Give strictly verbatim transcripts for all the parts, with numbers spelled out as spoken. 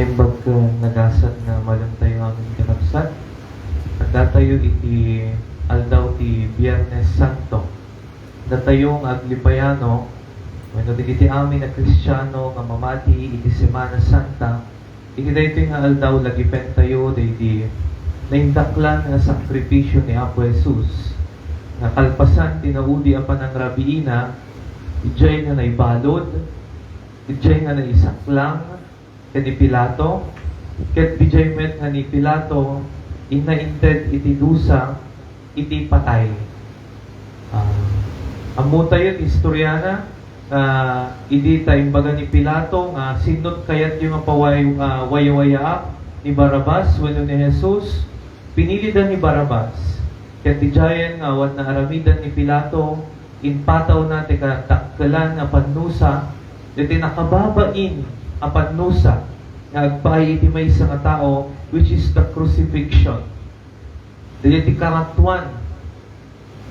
Imbag ken nagasat nga malem tayo amin, kakabsat. Addatayo iti aldaw ti Biernes Santo. Datayo nga Aglipayano, wenno dagiti amin a Kristiano nga mamati iti Semana Santa, iti daytoy nga aldaw, lagipen tayo daydi naindaklan nga sakripisio ni Apo Jesus, nga kalpasan ti naudi a panangrabiina, idiay nga naibalud, idiay nga naisaklang ken ni Pilato, ket idiay met nga ni Pilato inna inted iti dusa iti patay. Ah, ammotayo ti istoriana, ah, idi ta imbaga ni Pilato nga, "Sinno ti kayatyo nga paway-, ah, wayawayaak, ni Barrabas wenno ni Jesus?" Pinilida ni Barrabas. Ket idiayen nga awan naaramidan ni Pilato, impatawna ti kadakkelan nga pannusa, iti nakababain a pannusa nga agpaay iti maysa nga tao, which is the crucifixion. Dagiti karatuan.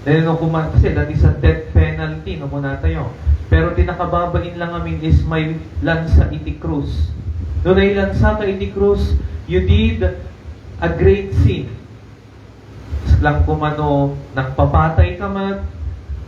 Dahil no kuma-, kasi that is a death penalty, no, kunatayo. Pero ti nakababain lang amin is may lansa iti krus. No nailansa ka iti krus, you did a great sin. Lang kumano, nangpapatay ka met.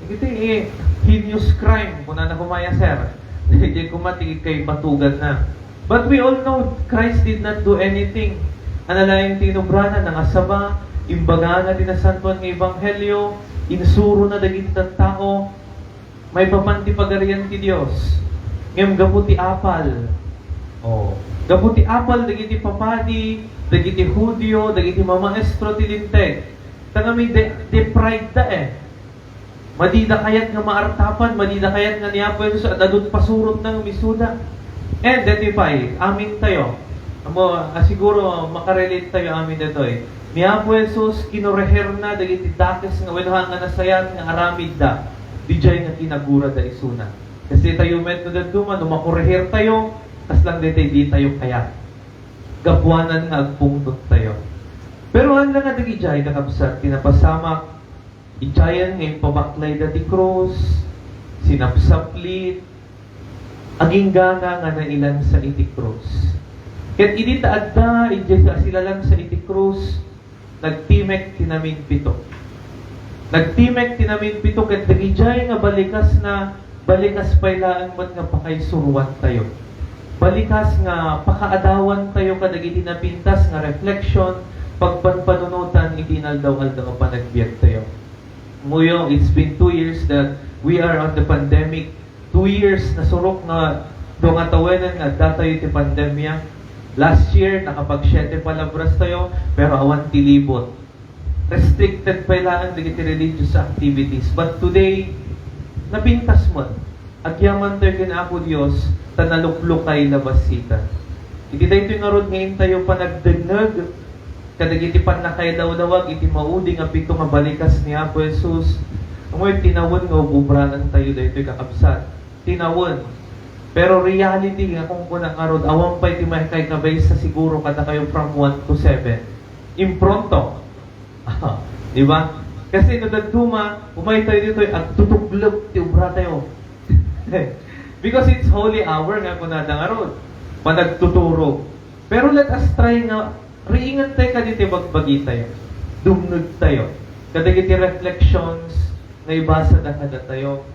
Iti, eh, heinous crime, kunana kumaya, sir. Di kuma ti kay batugan na. But we all know Christ did not do anything. Ania laeng ti inubrana, nangasaba, imbagana ti nasantoan nga ebanghelio, insurona dagiti tattao, maipapan ti Pagarian ti Dios. Ngem gapu ti apal, oh, gapu ti apal dagiti papadi, dagiti Judio, dagiti mamaestro ti Linteg, ta kami de-, deprived da, eh. Madida kayat nga maartapan, madida kayat nga ni Apo Jesus, ad-adut pasurotna nga misuda. And that if I, amin tayo, amo, ah, siguro makarelate tayo amin ditoy. Ni Apo Jesus, kinureherna dagiti dakes nga wenno nga nasayaat nga aramidda, didiay nga kinagurada isuna. Kasi tayo met no dadduma, no makureher tayo, kas lang ditoy di tayo kayat. Gapuanan nga agpungtot tayo. Pero haan lang nga dagidiay, kakabsat, ti napasamak, idiayen nga impabaklayda ti krus, sinapsaplit, aginggana nga nailansa iti krus. Ket idi ta adda idiay a silalansa iti krus, nagtimek ti naminpito. Nagtimek ti naminpito ket dagidiay nga balikasna, balikas pay laeng met nga pakaisuroantayo. Balikas nga pakaadawantayo kadagiti napintas nga reflection, pagpanpanunotan iti inaldaw-aldaw a panagbiagtayo. Muyo, it's been two years that we are on the pandemic. Two years, nasurok nga dua nga tawenan nga addatayo iti pandemia. Last year, nakapag-siete palabras tayo, pero awan ti libot. Restricted pay laeng dagiti religious activities. But today, napintas met. Agyaman tayo ken Apo Dios, ta naluklukay la bassit. Iti daytoy ngarud nga intayo panagdengngeg kadagiti pannakailawlawag iti maudi nga pito nga balikas ni Apo Jesus, amoy tinawen nga ub-ubranan tayo daytoy, kakabsat. Tinawen. Pero reality nga kunkuna ngarud, awan pay ti maikay kabaysa siguro kadakayo from one to seven. Impronto. Di ba? Kasi no dadduma, umay tayo ditoy, agtutuglep ti obra tayo. Because it's holy hour nga kunada ngarud. Panagtuturo. Pero let us try nga riingen tayo kaditi bagbagi tayo. Dumngeg tayo. Kadagiti reflections nga ibasada kadatayo.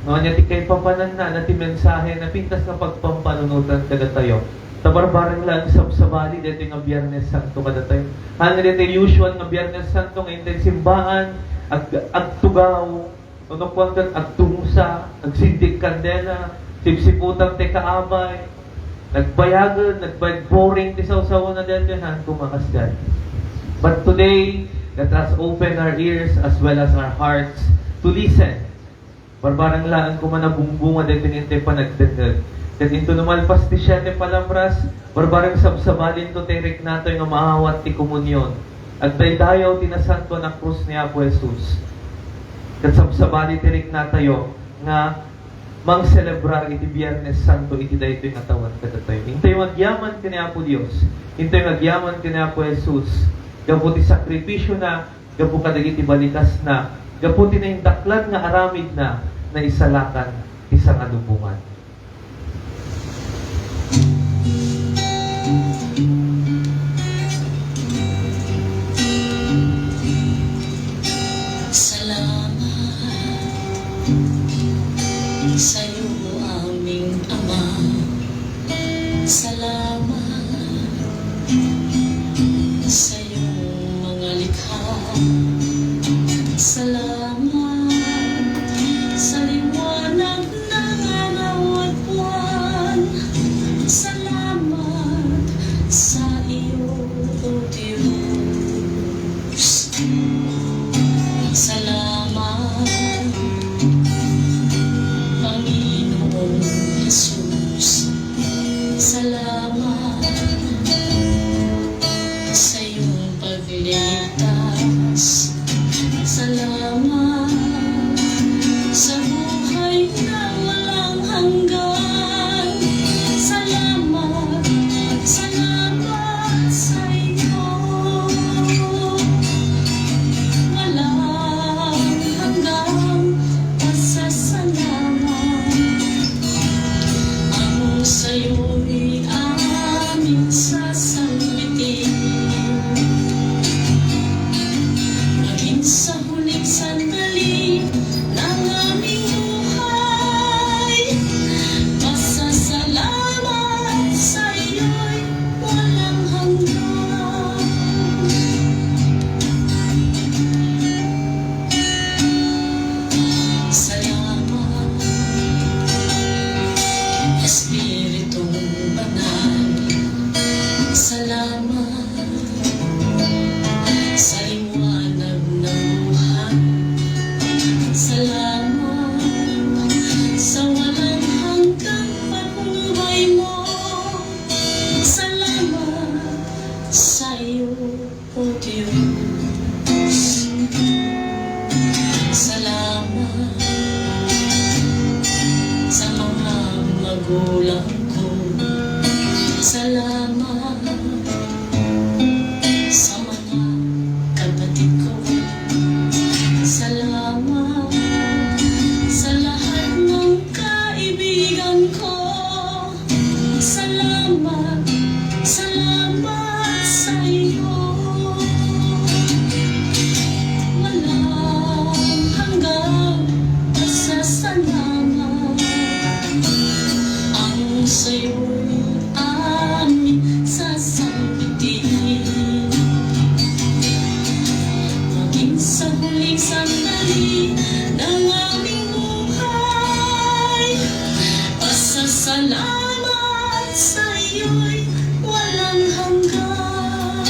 No, ania ti kaipapananna, ania ti mensahe, napintas nga pagpampanunotan kadatayo. Ta barbareng laeng sabsabali daytoy nga Biernes Santo kadatayo. Haan daytoy usual nga Biernes Santo nga intay simbaan, ag-, agtugaw, no, kuan ket agtungsa, agsindig kandela, sipsiputan ti kaabay, nagbayagen, nagbayag, boring ti sawsawna daytoy, haan koma kasdiay. But today, let us open our ears as well as our hearts to listen. Barbareng laeng koma nga bungbunga daytoy nga intay panagdengngeg. Ket inton umalpas ti siete palabras, barbareng sabsabalinto ti riknatayo nga maawat ti komunion. Agdaydayaw ti nasantoan a krus ni Apo Jesus. Ket sabsabali ti riknatayo nga mangselebrar iti Biernes Santo iti daytoy nga tawen kadatayo. Intayo nga agyaman ken ni Apo Dios. Intayo nga agyaman ken ni Apo Jesus. Gapu ti sakripisiona, gapu kadagiti balikasna, gapu ti naindaklan nga aramidna, naisalakan ti sangalubongan. Salamat sa liwanag na nangarawat buwan. Salamat sa iyo, O Dios. Salamat, Panginoong Jesus. Salamat sa iyong pagligtas. Salamat sa buhay na walang hanggan. Salamat, salamat sa iyo. Walang hanggang pasasalamat ang sa'yo'y aming sasanggitin. Maging sa huling sandali ng aming buhay, pasasalamat sa iyo'y walang hanggan. Salamat, Espiritong Banal. Salamat sa liwanag ng buhay. Salamat sa walang hanggang patnubay mo. Salamat sa iyo, O Dios. Salamat sa mga magulang ko. Salamat sa mga kapatid ko. Salamat sa lahat ng kaibigan ko. Salamat, salamat sa iyo. Walang hanggang pasasalamat ang sa'yo'y aming sasanggitin. Maging sa huling sandali ng aming buhay, pasasalamat sa iyo'y walang hanggan.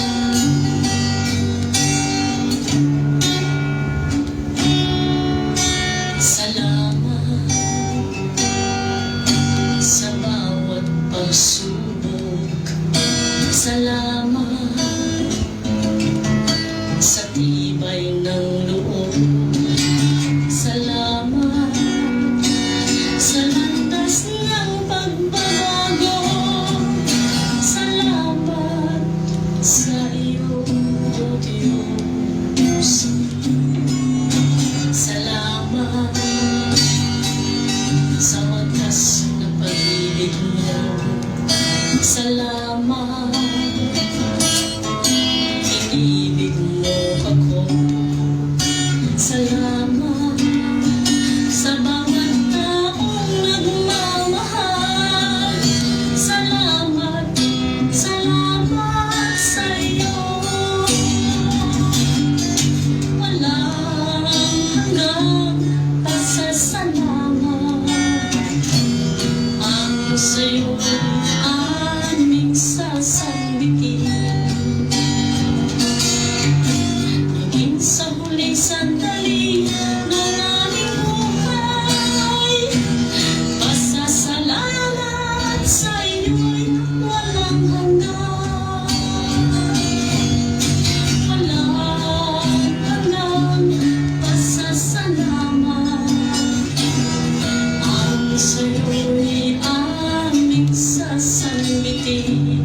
Salamat sa bawat pagsubok. Salamat sa tibay ng loob. Salamat sa landas ng pagbabago. Salamat sa iyo, O Dios. Salamat sa wagas na pag-ibig mo. Salamat, inibig mo ako. Salamat sa bawat taong nagmamahal. Salamat, salamat sa iyo. Walang hanggang pasasalamat ang sa'yo aming sasanggitin. Maging sa huling sandali ng aming buhay, pasasalamat sa iyo'y walang hanggan. Walang hanggang pasasalamat ang sa'yo'y aming sasanggitin.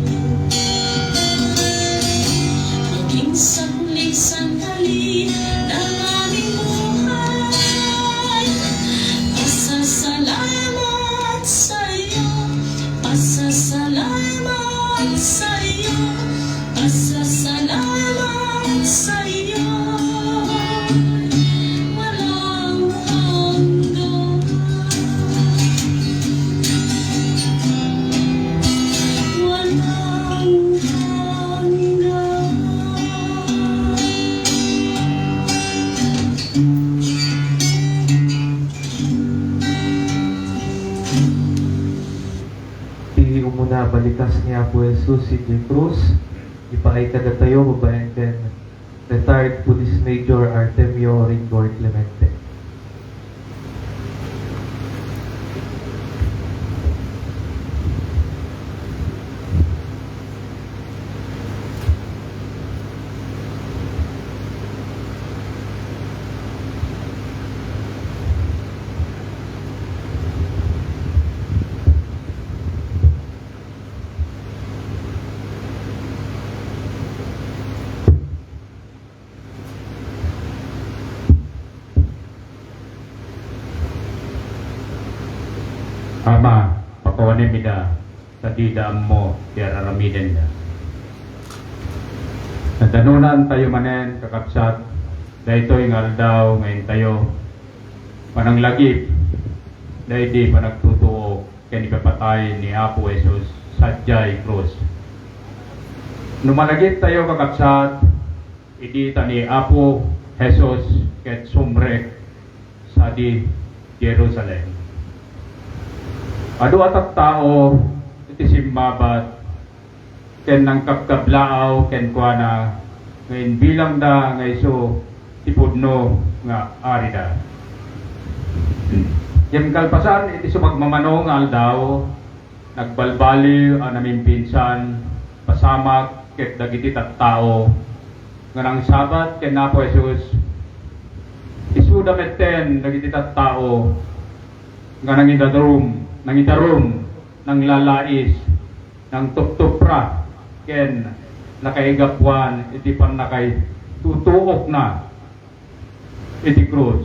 Maging sa huling sandali ng Nabalikas ni Apo Jesus idiay krus, ipaay kadatayo babaen ken Retired Police Major Artemio Ringgoy Clemente. Ama, pakawanem ida, ta dida ammo ti ar-aramidenda. Nadanonantayo manen, kakabsat, daytoy nga aldaw nga intayo pananglagip daydi panagtutuok ken ipapatay ni Apo Jesus sadiay krus. No malagiptayo, kakabsat, idi ta ni Apo Jesus ket sumrek sadi Jerusalem. Adu a tattao iti simmabat ken nangkabkablaaw kenkuana nga imbilangda nga isu ti pudno nga arida. Ngem kalpasan iti sumagmamano nga aldaw, nagbalbaliw a namimpinsan, pasamak ket dagiti tattao nga nangsabat ken Apo Jesus. Isuda metten dagiti tattao nga nangidarum, nangidarum, nanglalais, nangtuptupra, ken nakaigapuan iti pannakaitutuokna iti krus.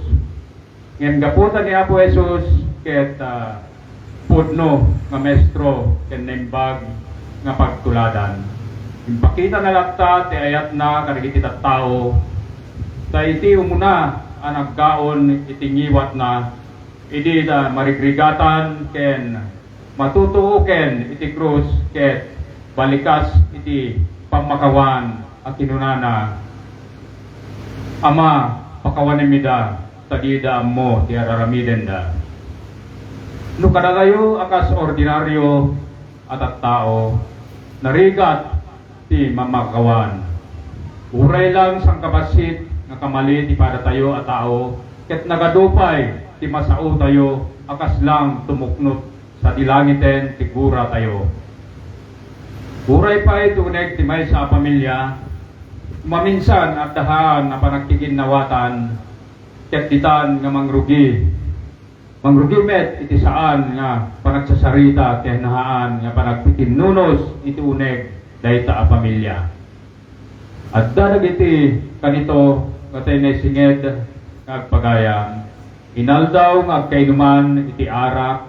Ngem gapu ta ni Apo Jesus ket, ah, pudno nga maestro ken naimbag nga pagtuladan, impakitana latta ti ayatna kadagiti tattao, ta iti umuna a naggaon iti ngiwatna, idi da marigrigatan ken matutuoken iti krus ket balikas iti pammakawan a kinunana, "Ama, pakawanem ida, ta dida ammo ti ar-aramidenda." No kadatayo a kas ordinario a tattao, narigat ti mammakawan. Uray lang sangkabassit nga kamali ti padatayo a tao, ket nagadu pay ti masaotayo a kaslang tumuknot sadi langiten ti guratayo. Uray pay ti uneg ti maysa a pamilia, maminsan adda haan a panagkikinnawatan, ket ditan nga mangrugi. Mangrugi met iti saan nga panagsasarita ken haan nga panagpitinnunos iti uneg dayta a pamilia. Adda dagiti kanito nga tay naisinged nga agpagayam. Inaldaw nga agkainuman iti arak,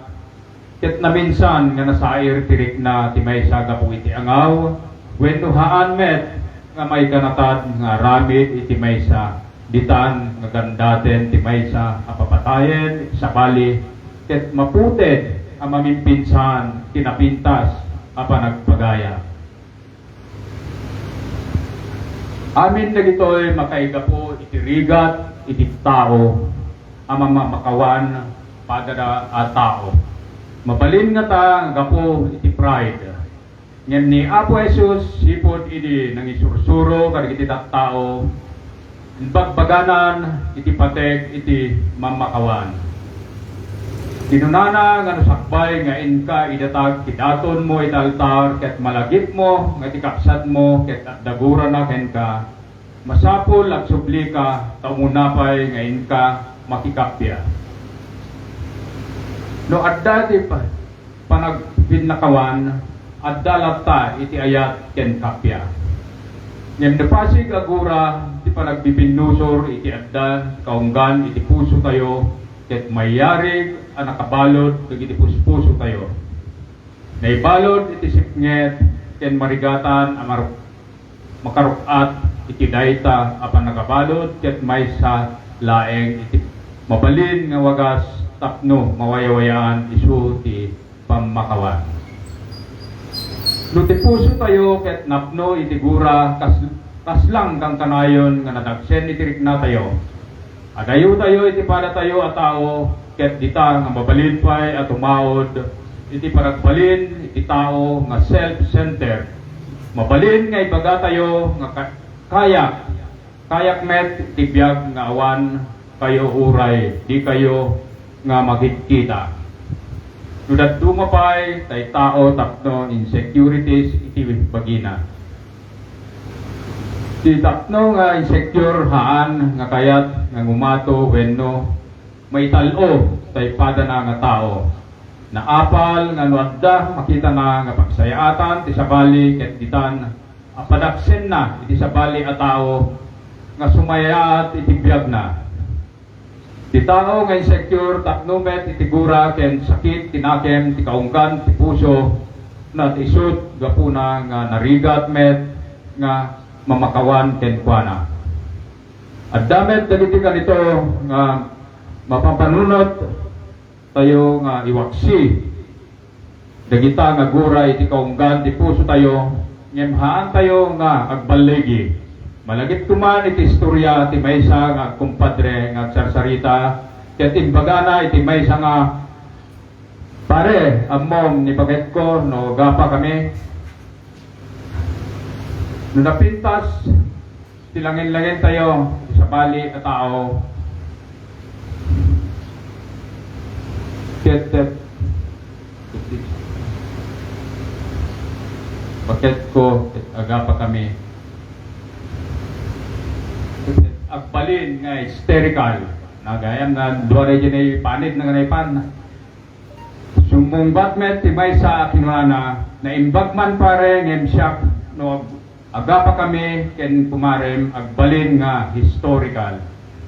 ket naminsan nga nasair ti rikna ti maysa gapu iti angaw, wenno haan met nga maikanatad nga aramid iti maysa, ditan nga gandaten ti maysa a papatayen, sabali, ket maputed a mamimpinsan ti napintas a panagpagayam. Amin dagitoy makaigapu iti rigat iti tao a mamamakawan padada a tao. Mabalin ngata nga gapu iti pride. Ngem ni Apo Jesus, sipud idi nangisursuro kadagiti tattao, imbagbaganan iti pateg iti mamakawan. Kinunana nga no sakbay nga inka idatag ti datonmo iti altar ket malagipmo nga ti kabsatmo ket adda gurana kenka, masapul agsublika ta umuna pay nga inka makikappia. No adda ti pa-, panagbinnakawan, adda latta iti ayat ken kappia. Ngem napasig a gura ti panagbibinnusor iti adda kaunggan iti pusotayo ket mayarig a nakabalud dagiti puspusotayo. Naibalud iti sipnget ken marigatan a maruk-, makaruk-at iti dayta a pannakabalud ket maysa laeng iti mabalin nga wagas tapno mawayawayaan isu ti pammakawan. No ti pusotayo ket napno iti gura, kas-, kaslang kankanayon nga nadagsen iti riknatayo. Adayotayo iti padatayo a tao, ket dita nga mabalin pay a tumaud iti panagbalin ti tao nga self-centered. Mabalin nga ibagatayo nga ka-, kayak, kayak met ti biag nga awan kayo uray di kayo nga makidkita. No dadduma pay tay tao tapno insecurities iti bagina. Ti tapno nga insecure haan nga kayat nga ngumato wenno maital-o tay padana nga tao. Naapal nga no adda makitana nga pagsayaatan ti sabali ket ditan a padaksenna iti sabali a tao nga sumayaat iti biagna. Ti tao nga insecure tapno met iti gura ken sakit ti nakem ti kaunggan ti puso na ti isut gapuna nga narigat met nga mamakawan kenkuana. Adda met dagiti kanito nga mapapanunot tayo nga iwaksi dagita nga gura iti kaunggan ti puso tayo, ngem haan tayo nga agballigi. Malagip koma iti istorya ti maysa nga agkumpadre nga agsarsarita ket imbagana iti maysa nga, "Pare, ammom ni baketko no agapa kami?" No napintas ti langen-langen tayo, sabali a tao. Ket, ket, baketko, ket agapa kami. Ket agbalin nga hysterical. Nagayam na dua region ay panit na kanay pan. Sumungbat met ti maysa a kinunana, "Naimbag man, pare, ngem siak no ag-, agapa kami ken kumarem agbalin nga historical.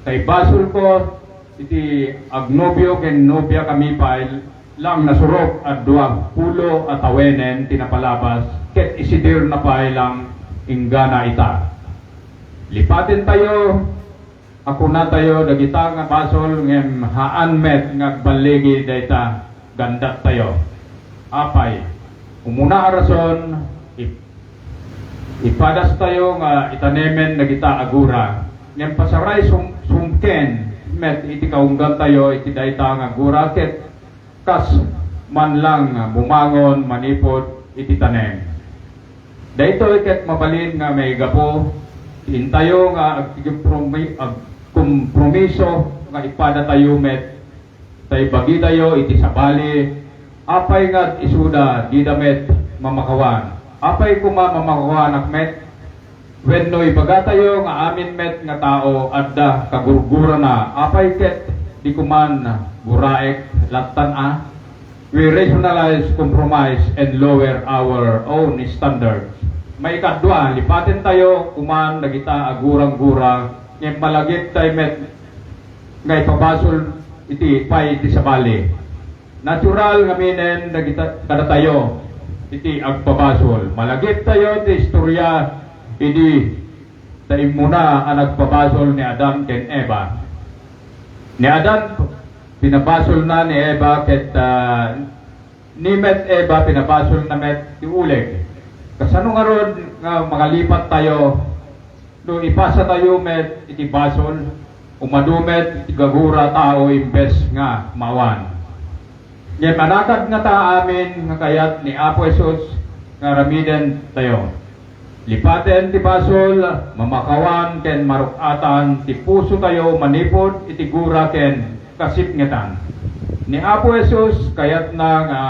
Tay basolko iti agnobio ken nobia kami pay lang nasurok a dua pulo a tawenen ti napalabas ket isidir na pay lang inggana ita." Lipaten tayo a kunatayo dagita nga basol ngem haan met nga agballigi dayta gandattayo. Apay, umuna a rason, ip-, ipadastayo nga itanemen dagita a gura, ngem pasaray sum-, sumken met iti kaunggantayo iti dayta nga gura ket kas man lang bumangon manipud iti tanem. Daytoy ket mabalin nga maigapu ti intayo nga agkompromi-, agkompromiso nga ipadatayo met tay bagitayo iti sabali, apay nga isuda dida met mamakawan. Apay koma mamakawanak met? Wenno ibagatayo nga amin met nga tao adda kagurgurana, apay ket di koman guraek lattan a? We rationalize, compromise, and lower our own standards. Maikadua, lipaten tayo koman dagita a gurang-gura, ngem malagip tay met nga ipabasol iti pay iti sabali. Natural nga minen dagita, kadatayo iti agpabasol. Malagip tayo ti istorya idi ta immuna a nagpabasol ni Adan ken Eva. Ni Adan, pinabasolna ni Eva ket, ah, ni met Eva, pinabasolna met ti uleg. Kasano ngarud nga makalipat tayo no ipasatayo met iti basol? Umadu met ti gagura tao imbes nga maawan. Ngem anakad ngata amin nga kayat ni Apo Jesus nga aramiden tayo? Lipaten ti basol, mamakawan ken maruk-atan ti puso tayo manipud iti gura ken kasipngetan. Ni Apo Jesus, kayatna nga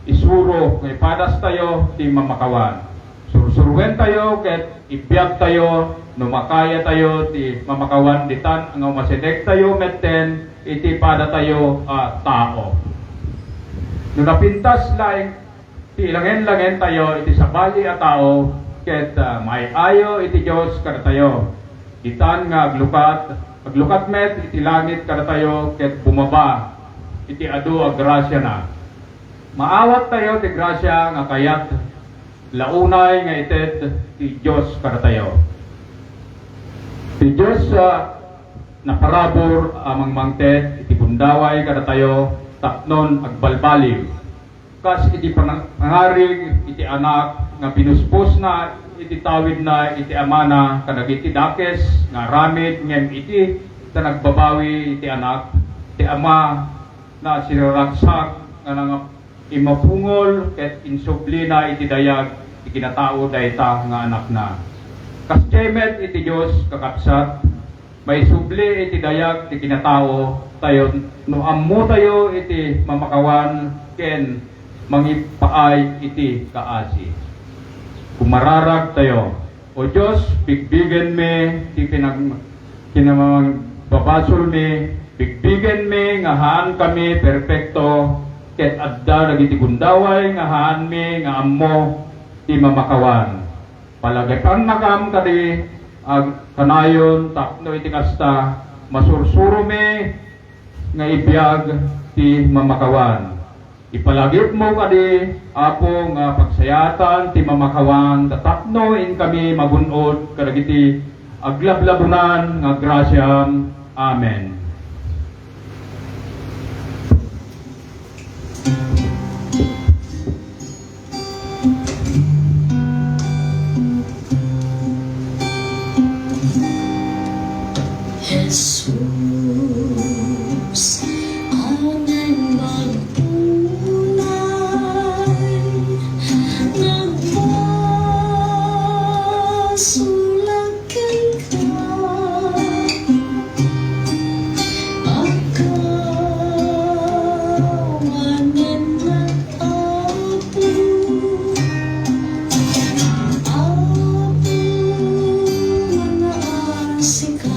isuro nga ipadas tayo ti mamakawan. Sursuruen tayo ket ibiag tayo no makaya tayo ti mamakawan ditan nga umasideg tayo metten iti pada tayo a tao. No napintas laeng ti ilangen-langen tayo iti sabali a tao ket, ah, maay-ayo iti Dios kadatayo. Ditan nga aglukat, aglukat met iti langit kadatayo ket bumaba iti adu a grasiana. Maawat tayo ti grasia nga kayat la unay nga ited ti Dios kadatayo. Ti Dios, ah, naparabur a mangmangted iti bundaway kadatayo tapnon agbalbaliw. Kas iti pang-, pangarig iti Anak nga pinuspusna iti tawidna iti Amana kadagiti dakes nga aramid ngem iti ta nagbabawi iti Anak, ti Ama na siraragsak nga nanga-, Immapungol ket insublina iti dayag ti kinatao dayta nga Anakna. Kastoy met iti Dios, kakabsat, maisubli iti dayag ti kinatao tayo no ammotayo iti mamakawan ken mangipaay iti kaasi. Kumararagtayo. O Dios, bigbigenmi ti pinag-, kinamangbabasolmi, bigbigenmi nga haankami perpekto, ket adda dagiti gundaway nga haanmi nga ammo ti mamakawan. Palagipannakam kadi a kanayon tapno iti kasta, masursuromi nga ibiag ti mamakawan. Ipalagipmo kadi, Apo, nga pagsayaatan ti mamakawan ta tapno inkami magun-od kadagiti aglablabonan nga grasiam. Amen. Jesus, amin magpulay, nagbasolak kenka. Agkawanen met, Apo, Apo, mangaasika.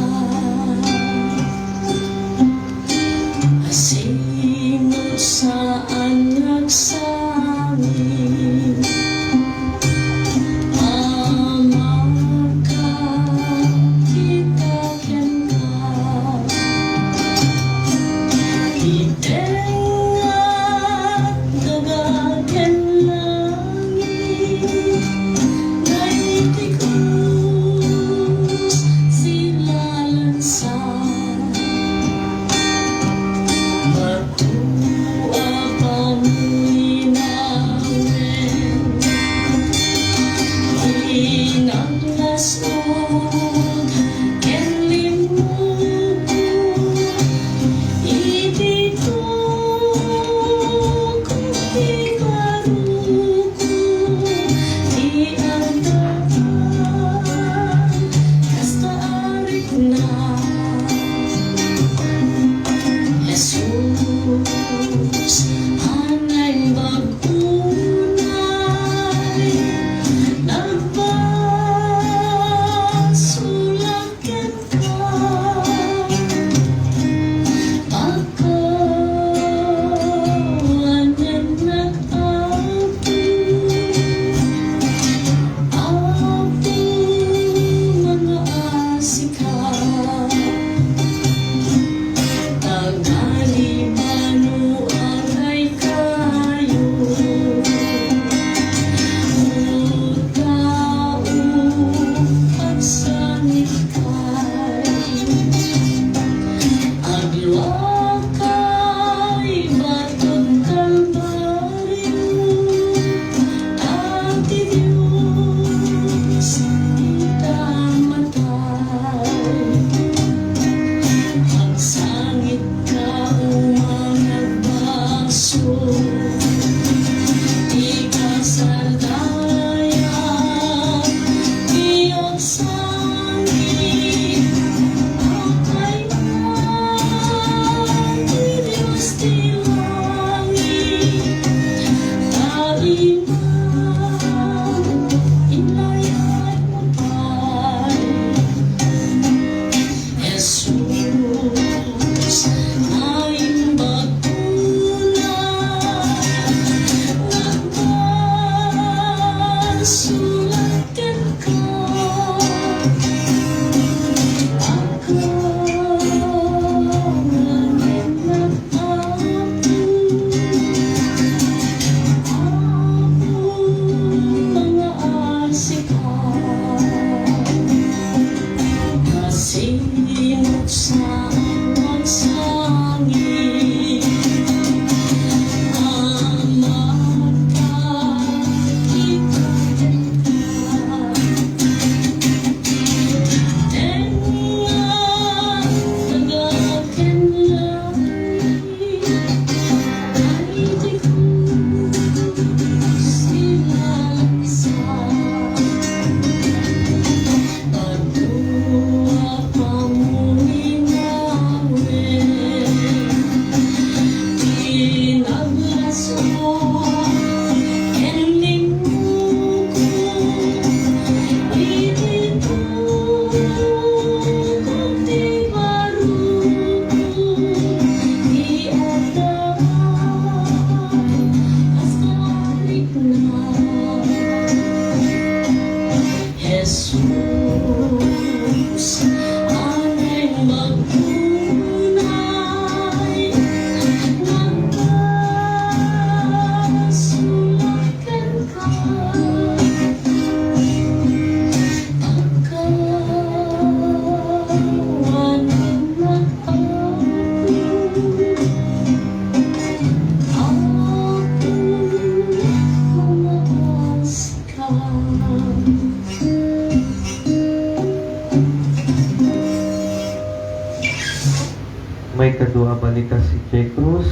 Maikadua a balikas idiay krus,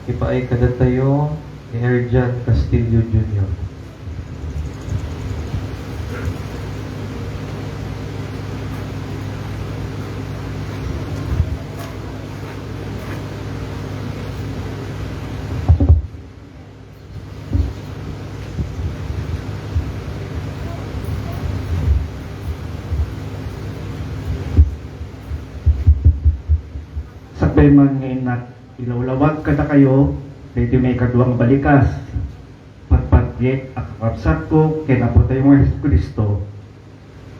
ipaay kadatayo ni Erjan Castillo Junior. Sakbay man nga innak ilawlawag kadakayo daytoy maikadua nga balikas, patpatgek a kakabsatko ken Apotayo nga Jesu-Cristo,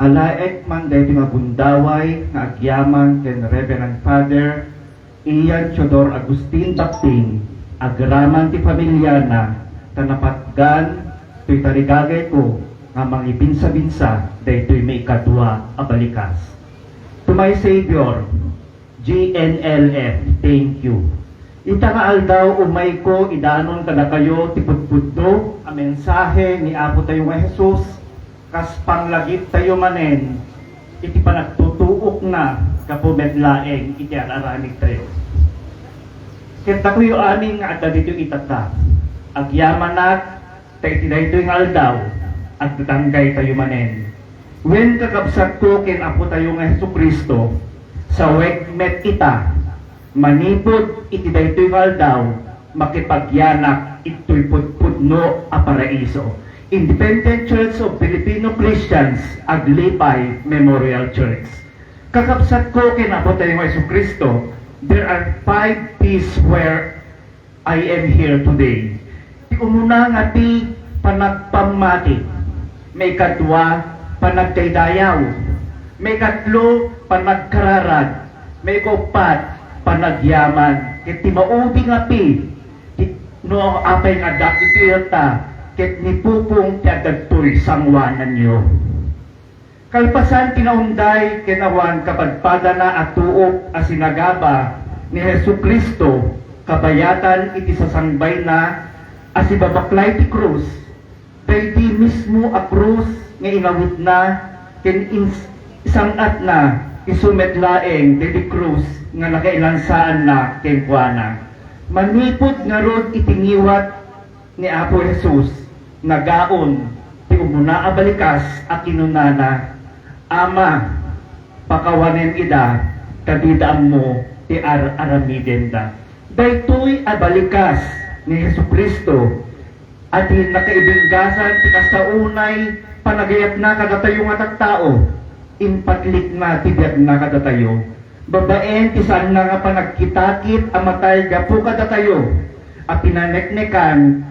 alaek man daytoy nga gundaway nga agyaman ken Reverend Father Ian Teodor Agustin Bacting, agraman ti familiana, ta napatgan toy tarigagayko nga mangibinsabinsa daytoy maikadua a balikas. To my Savior, G N L F, thank you. Ita nga aldaw, umayko idanon kadakayo ti pudpudno a mensahe ni Apotayo nga Jesus, kas panglagiptayo manen iti panagtutuokna gapu met laeng iti ar-aramidtayo. Ket dakayo amin nga adda ditoy itatta, agyamanak ta iti daytoy nga aldaw, agdadanggaytayo manen. Wen, kakabsatko ken Apotayo nga Jesu-Cristo, sawek met ita, manipud iti daytoy nga aldaw, makipagyanak itoy pudpudno a paraiso. Independent Church of Filipino Christians, Aglipay Memorial Church. Kakabsatko ken Apotayo nga Jesu-Cristo, there are five P's where I am here today. Ti umuna nga P, panagpammati. Maikadua, panagdaydayaw. Maikatlo, panagkararag. Maikauppat, panagyaman. Ket ti maudi nga P, ti, no apay nga adda iti ita, ket ni Pupong ti adda ditoy sangoananyo. Kalpasan ti naunday ken awan kapadpadana a tuok a sinagaba ni Jesu-Cristo kabayatan iti sasangbayna a sibabaklay ti krus, daydi mismo a krus nga inawidna ken ins-, isang-atna, isu met laeng daydi krus nga nakailansaanna kenkuana. Manipud ngarud iti ngiwat ni Apo Jesus, nagaon ti umuna a balikas a kinunana, "Ama, pakawanem ida, ta dida ammo ti ar-aramidenda." Daytoy a balikas ni Jesu-Cristo a di nakaibinggasan ti kasta unay panagayatna kadatayo nga tattao, impatlikna ti biagna kadatayo. Babaen ti saanna nga panagkitakit a matay gapu kadatayo a pinaneknekan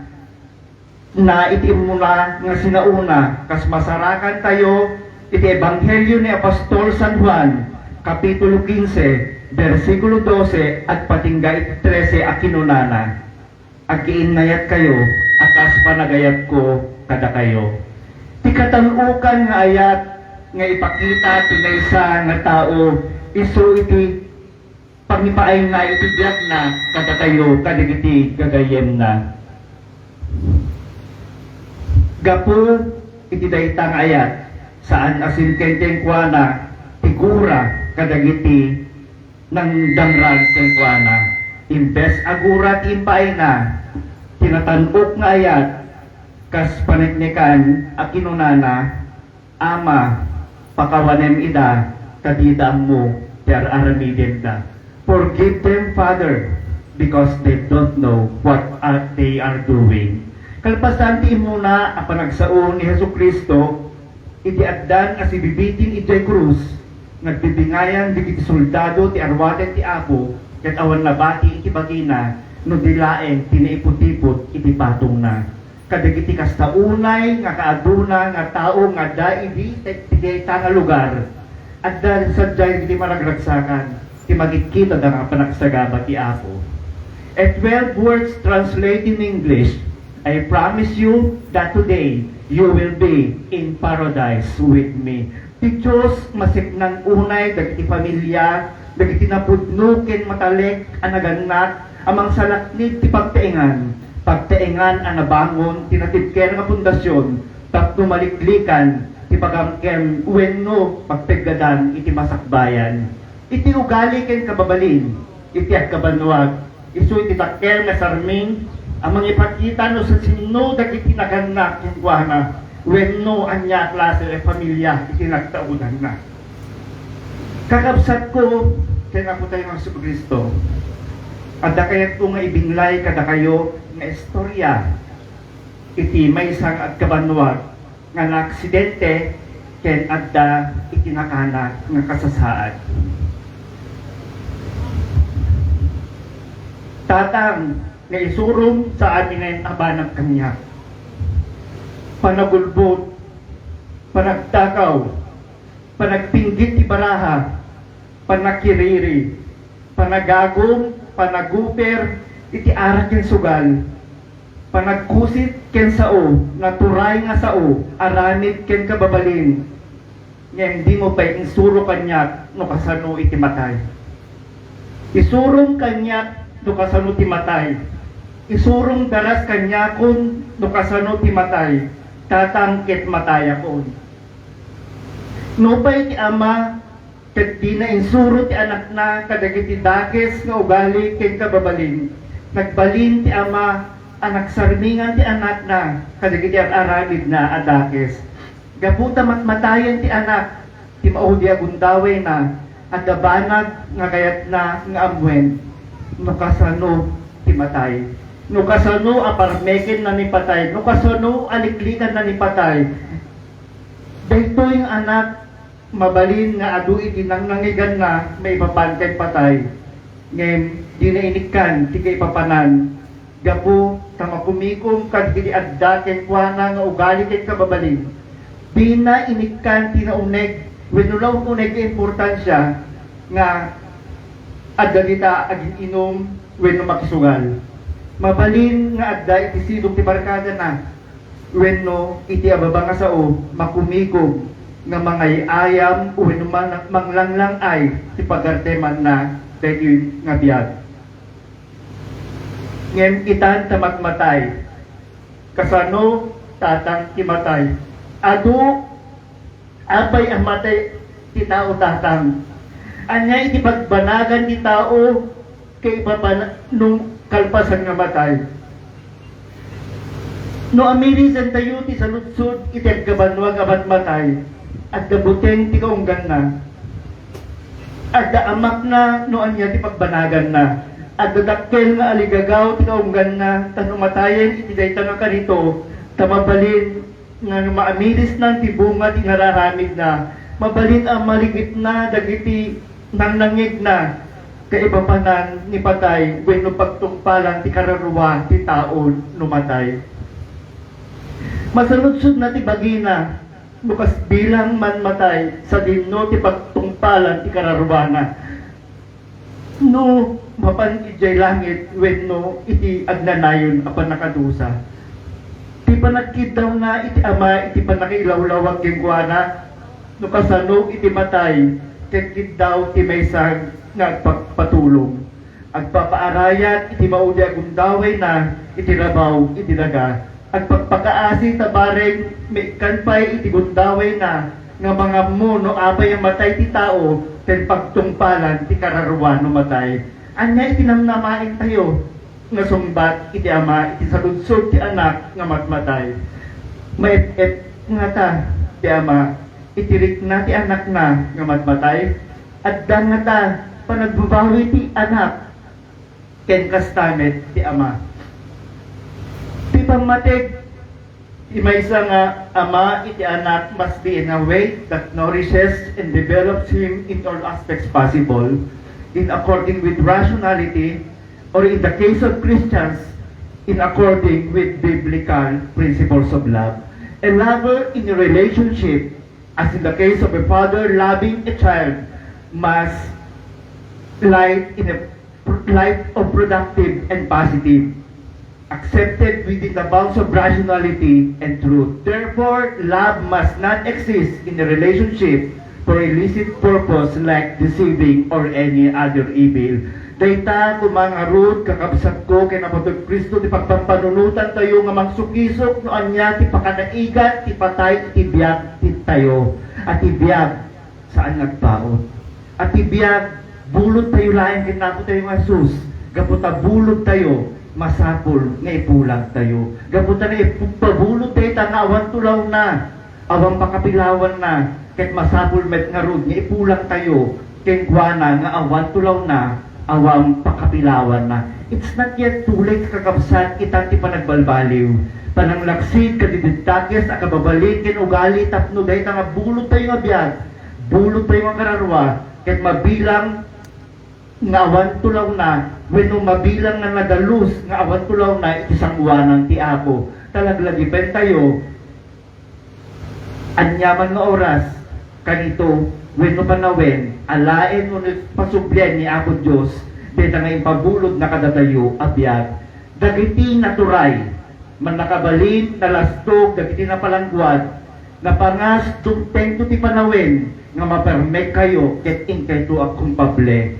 na iti immuna nga sinaona, kas masarakantayo iti Ebanghelio ni Apostol San Juan, Kapitulo quince, bersikulo doce, agpatingga iti trece a kinunana, "Agiinnayatkayo a kas panagayatko kadakayo." Ti katan-okan nga ayat nga ipakita ti maysa nga tao isu iti pangipaayna iti biagna kadatayo kadagiti gagayyemna. Gapu iti dayta nga ayat, saan a singken kenkuana ti gura kadagiti nangdangrag kenkuana. Imbes a gura ti impaayna, ti natan-ok nga ayat, kas paneknekan a kinunana, "Ama, pakawanem ida, ta dida ammo ti ar-aramidenda. Forgive them, Father, because they don't know what are, they are doing." Kalpasan ti immuna a panagsao ni Jesu-Cristo, iti addan a sibibitin idiay krus, nagbibingayan dagiti soldado ti arwaten ti Apo, ket awan nabati iti bagina, no di laeng ti naiputipot iti patongna. Kadagiti kasta unay nga kaaduna nga tao nga adda idi ti dayta nga lugar, adda sadiay dagiti maragragsakan ti makikita da nga panagsagaba ti Apo. A twelve words translate in English, "I promise you that today you will be in paradise with me." Ti Dios maseknan unay dagiti familia, dagiti napudno ken matalek a nagannak a mangsalaknib ti pagtaengan, pagtaengan a nabangon ti natibker nga pundasion tapno maliklikan ti pagamkem wenno pagpeggadan iti masakbayan. Iti ugali ken kababalin, iti agkabannuag. Isu iti dakkel nga sarming a mangipakita no sasino dagiti naganna kenkuana wenno ania a klase a familia iti nagtaudanna. Kakabsatko ken Apotayo nga Jesu-Cristo, adda kayatko nga ibinlay kadakayo nga istorya iti maysa nga agkabannuag nga naaksidente ken adda iti nakana nga kasasaad. Tatang, naisurom sa aminen a banag kaniak. Panagulbod, panagtakaw, panagpinggit ti baraha, panakiriri, panagagum, panaguper iti arak ken sugal, panagkusit ken sao, naturay nga sao, aramid ken kababalin, ngem dimo pay insuro kaniak no kasano iti matay. Isurom kaniak no kasano ti matay. Isurom daras kaniakon no kasano ti matay, tatang ket matayakon. Nupay ti ama ket dina insuro ti anakna kadagiti dakes nga ugali ken kababalin, nagbalin ti ama a nagsarmingan ti anakna kadagiti ar-aramidna a dakes. Gapu ta matmatayen ti anak, ti maudi a gundawayna, adda banag nga kayatna nga ammuen no kasano ti matay, no kasano a parmekenna ni patay, no kasano a liklikanna ni patay. Daytoy nga anak, mabalin nga adu iti nangnangiganna maipapan ken patay, ngem dina inikkan ti kaipapanan gapu ta makumikom kadagiti adda kenkuana nga ugali ken kababalin. Dina inikkan ti nauneg wenno naun-uneg nga importansia nga adda dita agin-inum wenno makisugal. Mabalin nga adda iti sidong ti barkadana wenno iti ababa nga sao, makumikom nga mangay-ayam wenno man-, manglanglang-ay ti pagartemanna daytoy nga biag. Ngem itan ta matmatay. Kasano, tatang, ti matay? Adu Apay a matay ti tao, tatang? Ania iti pagbanagan ti tao kaipapan no kalpasan nga matay? No amirisantayo ti saludsod iti agkabanua nga matmatay, adda buteng ti kaungganna. Adda amakna no ania ti pagbanaganna. Adda dakkel nga aligagaw ti kaungganna, ta no matayen iti dayta nga karito, ta mabalin nga no maamirisnan ti bunga ti nararamidna, mabalin a maligitna dagiti nangnangegna, kaipapanan ni patay wenno pagtungpalan ti kararua ti tao no matay. Masaludsodna ti bagina no kas bilang man matay sadino ti pagtungpalan ti kararuana. No mapan idiay langit wenno iti agnanayon a pannakadusa. Ti panagkiddawna iti Ama iti pannakailawlawag kenkuana, no kasano iti matay, ket kiddaw ti maysa nga agpagpatulong. Agpapaarayat iti maudi a gundawayna iti rabaw iti daga. Agpakpakaasi ta bareng maikkan pay iti gundawayna nga mangammo no apay a matay ti tao ken pagtungpalan ti kararua no matay. Ania iti namnamaentayo nga sungbat iti Ama iti saludsod ti Anak nga matmatay? Maep-ep ngata ti Ama iti rikna ti Anakna nga matmatay? Adda ngata panagbabawi ti Anak ken kasta met ti Ama. Ti pammateg ti maysa nga ama iti anak must be in a way that nourishes and develops him in all aspects possible, in according with rationality, or in the case of Christians, in according with biblical principles of love. A lover in a relationship, as in the case of a father loving a child, must light in a pr-, life of productive and positive, accepted within the bounds of rationality and truth. Therefore, love must not exist in a relationship for illicit purpose like deceiving or any other evil. Dayta koma ngarud, kakabsatko ken Apotayo Cristo, ti pagpampanunotantayo nga mangsukisok no ania ti pakanaigan ti patay iti biag ti tayo, a ti biag saan nga agpaut, a ti biag Bulodtayo laeng ken Apotayo nga Jesus. Gapu ta bulodtayo, masapul nga ipulagtayo. Gapu ta naipabulod dayta nga awan tulawna, awan pakapilawanna, ket masapul met ngarud nga ipulagtayo kenkuana nga awan tulawna, awan pakapilawanna. It's not yet too late, kakabsat, itan ti panagbalbaliw. Pananglaksid kadagiti dakes a kababalin ken ugali tapno dayta nga bulodtayo nga biag, bulodtayo nga kararua, ket mabilang nga awan tulawna, wenno mabilang nga nadalus nga awan tulawna iti sangoanan ti Apo. Ta laglagipentayo, aniaman nga oras, kanito, wenno panawen, alaen wenno pasublien ni Apo Dios, dayta nga impabulodna kadatayo a biag. Dagiti naturay, mannakabalin, nalastog, dagiti napalangguad, napangas, dumtengto ti panawen nga mapermekkayo ket inkayto agkumpable.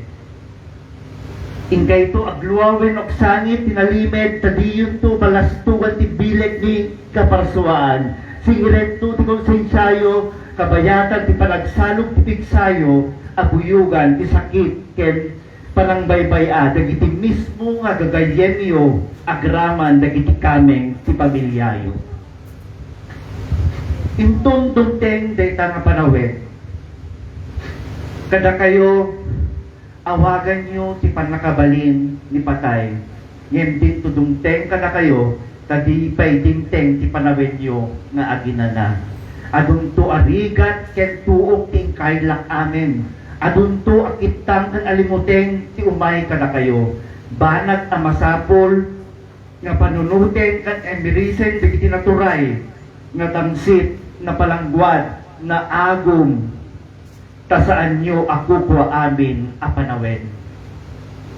Inkayto agluawen, agsangit ti nalimed, ta diyonto balastogan ti bileg ni kaparsuaan. Singiretto ti konsensiayo, kabayatan ti panagsalog ti pigsayo, a buyogan ti sakit ken panangbaybay-a dagiti mismo nga gagayyemyo agraman dagiti kameng ti pamiliayo. Inton dumteng dayta nga panawen, kadakayo, awaganyo ti pannakabalin ni patay, ngem dinto dumteng kadakayo, ta di pay dimteng ti panawenyo nga aginana. Adunto a rigat ken tuok ti inkaylak amin. Adunto a kittang ken alimuteng ti umay kadakayo. Banag a masapul nga panunoten ken imirisen dagiti naturay, natangsit, napalangguad, naagum, ta saanyo a kukua amin a panawen.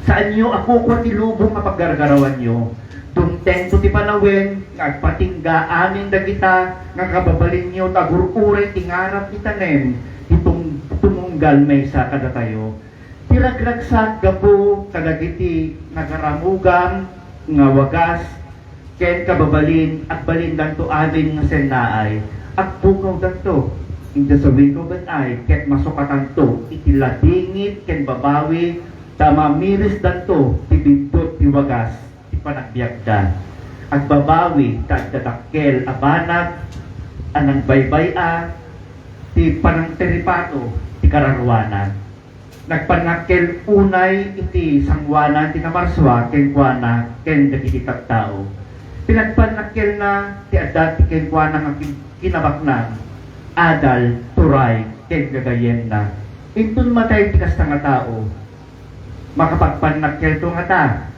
Saanyo a kukua ti lubong a paggargarawanyo. Dumtengto ti panawen nga agpatingga amin dagita nga kababalinyo ta agur-uray ti ngarab ti tanem ti tum-, tumunggal maysa kadatayo. Ti ragragsak gapu kadagiti nagaramugan nga wagas ken kababalin, agbalindanto amin nga sennaay, agpukawdanto. In the wink of an eye, ket masukatanto iti ladingit ken babawi, ta mamirisdanto ti biddut ti wagas ti panagbiagda. Agbabawi ta agdadakkel a banag a nagbaybay-a ti panangtiripato ti kararuana. Nagpannakkel unay iti sangoanan ti namarsua kenkuana ken dagiti tattao. Pinagpannakkelna ti adda ti kenkuana nga kin-, kinabaknang, adal, turay, ken gagayyemna. Inton matay ti kasta nga tao, makapagpannakkelto ngata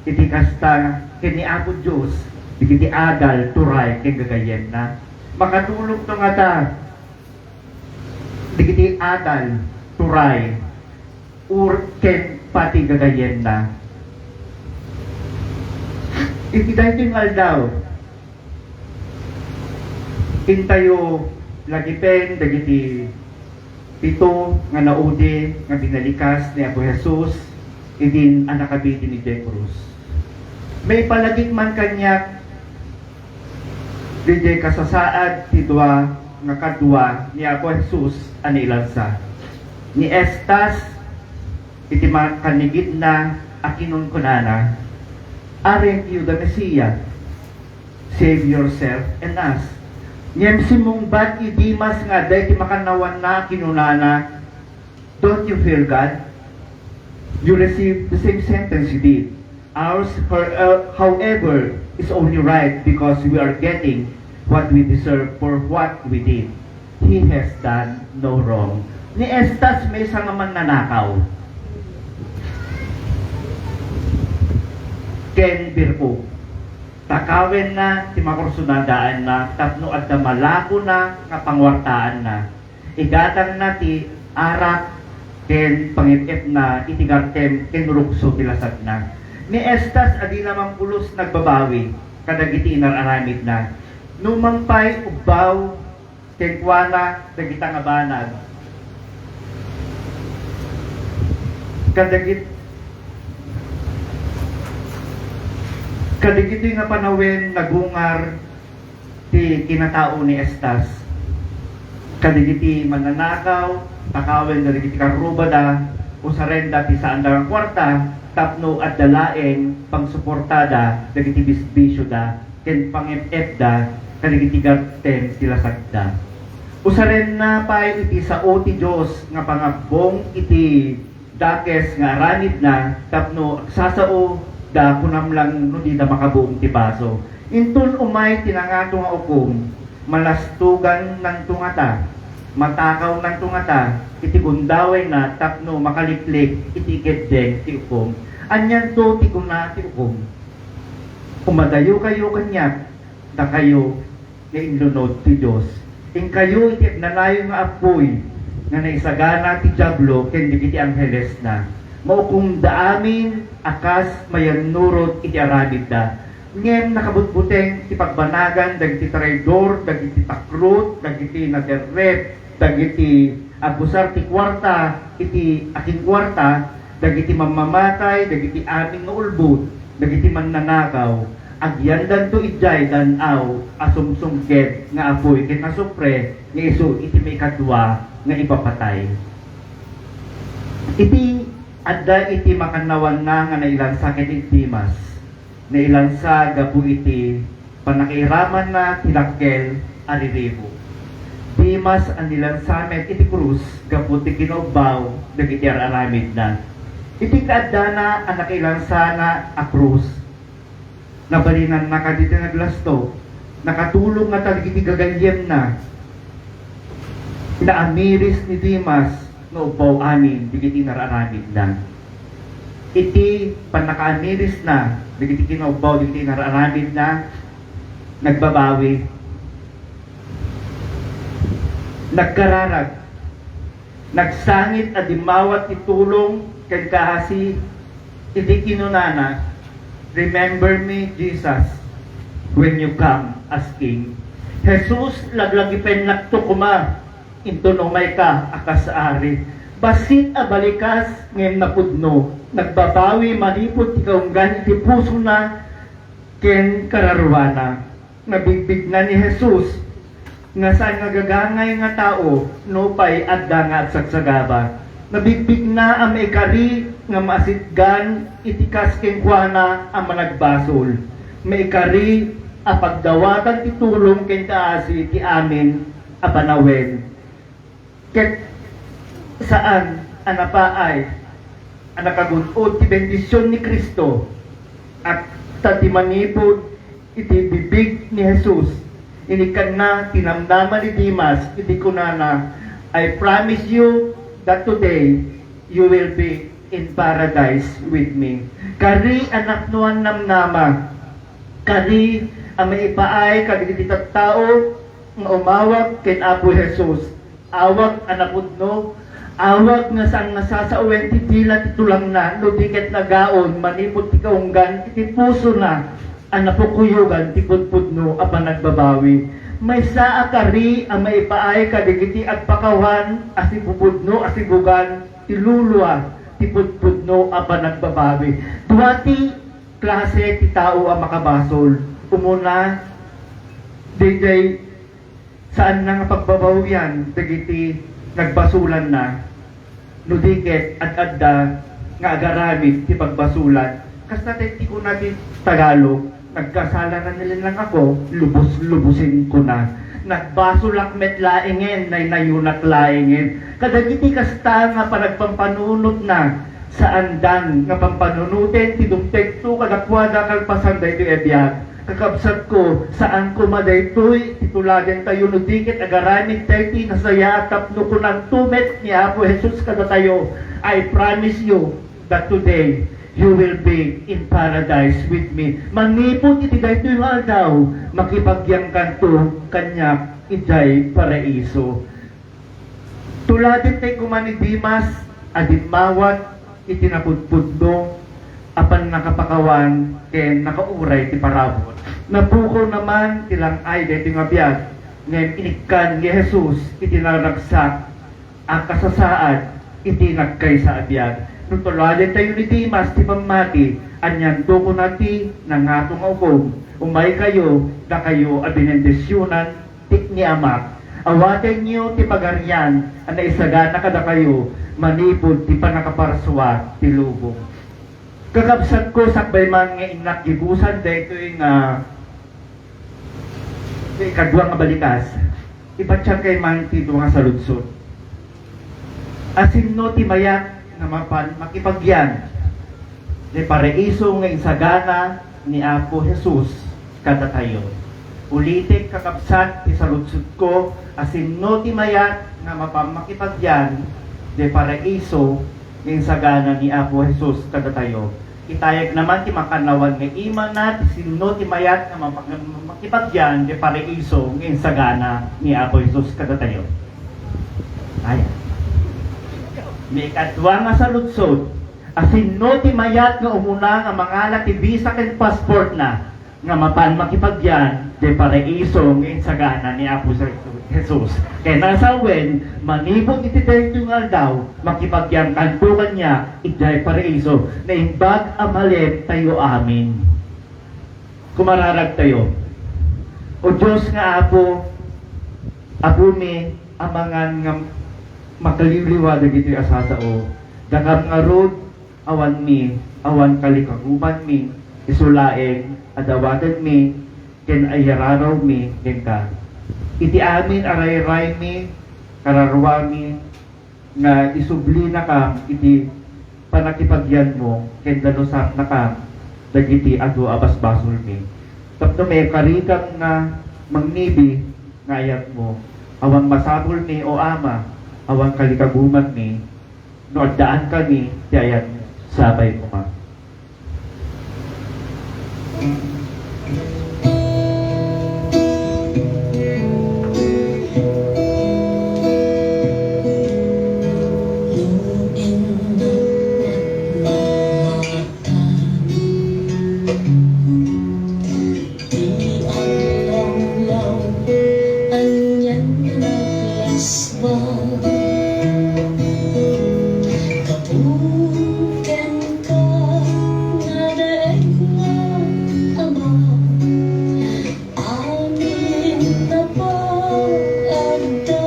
iti kasta ken ni Apo Dios dagiti adal, turay, ken gagayyemna? Makatulongto ngata dagiti adal, turay, ur-, ken pati gagayyemna? Iti daytoy nga aldaw, intayo lagipen dagiti pito nga naudi nga binalikas ni Apo Jesus idin a nakabit idiay krus. Maipalagip man kaniak diay kasasaad ti dua nga kadua ni Apo Jesus a nailansa. Ni Estas iti makanigidna a kinunkunana, "Aren't you the Messiah? Save yourself and us." Ngem simmungbat ni Demas nga adda iti makannawanna, kinunana, "Don't you fear God? You received the same sentence you did. Ours, her-, uh, however, is only right because we are getting what we deserve for what we did. He has done no wrong." Ni Estas maysa nga mannanakaw ken birko. Takawenna ti makursunadaanna tapno adda malakona nga pangwartaanna. Igatangna ti arak ken pangip-ipna iti gartem ken rukso ti lasadna. Ni Estas a dina mangpulos nagbabawi kadagiti inar-aramidna. Numan pay ubbaw kenkuana dagita nga banag. Kadagit-, kadagitoy nga panawen nagungar ti kinatao ni Estas. Kadagiti mannanakaw, takawen kadagiti karrubada, Usarenda ti saanda nga kuarta tapno adda laeng pangsuportada dagiti bisbisioda ken pangep-epda kadagiti gartem ti lasagda. Usarenna pay iti sao ti Dios nga pangabbong iti dakes nga aramidna tapno agsasaoda kunam lang no dida makabuong ti baso. Inton umay ti nangato nga ukom, malastogannanto ngata, matakawnanto ngata iti gundawayna tapno makaliklik iti ikeddeng ti ukom. Anianto ti kuna ti ukom? Umadayokayo kaniak, dakayo nga inlunod ti Dios. Inkayo iti agnanayon nga apuy nga naisagana ti Diablo ken dagiti anghelesna. Maukomda amin a kas mayannurot iti aramidda. Ngem nakabutbuteng ti pagbanagan dagiti traidor, dagiti takrot, dagiti naderrep, dagiti agusar ti kuarta iti akinkuarta, dagiti mammamatay, dagiti amin nga ulbod, dagiti mannanakaw, agyandanto idiay dan-aw a sumsumged nga apuy ken asupre nga isu iti maikadua nga ipapatay. Iti adda iti makannawanna nga nailansa ken ni Demas, nailansa gapu iti pannakairamanna ti dakkel a riribuk. Demas a nilansa met iti krus gapu ti kinaubbaw dagiti ar-aramidna. Iti kaaddana a nakailansana a krus, nabalinanna kadagiti naglasto, nakatulong ngata dagiti gagayyemna. Naamiris ni Demas nga ubbaw amin dagiti nar-aramidna. Iti pannakaamirisna dagiti kinaubbaw dagiti nar-aramidna, nagbabawi, nagkararag, nagsangit a dimmawat ti tulong ken kaasi iti kinunana, "Remember me, Jesus, when you come as King." Jesus, laglagipennakto koma inton umayka a kas Ari. Bassit a balikas ngem napudno, nagbabawi manipud ti kaunggan iti pusona ken kararuana. Nabigbigna ni Jesus nga saan nga gagangay nga tao nupay adda nga agsagsagaba. Nabigbigna a maikari nga maasitgan iti kas kenkuana a managbasol. Maikari a pagdawatan ti tulong ken kaasi ti amin a panawen. Ket saan a napaay a nakagun-od ti bendision ni Cristo, a ta ti manipud iti bibig ni Jesus, inikkanna ti namnama ni Demas iti kunana, "I promise you that today you will be in paradise with me." Kari a napnoan namnama, kari a maipaay kadagiti tattao nga umawag ken Apo Jesus. Awag a napudno, awag nga saan nga sasawen ti dila ti tulangna, no di ket nagaon manipud ti kaunggan iti pusona a napukuyogan ti pudpudno a panagbabawi. Maysa a kari a maipaay kadagiti agpakawan a sipupudno a sibugan ti lulua ti pudpudno a panagbabawi. Dua ti klase ti tao a makabasol. Umuna, daydiay saanna nga pagbabawian dagiti nagbasolanna, no di ket ad-adda nga agaramid ti pagbasolan. Kasta ti kuna ti Tagalog, "Nagkasala na ni lang ako, lubos-lubosin ko na. Nagbasolak met laengen, naynayonak laengen." Kadagiti kasta nga panagpampanunotna, saandan nga pampanunoten ti dumtengto kadakuada kalpasan daytoy a biag. Kakabsatko, saan koma daytoy ti tuladentayo no di ket agaramid daytoy nasayaat tapno kunanto met ni Apo Jesus kadatayo, "I promise you that today you will be in paradise with me." Manipud iti daytoy nga aldaw, makipagyangkanto kaniak idiay paraiso. Tuladentayo koma ni Demas a dimmawat iti napudpudno a pannakapakawan ken nakauray ti parabur. Napukaw na man ti lang-ay daytoy nga biag, ngem inikkan ni Jesus iti naragsak a kasasaad iti nagkaysa a biag. No tuladentayo ni Demas ti pammati, anianto kuna ti nangato nga ukom, "Umaykayo, dakayo a binendisionan ti, ni Amak. Awatenyo ti pagarian a naisagana kadakayo, manipud ti pannakaparsua ti lubong. Kakabsatko, sakbay man nga innak gibusan daytoy nga ikadua nga balikas, ipatiankay man ti dua nga saludsod. Asino ti mayat nga mapan makipagyan ti paraiso nga insagana ni Apo Jesus kadatayo? Ulitek, kakabsat, ti saludsodko, asino ti mayat nga mapan makipagyan ti paraiso nga insagana ni Apo Jesus kadatayo? Itayag naman ti makannawan nga imana ti sino ti mayat nga mapa-, nga makipagyan ti paraiso nga insagana ni Apo Jesus kadatayo. Ay. Maikadua nga saludsod, asino ti mayat nga umuna nga mangala ti visa ken passportna nga mapan makipagyan ti paraiso nga insagana ni Apo Jesus? Ken nasawen, manipud iti daytoy nga aldaw, makipagyan kanto kaniak idiay paraiso. Naimbag a malem tayo amin. Kumararag tayo. O Dios nga Apo, Apomi, amangan nga makaliwliwa dagitoy a sasao. Dakam ngarud, awanmi, awan kalikagumanmi, isu laeng a dawatenmi ken agyararawmi kenka. Iti amin a rayraymi, kararuami, nga isublinakam iti pannakipagyanmo ken danusatnakam dagiti adu a basbasolmi. Tapno maikarikam nga mangnibi nga ayatmo, awan masapulmi, O Ama, awan kalikagumanmi, no addaankami ti ayatmo. Sapay koma. Anian a naglasba, gapu kenka, nadaeg nga Ama, amin a paadda.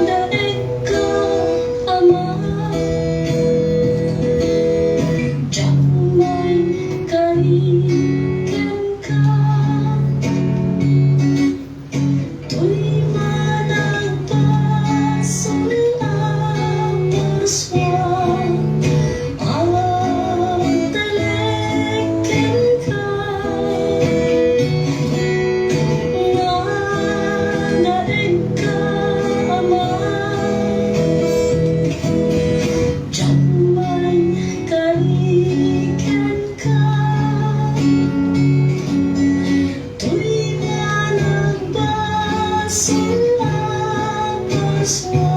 Nadaegka, Ama, diak maikari kenka. Toy managbasol a pursua, agtalek kenka. Nadaegka, Ama, diak maikari kenka. Toy managbasol a pursua,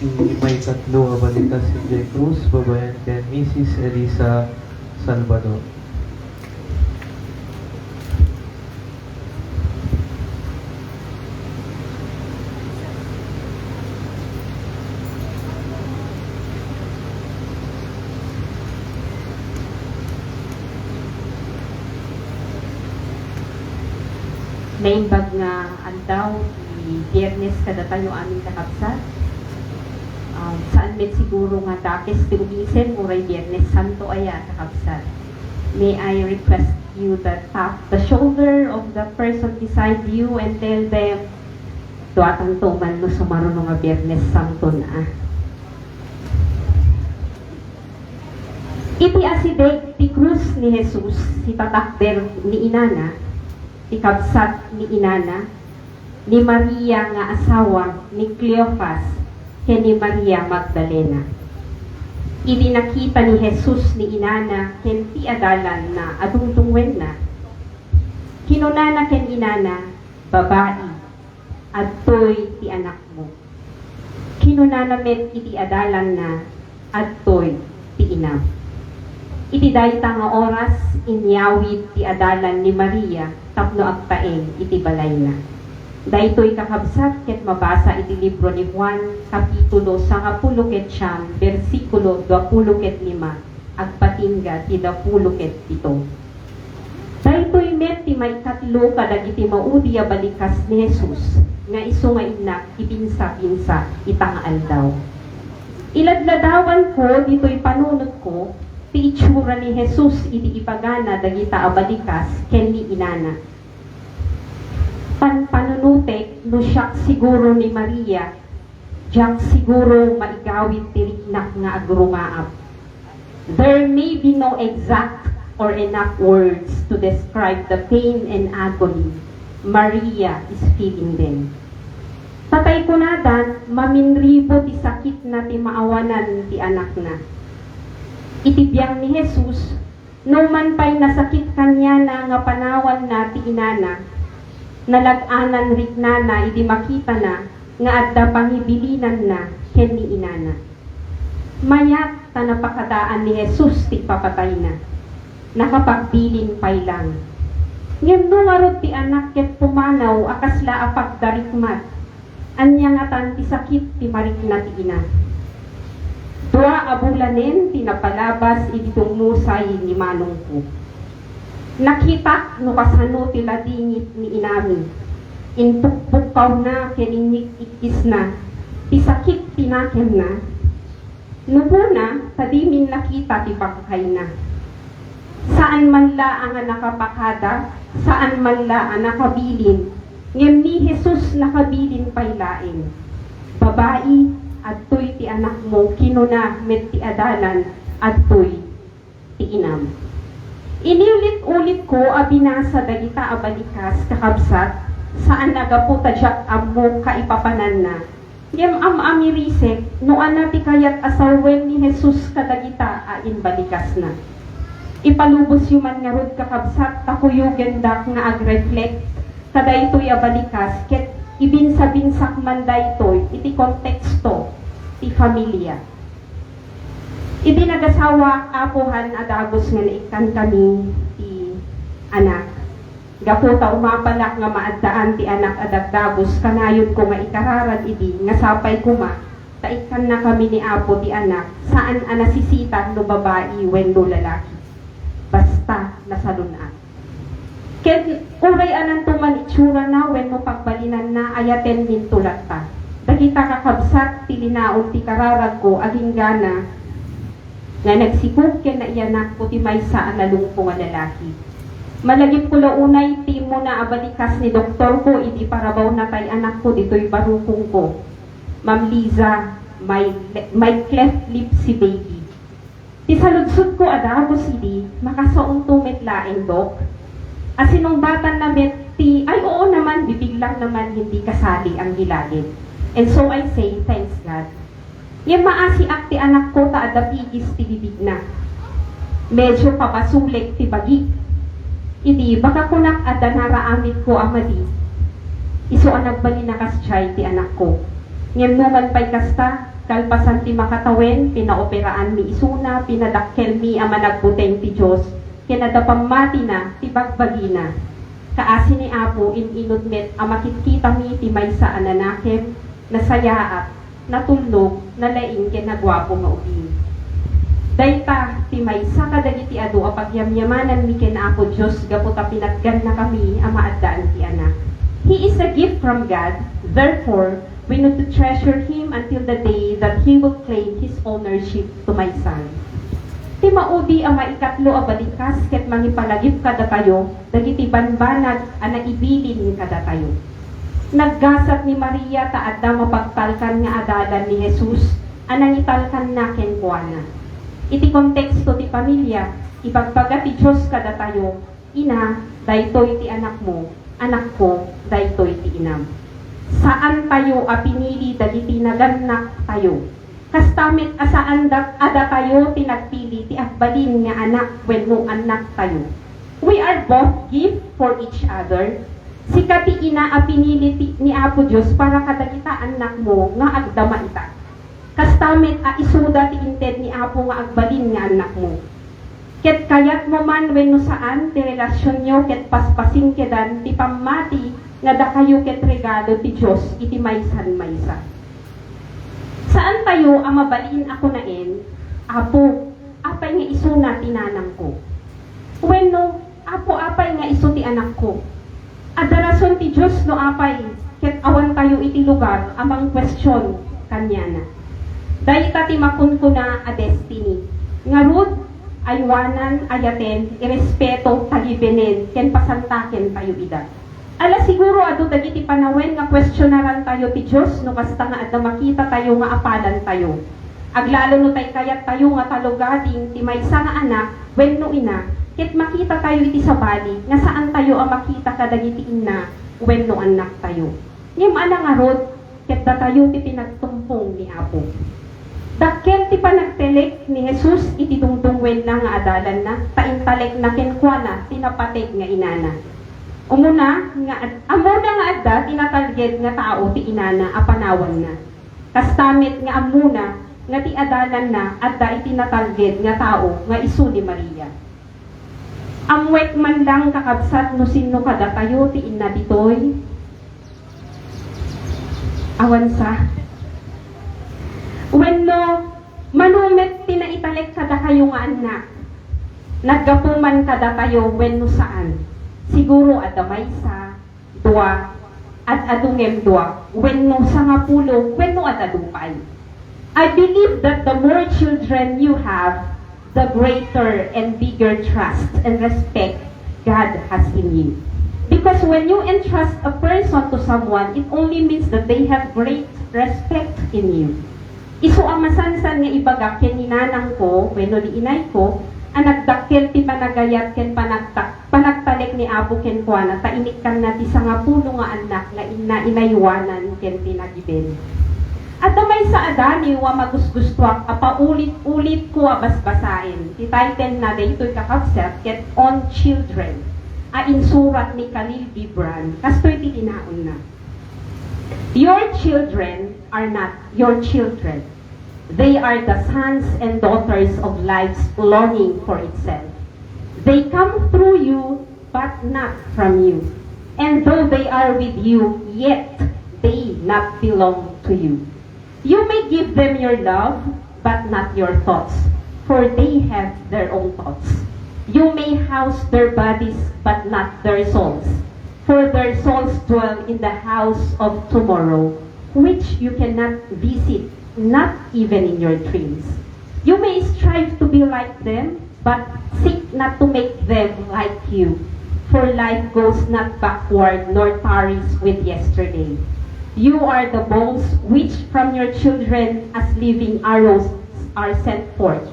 Ti maikatlo a balikas idiay krus, babaen ken Missus Elisa Salvador. Naimbag nga aldaw ti Biernes kadatayo amin, kakabsat. Um, saan met siguro nga dakes ti umisen, uray Biernes Santo aya, kakabsat. May I request you to tap the shoulder of the person beside you and tell them, duatanto man no sumaruno nga Biernes Santo na. Iti asideg ti krus ni Jesus, ti tatakder ni inana, ti kabsat ni inana, ni Maria nga asawa ni Cleofas ken ni Maria Magdalena. Idi nakita ni Jesus ni inana ken ti adalanna a dungdungngoenna, kinunana ken inana, "Babai, adtoy ti anakmo." Kinunana met iti adalanna, "Adtoy ti inam." Iti dayta nga oras, inyawid ti adalan ni Maria tapno agtaeng iti balayna. Daytoy, kakabsat, ket mabasa iti libro ni Juan, kapitulo sangapulo ket siam, bersikulo duapulo ket lima, agpatingga ti dapulo ket pito. Daytoy met ti maikatlo kadagiti maudi a balikas ni Jesus nga isu nga innak ti binsa-binsa ita nga aldaw. Iladladawanko ditoy panunotko ti itsura ni Jesus idi ibagana dagita a balikas ken ni inana. Panpanunotek no siak siguro ni Maria, diak siguro maigawid ti riknak nga agrungaap. There may be no exact or enough words to describe the pain and agony Maria is feeling then. Tatay kunadan, maminribo ti sakitna ti maawanan ti anakna. Iti biang ni Jesus, no man pay nasakit kaniana nga panawanna ti inana, nalag-anan riknana idi makitana nga adda pangibilinanna ken ni inana. Mayat ta napakadaan ni Jesus ti ipapatayna. Nakapagbilin pay lang. Ngem no ngarud ti anak ket pumanaw a kasla a pagdarikmat, ania ngatan ti sakit ti marikna ti ina? Dua a bulanen ti napalabas idi dummusay ni manongko. Nakitak no kasano ti ladingit ni inami. Inpukpukkawna ken innik-ikkisna ti sakit ti nakemna. Nubona, ta dimin nakita ti bangkayna. Saan man la a nga nakapakada, saan man la a nakabilin, ngem ni Jesus nakabilin pay laeng. "Babai, adtoy ti anakmo," kinuna met ti adalan, "Adtoy ti inam." Iniulit-ulitko a binasa dagita a balikas, kakabsat, saan a gapu ta diak ammo kaipapananna, ngem am-amirisek no ania ti kayat a sawen ni Jesus kadagita a imbalikasna. Ipalubosyo man ngarud, kakabsat, ta kuyogendak nga agreflect kadaytoy a balikas ket ibinsabinsak man daytoy iti konteksto ti familia. Idi nagasawaak, Apo, han a dagus nga naikkankami ti anak, Gapu ta umapalak nga maaddaan ti anak a dagdagus, kanayonko nga ikararag idi nga sapay koma ta ikkannakami ni Apo ti anak, saan a nasisitan no babai wenno lalaki. Basta nasalun-at. Ket uray ananto man itsurana wenno pagbalinanna, ayatenminto latta. Dagita kakabsat ti linaon ti kararagko agingga na nga nagsikog ken naiyanakko ti maysa a nalungko nga lalaki. Malagipko la unay ti immuna a balikas ni doktorko idi parabawna tay anakko ditoy barukongko. Ma'am Liza, my, my cleft lip si baby. Ti saludsodko a dagus idi, makasaonto met laeng, Dok? A sinungbatanna met ti, "Ay, oo naman, bibig lang naman, hindi kasali ang gilagid." And so I say, "Thanks, God." Ngem maasiak ti anakko ta adda pigis ti bibigna. Medyo pabasolek ti bagik. Idi, baka kunak adda naraamidko a madi. Isu a nagbalin a kasdiay ti anakko. Ngem numan pay kasta, kalpasan ti makatawen, pinaoperaanmi isuna, pinadakkelmi a managbuteng ti Dios, ken adda pammatina ti bagbagina. Kaasi ni Apo, in-inut met a makitkitami ti maysa a nanakem, nasayaat, natulnog, nalaing ken naguapo nga ubing. Dayta ti maysa kadagiti adu a pagyamyamananmi ken Apo Dios gapu ta pinatgannakami a maaddaan ti anak. He is a gift from God, therefore, we need to treasure him until the day that he will claim his ownership to my son. Ti maudi a maikatlo a balikas ket mangipalagip kadatayo dagiti banbanag a naibilin kadatayo. Naggasat ni Maria ta adda mapagtalkan nga adalan ni Jesus a nangitalkanna kenkuana. Iti konteksto ti pamilia, ibagbaga ti Dios kadatayo, "Ina, daytoy ti anakmo, anakko, daytoy ti inam." Saantayo a pinili dagiti nagannaktayo. Kasta met a saanda a datayo ti nagpili ti agbalin nga anak wenno annaktayo. We are both gift for each other. Sika ti ina a pinili ti, ni Apo Dios para kadagita annakmo nga agdama ita. Kasta met a isuda ti inted ni Apo nga agbalin nga annakmo. Ket kayatmo man wenno saan ti relasionyo ket paspasingkedan ti pammati nga dakayo ket regalo ti Dios iti maysan maysa. Saantayo a mabalin a kunaen, "Apo, apay nga isuna ti nanangko?" Wenno, "Apo, apay nga isu ti anakko?" Adda rason ti Dios no apay ket awantayo iti lugar a mangkuestion kaniana. Dayta ti makunkuna a destiny. Ngarud, aywanan, ayaten, irespeto, tagibenen, ken pasantakentayo ida. Ala, siguro adu dagiti panawen nga kuestionarantayo ti Dios no kasta nga adda makitatayo nga apalantayo. Aglalo no tay kayattayo nga talugading ti maysa nga anak wenno ina, ket makitatayo iti sabali nga saantayo a makita kadagiti inna wenno annaktayo. Ngem ala ngarud, ket datayo ti pinagtumpong ni Apo. Dakkel ti panagtalek ni Jesus iti dungdungngoenna nga adalanna, ta intalekna kenkuana ti napateg nga inana. Umuna nga ad-, ammona nga adda ti natalged nga tao ti inana a panawanna. Kasta met nga ammona nga ti adalanna adda iti natalged nga tao nga isu ni Maria. Ammoek man lang, kakabsat, no sinno kadatayo ti inna ditoy? Awan sa. Wenno, mano met ti naitalek kadakayo nga annak? Naggapu man kadatayo wenno saan? Siguro adda maysa, dua, ad-adu ngem dua, wenno sangapulo, wenno ad-adu pay. I believe that the more children you have, the greater and bigger trust and respect God has in you. Because when you entrust a person to someone, it only means that they have great respect in you. Isu a masansan nga ibaga ken ni nanangko wenno ni inayko a nagdakkel ti panagayat ken panagtak-, panagtalek ni Apo kenkuana ta inikkanna ti sangapulo nga annak nga inna inaywanan ken pinagiben. Adda maysa a daniw a magusgustoak a paulit-ulitko a basbasaen. Ti title na daytoy, kakabsat, ket On Children, a insurat ni Khalil Gibran. Kastoy ti linaonna. Your children are not your children. They are the sons and daughters of life's longing for itself. They come through you but not from you. And though they are with you, yet they not belong to you. You may give them your love, but not your thoughts, for they have their own thoughts. You may house their bodies, but not their souls, for their souls dwell in the house of tomorrow, which you cannot visit, not even in your dreams. You may strive to be like them, but seek not to make them like you. For life goes not backward nor tarries with yesterday. You are the balls which from your children as living arrows are sent forth.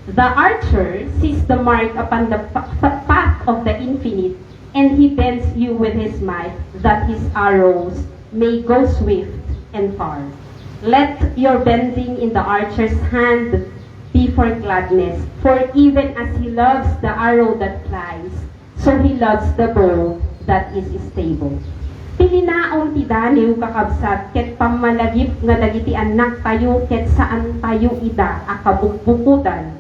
The archer sees the mark upon the pa- pa- path of the infinite, and he bends you with his might, that his arrows may go swift and far. Let your bending in the archer's hand be for gladness, for even as he loves the arrow that flies, so he loves the bow that is stable. Ti linaon ti daniw, kakabsat, ket pammalagip nga dagiti annaktayo ket saantayo ida a kabukbukodan,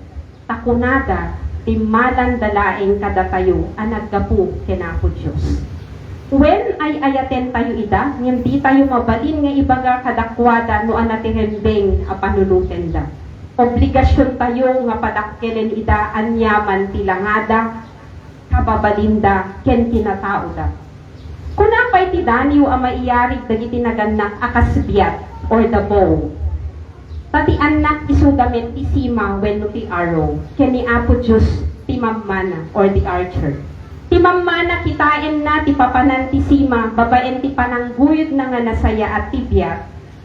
ta kunada, timmalanda laeng kadatayo a naggapu ken Apo Dios. Wen, ay-ayatentayo ida, ngem ditayo mabalin nga ibaga kadakuada no ania ti rembeng a panunotenda. Obligasiontayo nga padakkelen ida aniaman ti langada, kababalinda, ken kinataoda. Kuna pay ti daniw a maiyarig dagiti nagannak a kas biat or the bow. Ta ti annak isuda met ti sima wenno ti arrow, ken ni Apo Dios ti mammana or the archer. Ti mammana kitaenna ti papanan ti sima babaen ti panangguyodna nga nasayaat ti biat,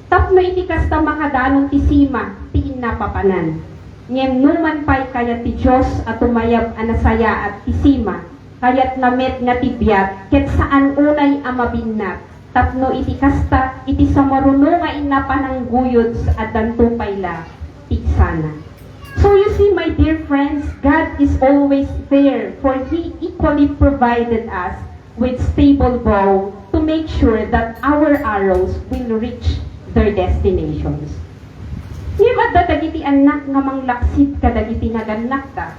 tapno iti kasta makadanon ti sima ti inna papanan. Ngem numan pay kayat ti Dios a tumayab a nasayaat ti sima, kayatna met nga ti biat ket saan unay a mabinnat, tapno iti kasta, iti samaruno nga inna panangguyod, addanto pay la pigsana. So you see, my dear friends, God is always there, for He equally provided us with stable bow to make sure that our arrows will reach their destinations. Ngem adda dagiti annak nga manglaksid kadagiti nagannakda,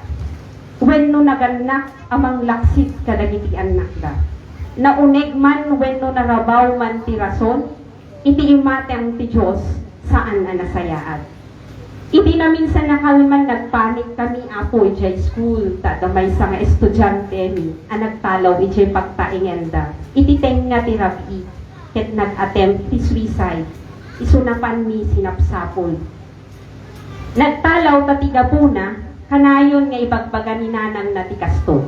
wenno nagannak a manglaksid kadagiti annakda. Nauneg man wenno narabaw man ti rason, iti imatang ti Dios, saan a nasayaat. Idi naminsan a kalman, nagpanik kami, Apo, idiay school, ta adda maysa nga estudiantemi a nagtalaw idiay pagtaengenda iti tengnga ti rabii ket nag-attempt ti suicide. Isu napanmi sinapsapul. Nagtalaw ta ti gapuna, kanayon nga ibagbaga ni nanangna ti kasto.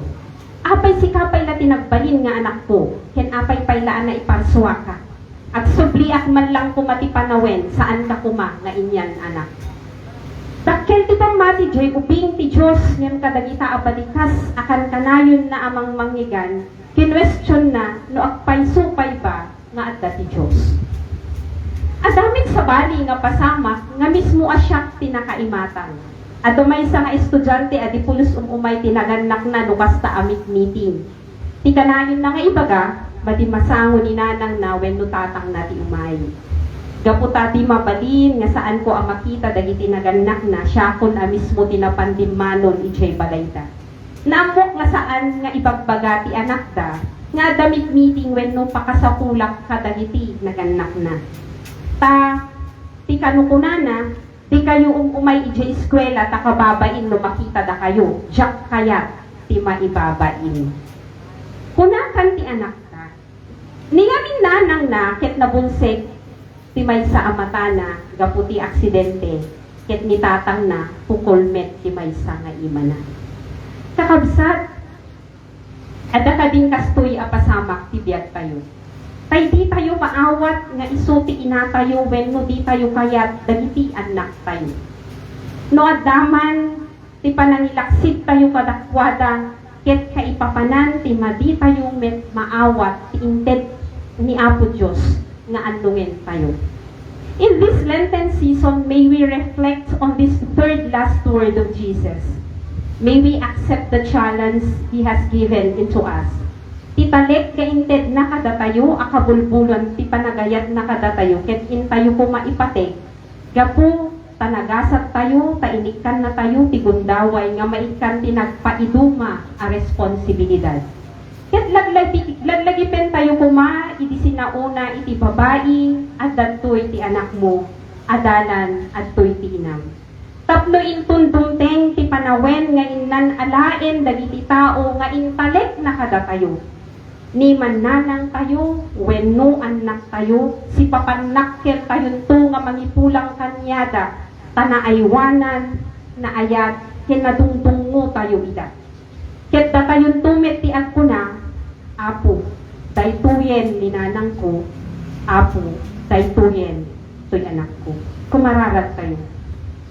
Apay, sika pay la ti nagbalin nga anakko, ken apay pay la a naiparsuaka? Agsubliak man lang koma ti panawen, saanka koma nga inian-anak. Dakkel ti pammati diay ubing ti Dios ngem kadagita a balikas a kankanayonna a mangmangngegan, kinuestionna no agpayso pay ba nga adda ti Dios. Adda met sabali nga pasamak nga mismo a siak ti nakaimatang. Adda maysa nga estudiante a di pulos um-umay ti nagannakna no kasta a mitmiting. Ti kanayonna nga ibaga, madi masango ni nanangna wenno tatangna ti umay. Gapu ta di mabalin nga saanko a makita dagiti nagannakna, siakon a mismo ti napandimmanon idiay balayda. Naammok nga saan nga ibagbaga ti anakda nga adda mitmiting wenno pakasapulak kadagiti nagannakna. Ta, ti kanukunana, dikayo um-umay idiay eskuela ta kababain no makitadakayo, diak kayat ti maibabain. Kunakan ti anakda. Ni ngamin nanangna ket nabulsek ti maysa a matana gapu ti aksidente, ket ni tatangna pukol met ti maysa nga imana. Kakabsat, adda kadin kastoy a pasamak ti biagtayo. Tay ditayo maawat nga isu ti inatayo wenno ditayo kayat dagiti annaktayo. No adda man ti panangilaksidtayo kadakuada ket kaipapanan ti maditayo met maawat ti inted ni Apo Dios nga annongentayo. In this Lenten season, may we reflect on this third last word of Jesus. May we accept the challenge He has given into us. Ti talek nga intedna kadatayo a kabulbulon ti panagayatna kadatayo ket intayo koma ipateg gapu ta nagasattayo ta inikkannatayo ti gundaway nga maikkan ti nagpaiduma a responsibilidad. Ket laglagi-, laglagipentayo koma idi sinaona iti babai, adda ditoy ti anakmo, adalan adtoy ti inam. Tapno inton dumteng ti panawen nga innan alaen dagiti tao nga intalekna kadatayo, ni mannanangtayo wenno annaktayo, sipapanakkeltayonto nga mangipulang kaniada, ta naaywanan, naayat, ken nadungdungngotayo ida. Ket datayonto met ti agkuna, "Apo, daytoyen ni nanangko. Apo, daytoyen toy anakko." Kumararadtayo.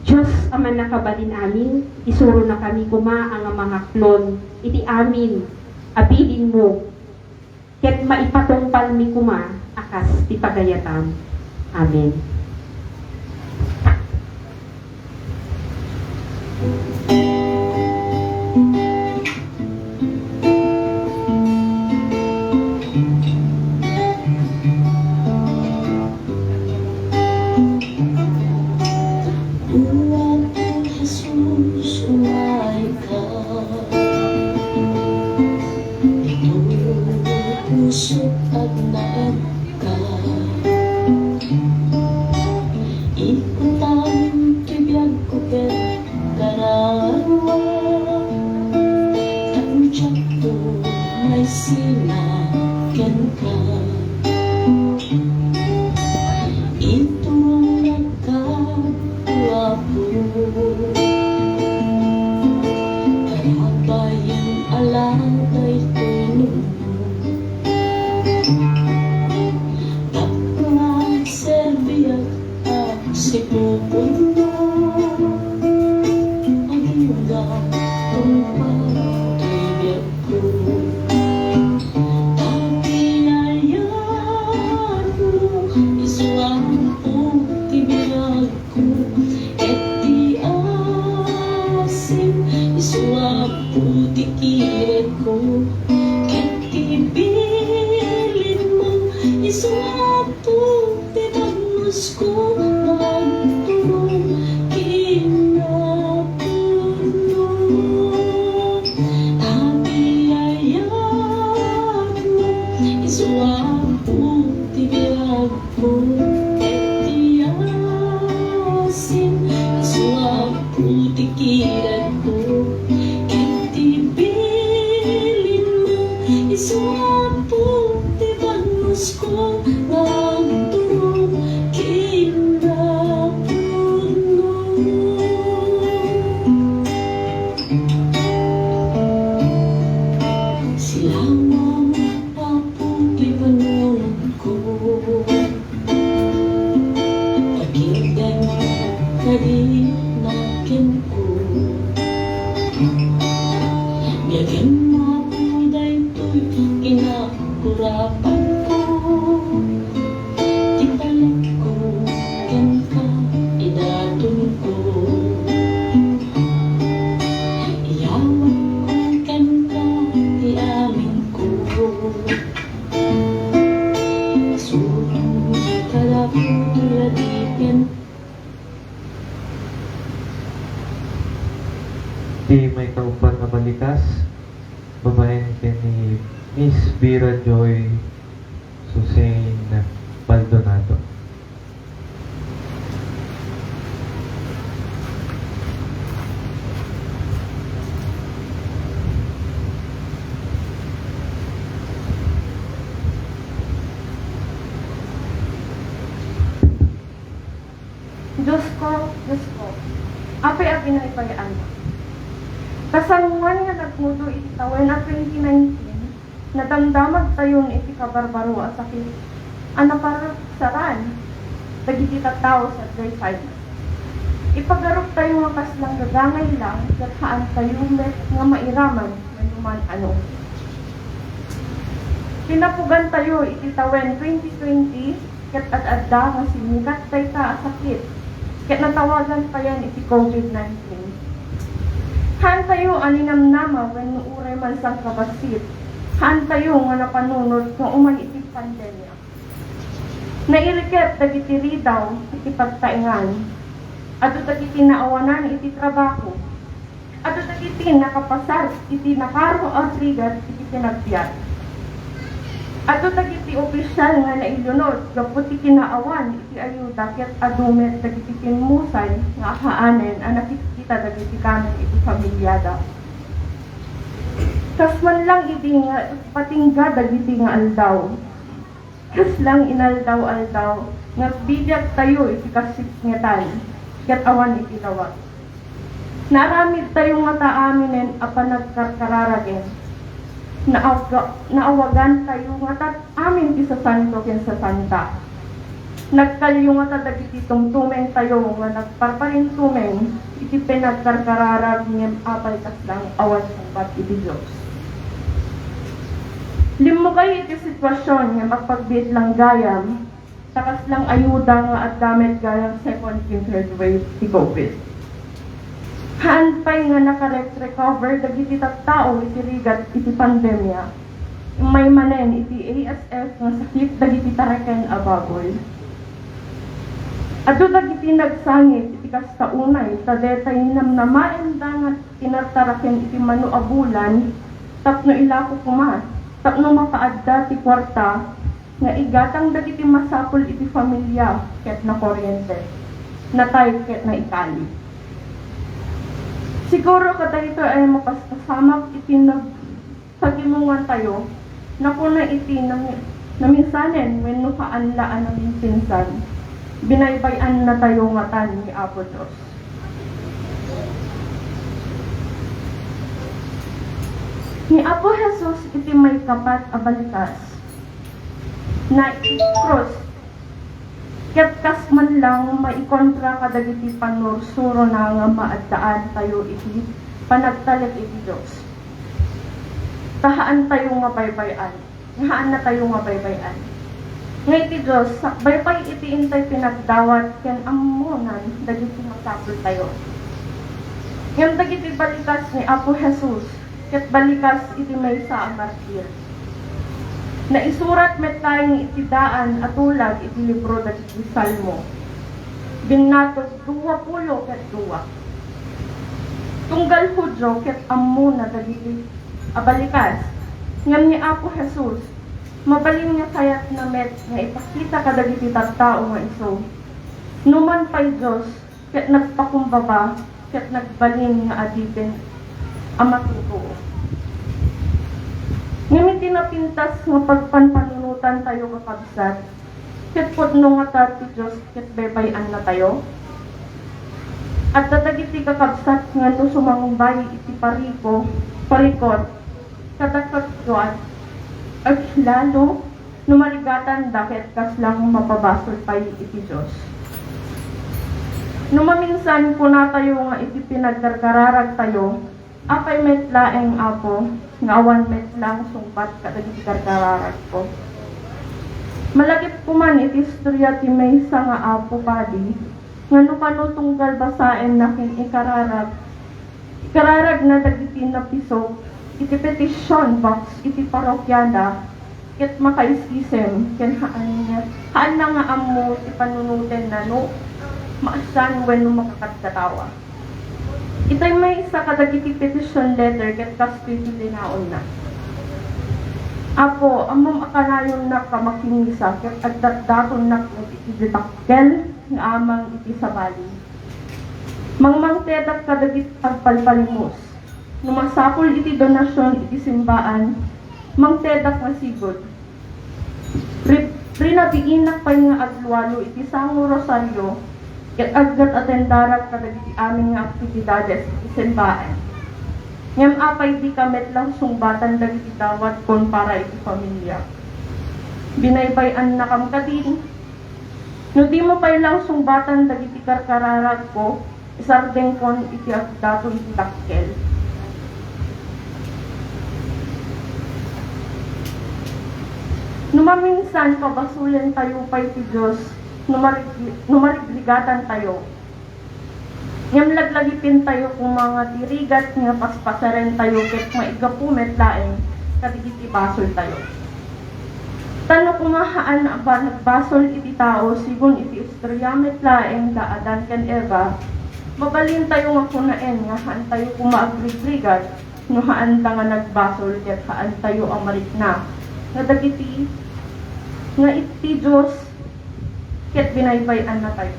Dios a Mannakabalin-amin, isuronakami koma a nga mangaklon iti amin a bilinmo ket maipatungpalmi koma a kas ti pagayatam. Amen. O Apo Jesus, umayka. Ito pusok agnaed ka. Ikutam ti biagko ket kararua, tapno diakto maisina kenka. Iturongka, Apo, karabayan a la daytoy nuno. Tapno agserbiak a sipupunno, agingga tungpal ti biagko. Ta ti ayatmo isu, Apo, ti biagko, ket ti asim isu, Apo, ti kirekko, ket ti bilinmo isu, Apo, ti bagnusko nga agturong kinapudno. Ta ti ayatmo isu, Apo, ti biagko, ket ti asim isu, Apo, ti kirekko, ket ti bilinmo isu, Apo, ti bagnusko nga agturong kinapudno. Silaw, Apo, ti panunotko. Pakirdem kadi kenko. Biagem, Apo, daytoy kinakurapanko. Ti talekko kenka, idatonko. Iyawatko kenka ti aminko. Isurom kadakuya ti ken- Ti maikauppat a balikas, babaen ken ni Miss Vera Joy Susain Baldonato. Diosko, Diosko, apay a binaybayaannak? Kasangoan nga nagmudo iti tawen a twenty nineteen, nadamdamagtayon iti kabarbaro a sakit a naparsaran dagiti tattao sadiay payna. Ipagaruptayo nga kasla gagangay la ket haantayo met nga mairaman wenno man-ano. Pinapugantayo iti tawen twenty twenty ket ad-adda nga simmikat dayta a sakit ket natawagan payen iti COVID nineteen. Haantayo a ninamnama wenno uray mansangkabassit. Haantayo nga napanunot nga uman iti pandemia. Nairiket dagiti ridaw iti pagtaengan. Adu dagiti naawanan iti trabaho. Adu dagiti nakapasar iti nakaro a rigat iti panagbiag. Adu dagiti opisyal nga nailunod gapu ti kinaawan iti ayuda ket adu met dagiti kinmusay nga ahaanen a nakitita dagiti kanen iti familiada. Kas man lang idi nga ipatingga dagiti nga aldaw, kas lang inaldaw-aldaw nga agbibiagtayo iti kasipngetan ket awan iti lawag. Naaramidtayo ngata aminen a panagkarkararagen. Naaga-, naawagantayo ngata amin ti sasanto ken sasanta. Nagkalyo ngata dagiti tumtumengtayo nga nagparparintumeng iti panagkarkararag ngem apay kaslang awan sungbat iti Dios. Limmukay iti sitwasion nga mapagbiit lang gayam, ta kaslang ayuda nga adda met gayam second ken third wave ti covid. Haan pay nga nakarecover dagiti tattao iti rigat iti pandemia. Immay manen iti A S F nga sakit dagiti tareken a baboy. Adu dagiti nagsangit iti kasta unay ta detay namnamaenda nga tinartaraken iti mano a bulan tapno ilako koma, tapno mapaadda ti kuarta nga igatang dagiti masapul iti familia ket nakoriente, natay ket naikali. Siguro kadaytoy ay mapaspasamak iti nagpagimongantayo, nakuna iti nami-, naminsanen wenno haan la a naminpinsan, binaybay-annatayo ngatan ni Apo Dios. Ni Apo Jesus iti maikapat a balikas, naikrus, ket kas man lang maikontra kadagiti pannursurona nga maaddaantayo iti panagtalek iti Dios. Ta haantayo nga baybay-an, nga haannatayo nga baybay-an. Nga iti Dios, sakbay pay iti intay pinagdawat ken ammonan dagiti masapultayo. Ngem dagiti balikas ni Apo Jesus, ket balikas iti maysa a martir. Naisurat met laeng iti daan a tulag iti libro dagiti Salmo. Binnatog dua pulo ket dua. Tunggal Judio ket ammona dagiti a balikas, ngem ni Apo Jesus, mabalin nga kayatna met nga ipakita kadagiti tattao nga isu, numan pay Dios, ket nagpakumbaba, ket nagbalin nga adipen a matutuo. Ngem iti napintas nga pagpanpanunotantayo, kakabsat, ket pudno ngata ti Dios ket baybay-annatayo? Adda dagiti kakabsat nga no sumangbay iti pariko-, parikut kadakatoan, aglalo no marigatanda ket kasla mapabasol pay iti Dios. No maminsan kunatayo nga iti pinagkarkararagtayo, apay met laeng, Apo, nga awan met lang sungbat kadagiti karkararagko? Malagip koman iti istorya ti maysa nga Apo Padi nga no kano tunggal basaenna ken ikararag, ikararagna dagiti napisok iti petition box iti parokiada, ket makaisisem ken haanna, haanna nga ammo ti panunotenna no maassan wenno makakadkatawa. Itay maysa kadagiti petition letter ket kastoy ti linaonna: Apo, ammom a kanayonnak a makimisa ket agdatdatonnak met iti dakkel nga amang iti sabali. Mangmangtedak kadagiti agpalpalimus. No masapul iti donasion iti simbaan, mangtedak nga sigud. Ri-, rinabiinak pay nga aglualo iti sango rosario, ket aggat-atendarak kadagiti amin nga aktibidades iti simbaan. Ngem apay dika met lang sungbatan dagiti dawatko para iti familia? Binaybay-annakam kadi? No dimo pay lang sungbatan dagiti karkararagko, isardengkon iti agdaton ti dakkel. No maminsan, pabasolentayo pay ti Dios no marig-, no marigrigatantayo. Ngem laglagipentayo koma nga ti rigat nga paspasarentayo ket maigapu met laeng kadagiti basoltayo. Ta no koma haan a ba-, nagbasol iti tao, sigun iti istorya met laeng da Adan ken Eva, mabalintayo nga kunaen nga haantayo koma agrigrigat no haanda nga nagbasol ket haantayo a marikna. nga dagiti, nga iti Dios ket binaybay-annatayo.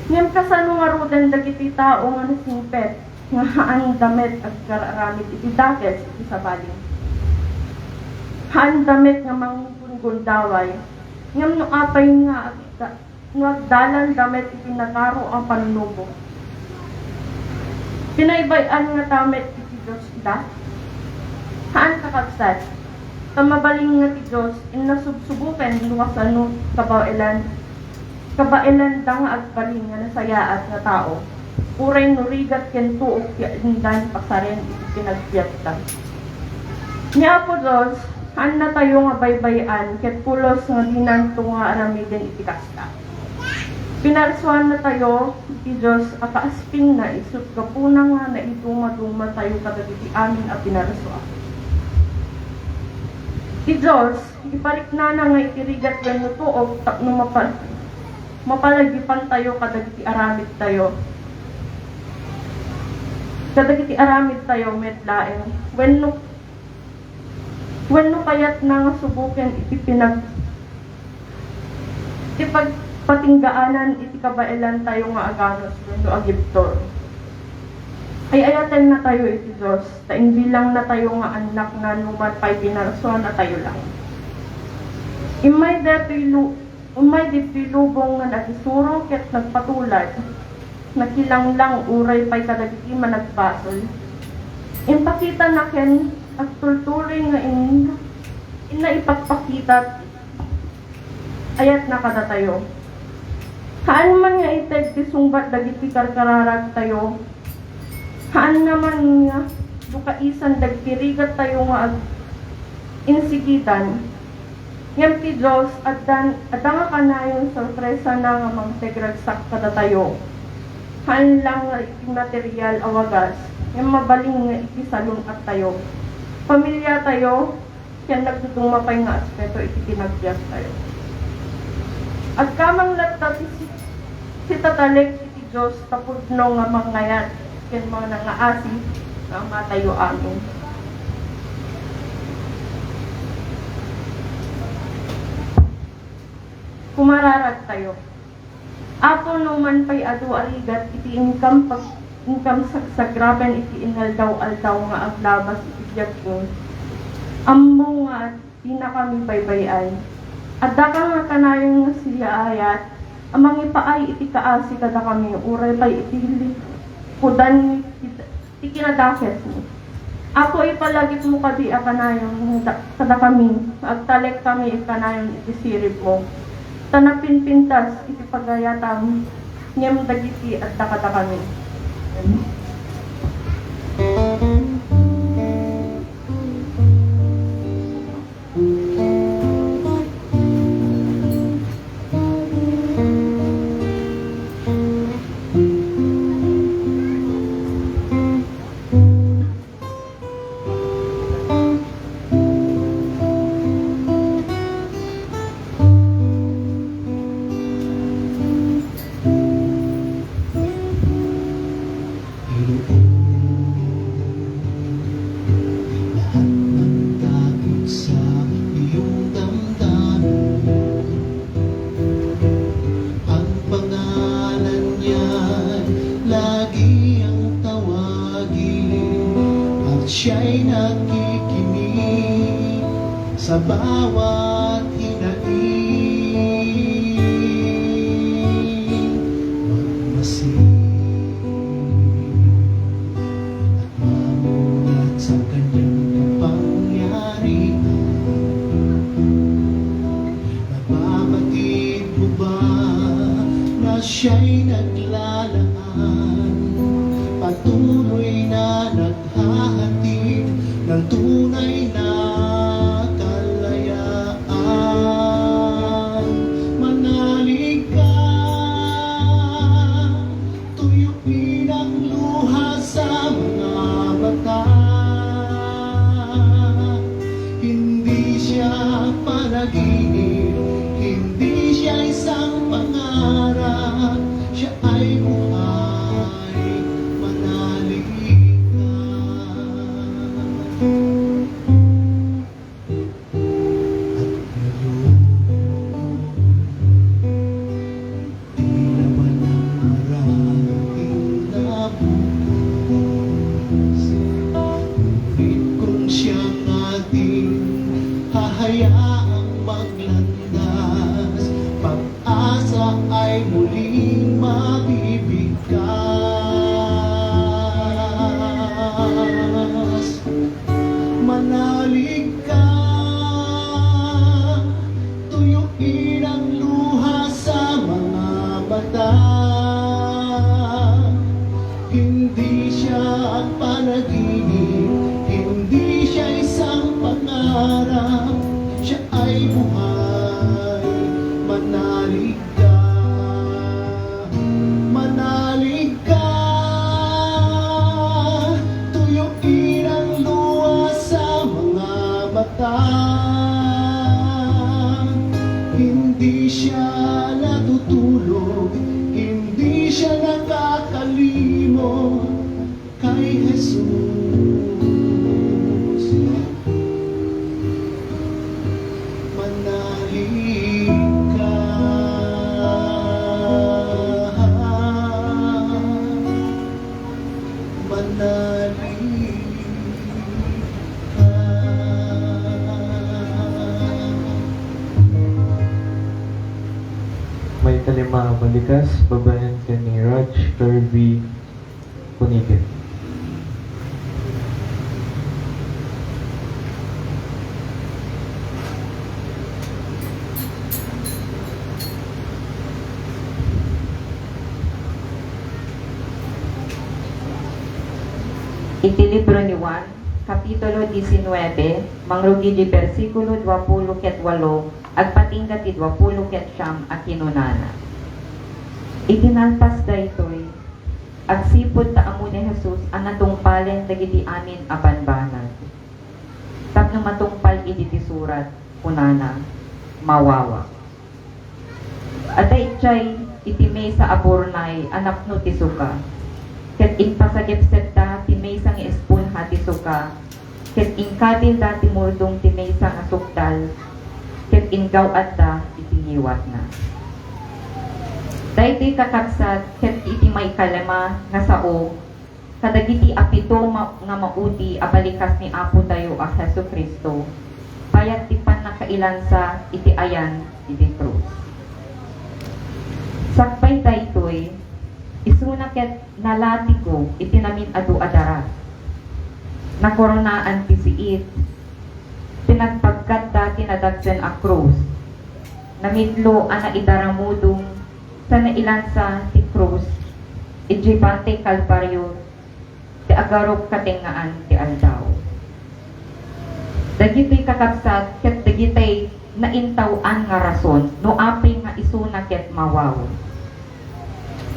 Ngem kasano ngaruden dagiti tao nga nasingpet nga haanda met agkararamid iti dakes iti sabali? Haanda met nga manggungundaway, ngem no apay nga agda-, no agdalanda met iti nagaro a pannubo? Binaybay-an ngata met iti Dios ida? Haan, kakabsat, ta mabalin nga ti Dios inna subsuboken no kasano kabaelan, kabaelanda nga agbalin nga nasayaat nga tao, uray no rigat ken tuok ti indan pasaren iti panagbiagda. Ni Apo Dios, haannatayo nga baybay-an ket pulos nga dinanto nga aramiden iti kasta. Pinarsuannatayo iti Dios a kaaspingna isut' gapuna nga naidumadumatayo kadagiti amin a pinarsua. Ti Dios, ipariknana nga iti rigat wenno tuok tapno mapa-, mapalagipantayo kadagiti aramidtayo. Kadagiti aramidtayo met laeng wenno, wenno kayatna nga suboken iti pinag-, ti pagpatinggaanan iti kabaelantayo nga aganus wenno agibtur. Ay-ayatennatayo iti Dios, ta imbilangnatayo nga annakna numan pay pinarsuanatayo laeng. Immay daytoy lu-, immay ditoy lubong nga nagisuro ket nagpatulad, nakilanglang uray pay kadagiti managbasol. Impakitana ken agtultuloy nga in-, inna ipakpakita ayatna kadatayo. Haan man nga ited ti sungbat dagiti karkararagtayo. Haanna man nga dukaisan dagiti rigattayo nga ag-, insigidan. Ngem ti Dios, addan-, adda nga kanayon sorpresana nga mangtegragsak kadatayo. Haan lang nga iti material a wagas, ngem mabalin nga iti salun-attayo, pamiliatayo, ken nagduduma pay nga aspeto iti panagbiagtayo. Agkamang latta ti si-, sitatalek iti Dios ta pudno nga mangngayat ken manangaasi nga Amatayo. Amen. Kumararagtayo. Apo, no man pay adu a rigat iti inkam pag-, inkam sagsagraben iti inaldaw-aldaw nga aglabas iti biagmi, ammo nga dinakami baybay-an. Addaka nga kanayon nga siyaayat a mangipaay iti kaasi kadakami, uray pay iti likudan ti kinadakesmi. Apo, ipalagipmo kadi a kanayon da-, kadakami, nga agtalekkami a kanayon iti siribmo. Ta napinpintas iti pagayatam, ngem dagiti adda kadakami. Lahat ng takot sa iyong damdamin, ang pangalan niya lagi ang tawagin, at siya'y nakikinig sa bawat hinaing. Magmasid at mamulat sa kanyang kapangyarihan. Napabatid mo ba na siya'y naglalaan, patuloy na naghahatid ng tunay na kalayaan? Manalig ka, tuyupin ang luha sa mga mata. Hindi siya panaginip, hindi siya isang pangarap, siya ay buhay. Manalig ka. Muling mabibigkas. Manalig ka, tuyuin ang luha sa mga mata. Hindi siya panaginip, hindi siya isang pangarap, siya ay buhay. Manalig ka, manalig ka, tuyuin ang luha sa mga mata. Hindi siya natutulog, hindi siya nakakalimot kay Jesus. Manalig ka. Manalig ka. May talima a balikas, babaen ken ni Raj Kirby Punitin. Iti libro ni Juan, Kapitulo diecinuebe, mangrugi di bersikulo duapulo ket walo, agpatingga ti duapulo ket siam a kinunana. Iti nalpas daytoy, agsipud ta ammo ni Jesus a natungpalen dagiti amin a bambanag. Tapno matungpal idi ti surat, kunana, "Mawawa." Adda idiay iti maysa a burnay a napno ti suka, ket impasagepsepda ti maysa nga esponha ti suka, ket inkabilda ti murdom ti maysa nga sukdal, ket inggaw-atda iti ngiwatna. Daytoy, kakabsat, ket iti maikalima nga sao, kadagiti apito ma-, nga maudi a balikas ni Apotayo a Jesu-Cristo, bayat ti pannakailansa iti ayan iti krus. Sakbay daytoy, isuna ket nalatigo iti namin-adu a daras. Nakoronaan ti siit, pinagpagkatda ti nadagsen a krus, namitlo a naidaramudong sa nailansa ti krus idiay Bantay Kalbario ti agarup katengngaan ti aldaw. Dagitoy, kakabsat, ket dagitoy naintaw-an nga rason no apay nga isuna ket mawaw.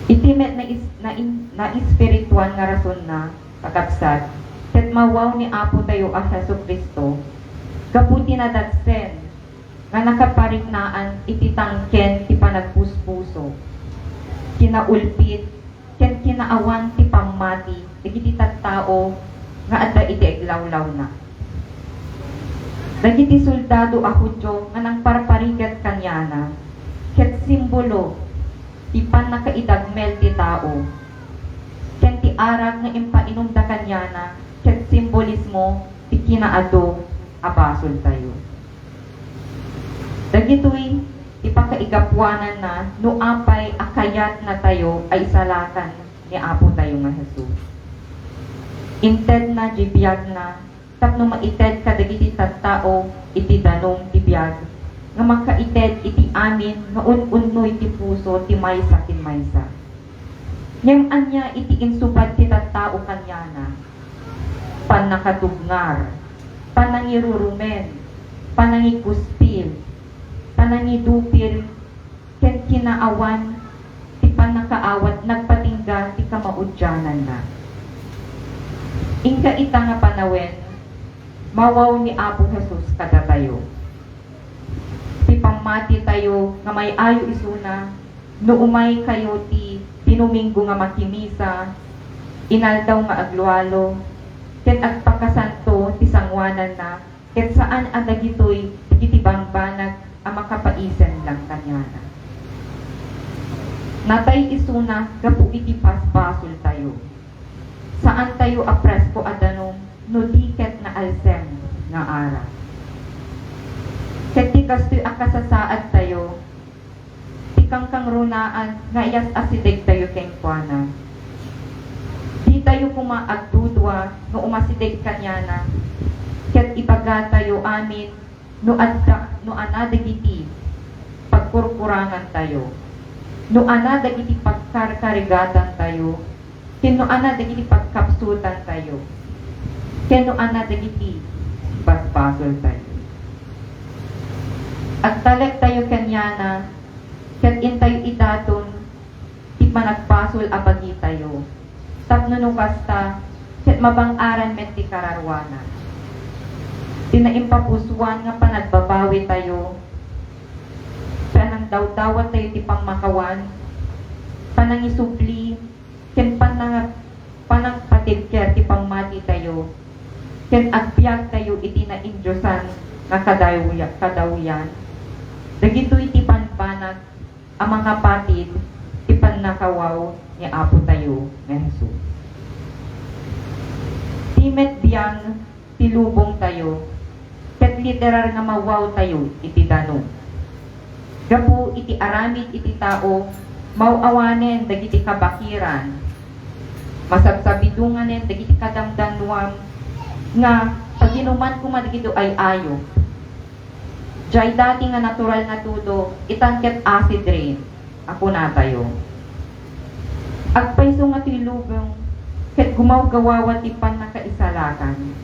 Iti met nais-, nain-, naespirituan nga rasonna, kakabsat, ket mawaw ni Apotayo a Jesu-Cristo gapu ti nadagsen nga nakapariknaan iti tangken ti panagpuspuso, kinaulpit, ken kinaawan ti pammati dagiti tattao nga adda iti aglawlawna. Dagiti soldado a Judio nga nangparparigat kaniana ket simbolo ti pannakaidagmel ti tao, ken ti arak nga impainumda kaniana ket simbolismo ti kinaadu a basoltayo. Dagitoy ti pakaigapuananna no apay a kayatnatayo a isalakan ni Apotayo nga Jesus. Intedna diay biagna tapno maited kadagiti tattao iti danum ti biag nga makaited iti amin nga un-unnoy ti puso ti maysa ken maysa. Ngem ania iti insubad ti tattao kaniana? Pannakatubngar, panangirurumen, panangikuspil, panangidupir, ken kinaawan ti pannakaawat nagpatingga ti kamaudiananna. Inka ita nga panawen, mawaw ni Apo Jesus kadatayo. Ti pammatitayo nga may-ayo isuna no umaykayo ti Dinomingo nga makimisa, inaldaw nga aglualo, ket agpakasanto ti sangoananna, ket saan a dagitoy dagiti bambanag a makapaisen lang kaniana. Natay isuna gapu iti basbasoltayo. Saantayo a presko a danum no di ket naalsem nga arak. Ket ti kastoy a kasasaadtayo, ti kangkangrunaan nga iyas-asidegtayo kenkuana. Ditayo koma agdudua nga umasideg kaniana, ket ibagatayo amin no adda, no ania dagiti pagkurkurangantayo, no ania dagiti pagkarkarigatantayo, ken no ania dagiti pagkapsutantayo, ken no ania dagiti basbasoltayo. Agtalektayo kaniana, ket intayo idaton ti managbasol a bagitayo, tapno no kasta, ket mabang-aran met ti kararuana. Ti naimpapusuan nga panagbabawitayo, panangdawdawattayo ti pammakawan, panangisubli, ken panang-, panangpatibker ti pammatitayo, ken agbiagtayo iti naindiosan nga kadawya-, kadawyan. Dagitoy ti bambanag a makapatid ti pannakawaw ni Apotayo nga Jesus. Ti met biang ti lubongtayo, ket literal nga mawawtayo iti danum. Gapu iti aramid iti tao, maw-awanen dagiti kabakiran, masabsabidonganen dagiti kadamdanuam nga paginuman koma dagiti ay-ayop. Diay dati nga natural nga tudo, itan ket acid rain a kunatayo. Agpayso nga toy lubong ket gumawgawawa ti pannakaisalakan.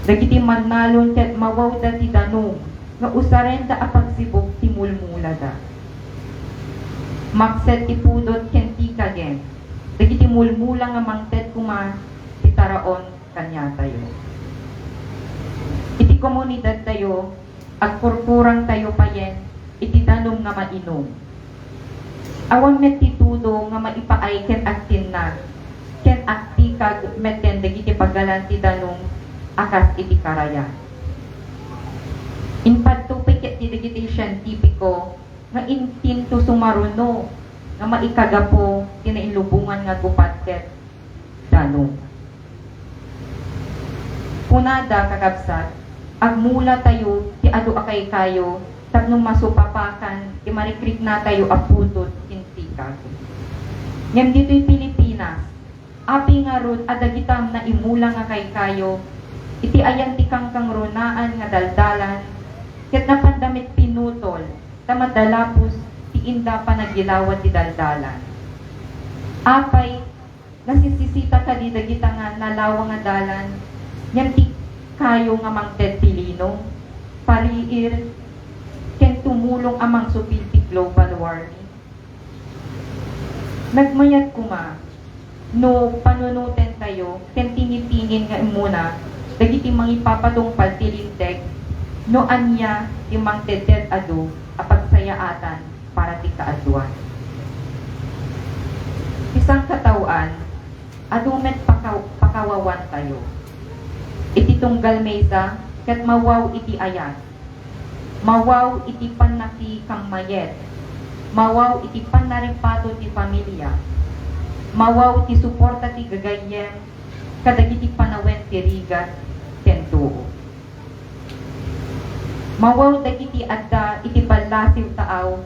Dagiti mannalon ket mawawda ti danum nga usarenda a pagsibug ti mulmulada. Makset ti pudot ken tikagen dagiti mulmula nga mangted koma ti taraon kaniatayo. Iti komunidadtayo, agkurkurangtayo payen iti danum nga mainum. Awan met ti tudo nga maipaay ken agtinnag, ken agtikag metten dagiti pagalan ti danum a kas iti karayan. Impaddutpay ket ti dagiti sientipiko nga intinto sumaruno nga maikagapu ti nainlubongan nga gupat ket danum. Kunada, kakabsat, agmulatayo ti adu a kaykayo tapno masupapakan ti marikriknatayo a pudot ken tikag. Ngem ditoy Pilipinas, apay ngarud a dagitam naimula nga kaykayo iti ayan ti kangkangrunaan nga daldalan, ket napanda met pinutol ta madalapos ti inda panagilawad ti daldalan. Apay, nasisisita kadi dagita nga nalawa nga dalan, ngem ti kayo nga mangted ti lino, pariir, ken tumulong a mangsupil ti global warming? Nagmayat koma no panunotentayo ken tingitingen nga immuna dagiti mangipapatungpal ti Linteg no ania ti mangted-ted adu a pagsayaatan para ti kaaduan. Ti sangkataoan, adu met pakaw-, pakawawantayo. Iti tunggal maysa, ket mawaw iti ayat, mawaw iti pannakikangmayet, mawaw iti pannaripato ti familia, mawaw ti suporta ti gagayyem kadagiti panawen ti rigat ken too. Mawaw dagiti adda iti ballasiw taaw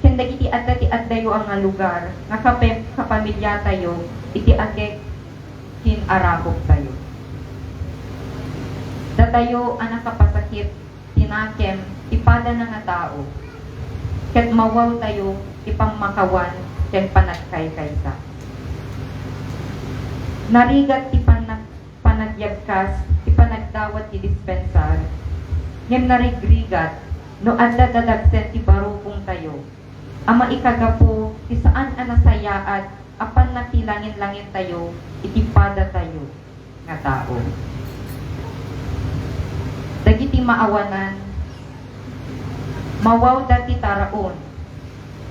ken dagiti adda ti addayo a nga lugar nga kape-, kapamiliatayo iti agek ken arakuptayo. Datayo a nakapasakit ti nakem ti padana nga tao, ket mawawtayo ti pammakawan ken panagkaykaysa. Narigat ti panag-, panagyabkas ti panagdawat ti dispensar, ngem narigrigat no adda dadagsen ti barukongtayo a maikagapu ti saan a nasayaat a pannakilangin-langintayo iti padatayo nga tao. Dagiti maawanan, mawawda ti taraon,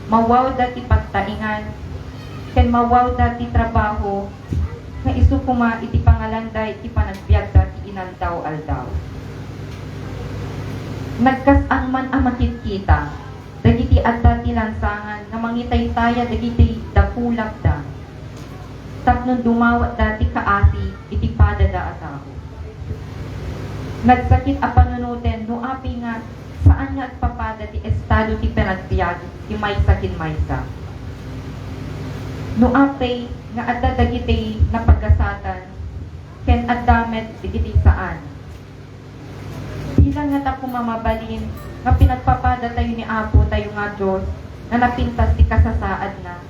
mawawda ti pagtaengan, ken mawawda ti trabaho nga isu koma iti pangalanda iti panagbiagda ti inaldaw-aldaw. Nagkas-an man a makitkita dagiti adda ti lansangan nga mangitaytaya dagiti dakulapda tapno dumawatda ti kaasi iti padada a tao. Nagsakit a panunoten no apay nga saan nga agpapada ti estado ti panagbi-, biag ti maysa ken maysa. No apay nga adda dagiti napagasatan ken adda met dagiti saan, bilang ngata koma mabalin nga pinagpapadatayo ni Apotayo nga Dios nga napintas ti kasasaadna,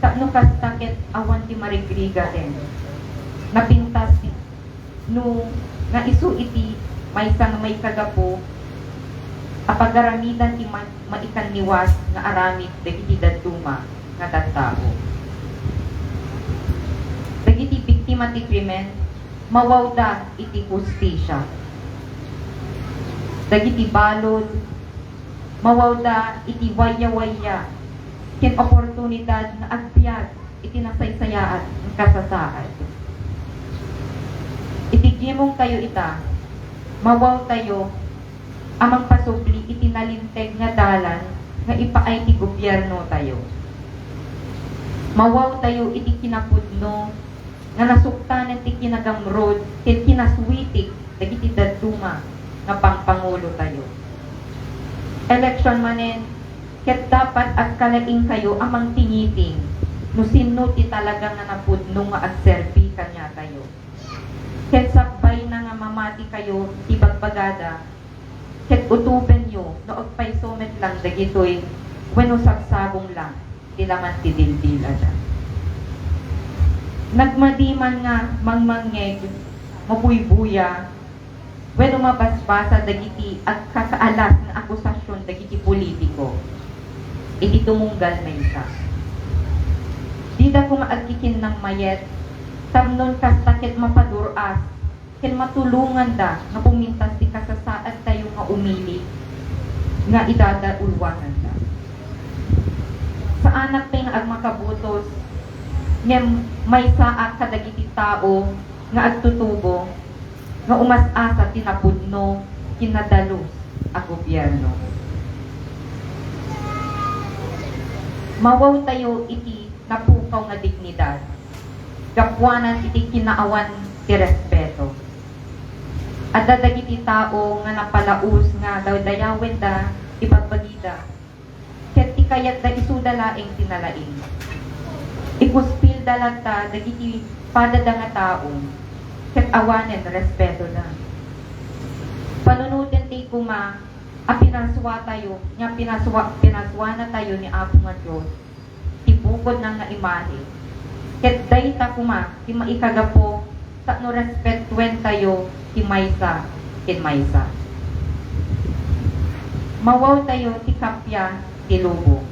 tapno kasta ket awan ti marigrigaten. Napintas ti no nga isu iti maysa nga maikagapu a pagaramidan ti ma-, maikanniwas nga aramid dagiti dadduma nga tattao. Dagiti biktima ti krimen, mawawda iti hustisia. Dagiti balud, mawawda iti wayawaya ken oportunidad nga agbiag iti nasaysayaat nga kasasaad. Iti gimongtayo ita, mawawtayo a mangpasubli iti nalinteg nga dalan nga ipaay ti gobiernotayo. Mawawtayo iti kinapudno nga nasuktanen ti kinagamrud ken kinaswitik dagiti dadduma nga pangpangulotayo. Eleksyon manen, ket dapat agkalaingkayo a mangtingiting no sinno ti talaga nga napudno nga agserbi kaniatayo. Ket sakbayna nga mamatikayo ti bagbagada, ket utobenyo no agpayso met lang dagitoy wenno sabsabong lang ti laman ti dildilada. Nagmadi man nga mangmangngeg, mabuybuya, wenno mabasbasa dagiti agkakaalas nga akusasion dagiti politiko iti tumunggal maysa. Dida koma agkikinnang mayat, tapnon kasta ket mapadur-as ken matulonganda nga pumintas ti kasasaadtayo nga umili nga idadaulwanganda. Saanak pay nga agmakabutos, ngem maysaak kadagiti tao nga agtutubo nga umas-asa ti napudno ken nadalus a gobierno. Mawawtayo iti napukaw nga dignidad gapuanan iti kinaawan ti respeto. Adda dagiti tao nga napalaus nga daydayawenda ti bagbagida, ket ti kayatda isuda laeng ti nalaing. Ikuspilda latta dagiti padada nga tao, ket awanen respetoda. Panunoten ti koma a pinasuatayo, nga pinasua-, pinasuanatayo ni Apo nga Dios ti bukodna nga imahe. Ket dayta koma ti maikagapu tapno respetuentayo ti maysa ken maysa. Mawawtayo ti kappia ti lubong.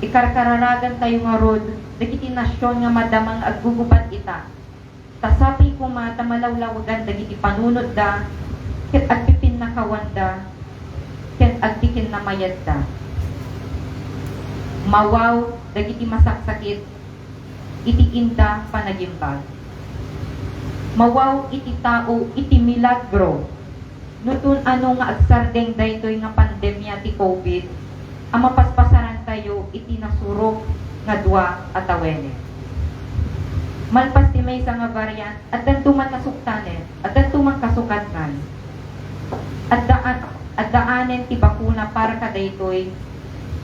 Ikarkararagantayo ngarud dagiti nasion nga madama nga aggugubat ita. Ta sapay koma ta malawlawagan dagiti panunotda, ket agpipinnakawanda, ken agtikinnamayatda. Mawaw dagiti masaksakit iti inda panagimbag. Mawaw iti tao iti milagro. No tun-ano nga agsardeng daytoy nga pandemia ti COVID a mapaspasarantayo iti nasurok nga dua a tawenek. Malpas ti maysa nga variant, addanto man nasuktanen, addanto man kasukatnan. Adda-, addaanen ti bakuna para kadaytoy,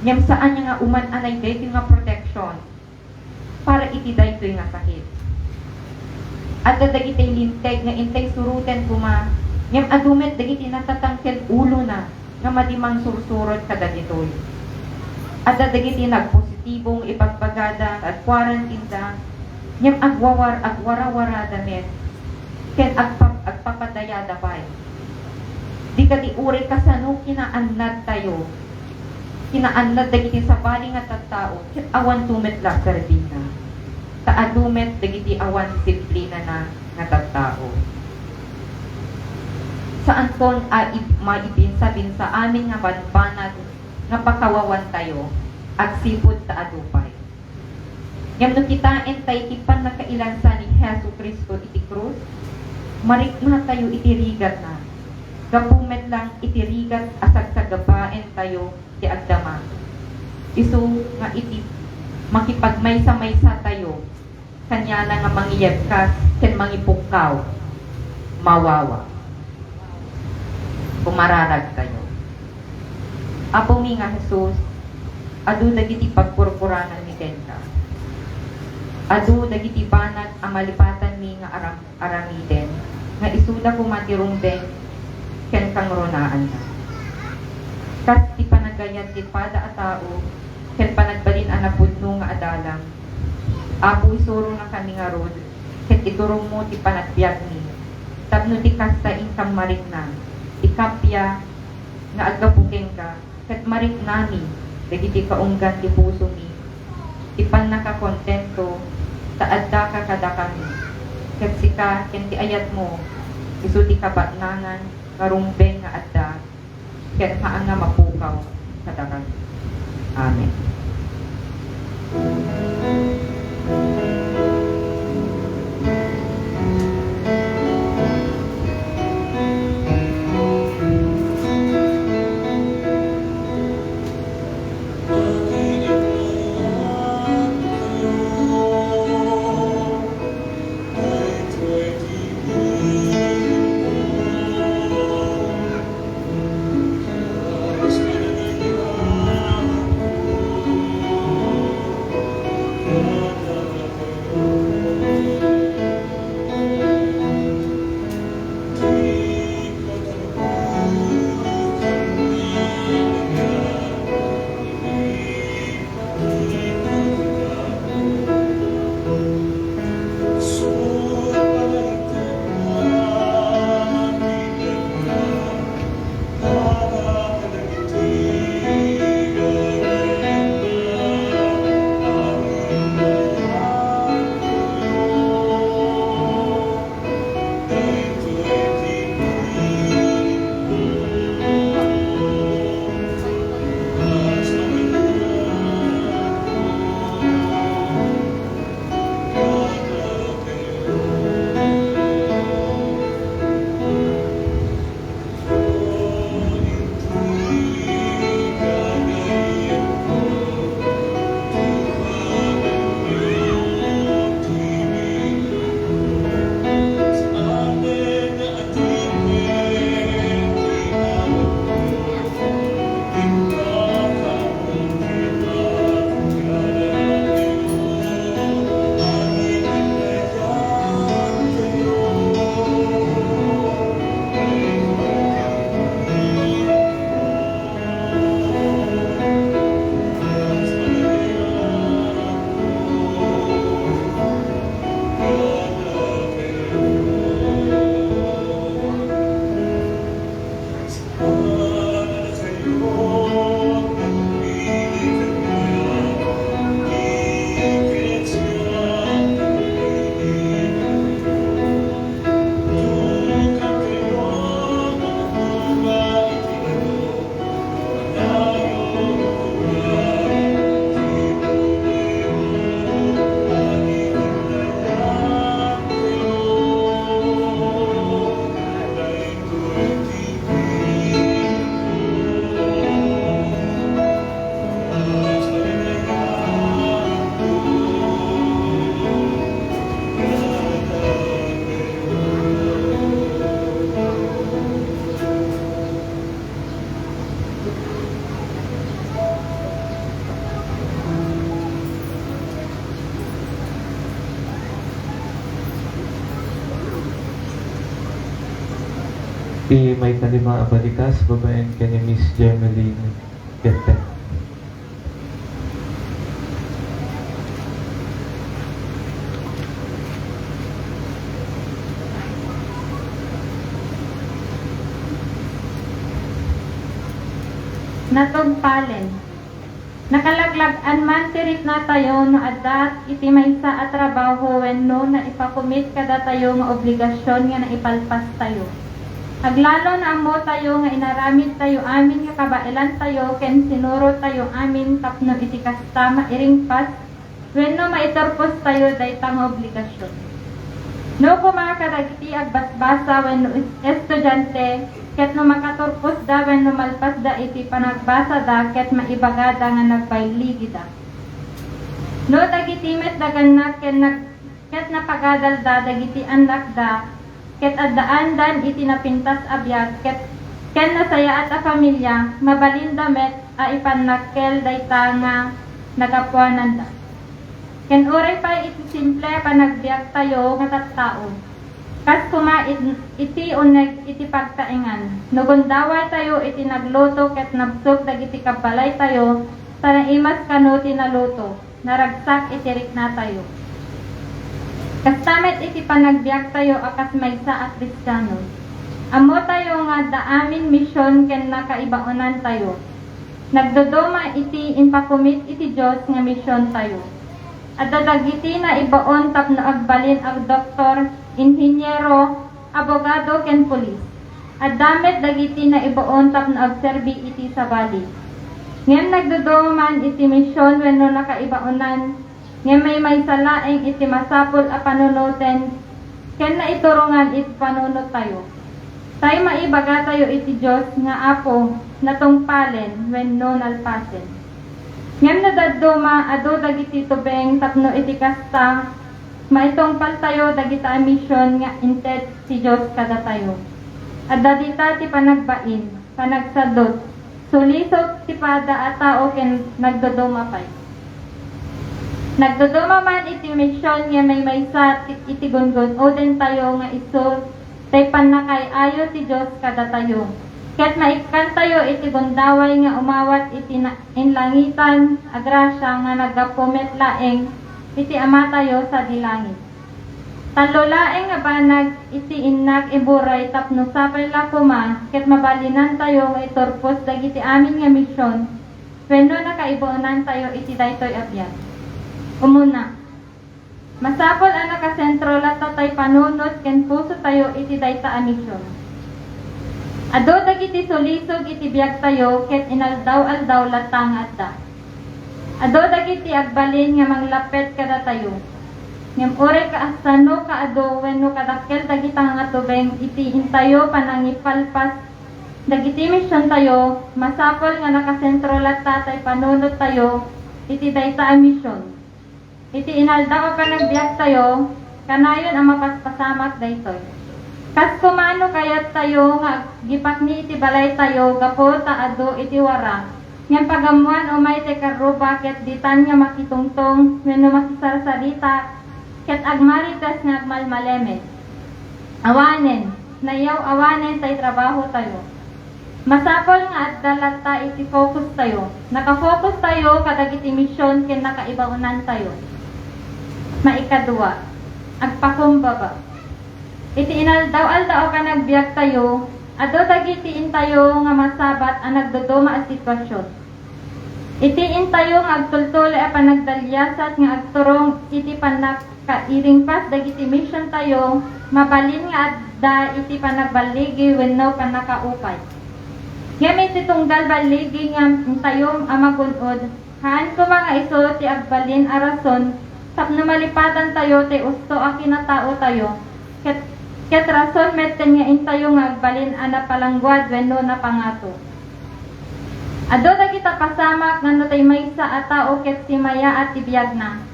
ngem saan nga uman-anay daytoy nga protection para iti daytoy nga sakit. Adda dagiti linteg nga intay suroten koma, ngem adu met dagiti natatangkel ulona nga madi mangsursurot kadagitoy. Adda dagiti nagpositibo nga ibagbagada nga agquarantineda, ngem agwawar-, agwarawarada met ken agpa-, agpapadayada pay. Di kadi uray kasano kinaannadtayo, kinaannad dagiti sabali nga tattao, ket awanto met la serbina. Ta adu met dagiti awan disiplinana nga tattao. Saanton a ib-, maibinsa-binsa amin nga banbanag nga pakawawantayo, agsipud ta adu pay. Ngem no kitaentayo ti pannakailansa ni Jesu-Cristo iti krus, mariknatayo iti rigatna, gapu met lang iti rigat a sagsagabaentayo ti agdama. Isu nga iti makipagmaysa-maysatayo kaniana nga mangiyebkas ken mangipukkaw, mawawa. Kumararagtayo. Apomi nga Jesus, Adu dagiti pagkurkuranganmi kenka. Adu dagiti banag a malipatanmi nga aram-, aramiden, nga isuda koma ti rumbeng ken kangrunaanna. Kas ti panagayat ti pada a tao ken panagbalin a napudno nga adalam, Apo, isuronakami ngarud ket iturongmo ti panagbiagmi, tapno ti kasta, inkam marikna ti kappia nga aggapu kenka, ket mariknami dagiti kaunggan ti pusomi, ti pannakakontento ta addaka kadakami, ket sika ken ti ayatmo isu ti kabatnangan nga rumbeng nga adda ken haan nga mapukaw kadakami. Amen. Ti maikalima a balikas babaen ken ni Miss Jemeline Gette. Natungpalen. Nakalaglag-an man ti riknatayo no adda iti maysa a trabaho wenno naipakumit kadatayo nga obligasion nga naipalpastayo. Aglalo no ammotayo nga inaramidtayo amin nga kabaelantayo ken sinurotayo amin tapno iti kasta, mairingpas wenno maiturpostayo dayta nga obligasion. No koma kadagiti agbasbasa wenno es-, estudiante, ket no makaturposda wenno malpasda iti panagbasada ket maibagada nga nagbayligida. No dagiti met dagannak ken nag-, ket napagadalda dagiti annakda, ket addaandan iti napintas a biag, ket ken nasayaat a familia, mabalinda met a ipannakkel dayta nga nagapuananda. Ken uray pay iti simple a panagbiagtayo nga tattao, kas koma it-, iti uneg iti pagtaengan, no gundawaytayo iti nagluto ket nabsog dagiti kabbalaytayo, ta naimas kano ti naluto, naragsak iti riknatayo. Kasta met iti panagbiagtayo a kas maysa a Kristiano. Ammotayo nga adda amin mision ken nakaibaonantayo. Nagduduma iti impakumit iti Dios nga misiontayo. Adda dagiti naibaon tapno agbalin a doktor, inhiniero, abogado, ken pulis. Adda met dagiti naibaon tapno agserbi iti sabali. Ngem nagduduma man iti mision wenno nakaibaonan, ngem maymaysa laeng iti masapul a panunoten ken naiturongan iti panunottayo. Tay maibagatayo iti Dios nga Apo, natungpalen wenno nalpasen. Ngem no dadduma, adu dagiti tubeng tapno iti kasta, maitungpaltayo dagita a mision nga inted ti Dios kadatayo. Adda dita ti panagbain, panagsadut, sulisog ti pada a tao ken nagduduma pay. Nagduduma man iti mision nga maymaysa ti, iti gungun-odentayo nga isu tay pannakay-ayo ti Dios kadatayo, ket maikkantayo iti gundaway nga umawat iti na-, inlangitan a grasia nga naggapu met laeng iti Amatayo sadi langit. Tallo laeng nga banag iti innak iburay tapno sapay la koma ket mabalinantayo nga iturpos dagiti amin nga mision wenno nakaibaonantayo iti daytoy a biag. Umuna, masapul a nakasentro latta tay panunot ken pusotayo iti dayta a mision. Adu dagiti sulisog iti biagtayo ket inaldaw-aldaw latta nga adda. Adu dagiti agbalin nga manglapped kadatayo. Ngem uray kasano kaadu wenno kadakkel dagita nga tubeng iti intayo panangipalpas dagiti misiontayo, masapul nga nakasentro latta tay panunottayo iti dayta a mision. Iti inaldaw a panagbiagtayo, kanayon a mapaspasamak daytoy. Kas koma no kayattayo nga aggipakni iti balaytayo gapu ta adu iti wara, ngem pagammoan umay ti karruba ket ditan nga makitungtong wenno makisarsarita ket agmarites nga agmalmalemed. Awanen, nayaw-awanen tay trabahotayo. Masapul nga adda latta iti focustayo. Nakafocustayo kadagiti mision ken nakaibaonantayo. Maikadua, agpakumbaba. Iti inaldaw-aldaw a panagbiagtayo, adu dagiti intayo nga masabat a nagduduma a sitwasion. Iti intayo nga agtultuloy a panagdaliasat nga agturong iti pannakairingpas dagiti misiontayo, mabalin nga adda iti panagballigi wenno pannakaupay. Ngem iti tunggal balligi nga intayo a magun-od, haan koma nga isu ti agbalin a rason tapno malipatantayo ti usto a kinataotayo, ket, ket rason metten nga intayo nga agbalin a napalangguad wenno napangato. Adu dagita pasamak nga no tay maysa a tao ket simmayaat ti biagna,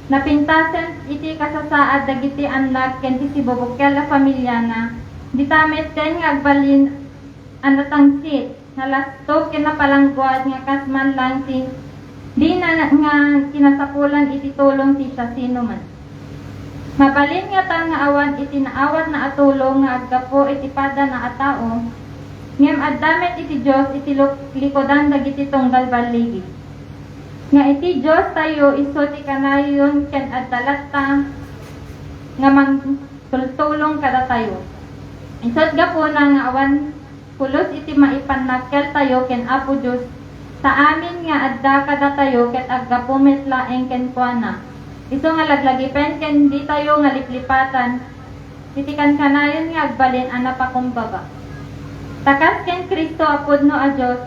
napintasen iti kasasaad dagiti annak ken ti sibubukkel a familiana, dita metten nga agbalin a natangsit, nalastog ken napalangguad nga kas man lang ti dina nga kinasapulan iti tulong ti siasinoman. Mabalin ngata nga awan iti naawatna a tulong nga aggapu iti padana a tao, ngem adda met iti Dios iti luk-, likudan dagiti tunggal balligi. Nga iti Diostayo isu ti kanayon ken adda latta nga mangtultulong kadatayo. Isut' gapuna nga awan pulos iti maipannakkeltayo ken Apo Dios, ta amin nga adda kadatayo ket aggapu met laeng kenkuana. Isu nga laglagipen ken ditayo nga liplipatan iti kankanayon nga agbalin a napakumbaba. Ta kas ken Cristo a pudno a Dios,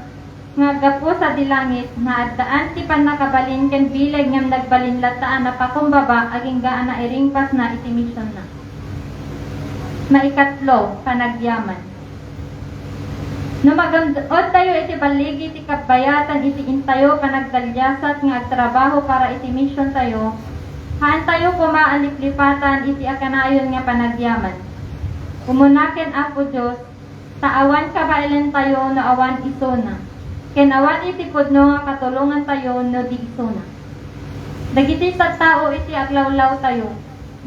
nga aggapu sadi langit, nga addaan ti pannakabalin ken bileg ngem nagbalin latta a napakumbaba agingga a nairingpasna iti misionna. Maikatlo, panagyaman. No magun-odtayo iti balligi ti kabayatan iti intayo panagdaliasat nga agtrabaho para iti misiontayo, haantayo koma a liplipatan iti a kanayon nga panagyaman. Umuna ken Apo Dios, Ta awan kabaelentayo no awan isuna, ken awan iti pudno nga katulongantayo no di isuna. Dagiti tattao iti aglawlawtayo,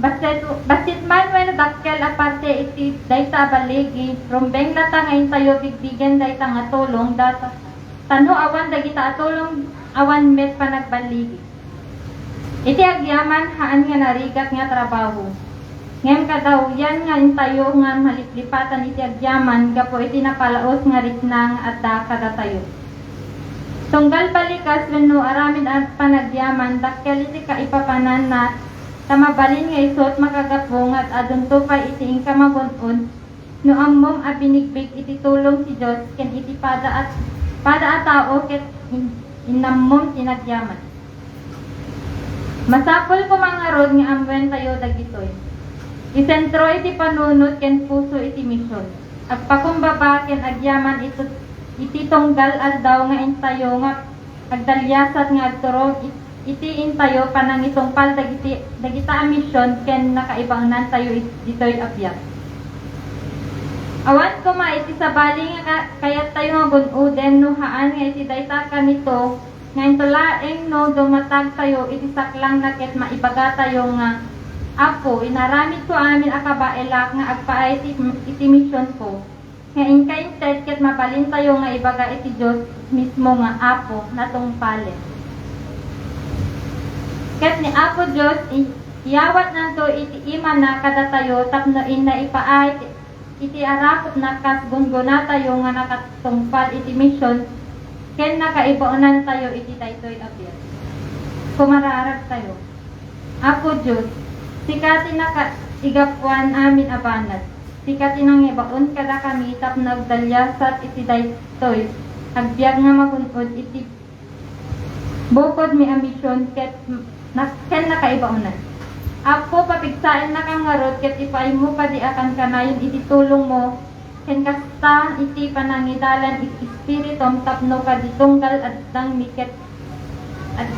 bassit, bassit man wenno dakkel a parte iti dayta a balligi, rumbeng latta nga intayo bigbigen dayta nga tulong, data, ta no awan dagita a tulong, awan met panagballigi. Iti agyaman, haan nga narigat nga trabaho. Ngem kadawyan nga intayo nga maliplipatan iti agyaman gapu iti napalaos nga rikna nga adda kadatayo. Tunggal balikas wenno aramid a panagyaman, dakkel iti kaipapananna, ta mabalin nga isu ti makagapu nga ad-adunto pay iti inka magun-od, no ammom a binigbig iti tulong ti Dios ken iti pada a, pada a tao ket in-, inammom ti nagyaman. Masapul koma ngarud nga ammoentayo dagitoy. Isentro iti panunot ken puso iti mision. Agpakumbaba ken agyaman iti, iti tunggal aldaw nga intayo nga agdaliasat nga agturong it-, iti intayo panangitungpal dagiti, dagita a mision ken nakaibaonantayo it-, ditoy a biag. Awan koma iti sabali nga ka-, kayattayo nga gun-oden no haan nga iti dayta kanito nga inton laeng no dumatagtayo iti saklangna ket maibagatayo nga, "Apo, inaramidko amin a kabaelak nga agpaay iti, iti misionko, nga inka inted ket mabalintayo nga ibaga iti Dios mismo nga, 'Apo, natungpalem.'" Ket ni Apo Dios, i-, iyawatnanto iti imana kadatayo tapno inna ipaay ti iti arakupna kas gunggonatayo nga nakatungpal iti mision ken nakaibaonantayo iti daytoy a biag. Kumaraaragtayo. Apo Dios, sika ti nakaigapuan amin a banag. Sika ti nangibaon kadakami tapno agdaliasat iti daytoy a biag nga magun-od iti bukodmi a mision ket na-, ken nakaibaonan. Apo, papigsaennaka ngarud ket ipaaymo kadi a kankanayon iti tulongmo ken kasta iti panangidalan iti Espiritum tapno kadi tunggal addangmi ket ad-,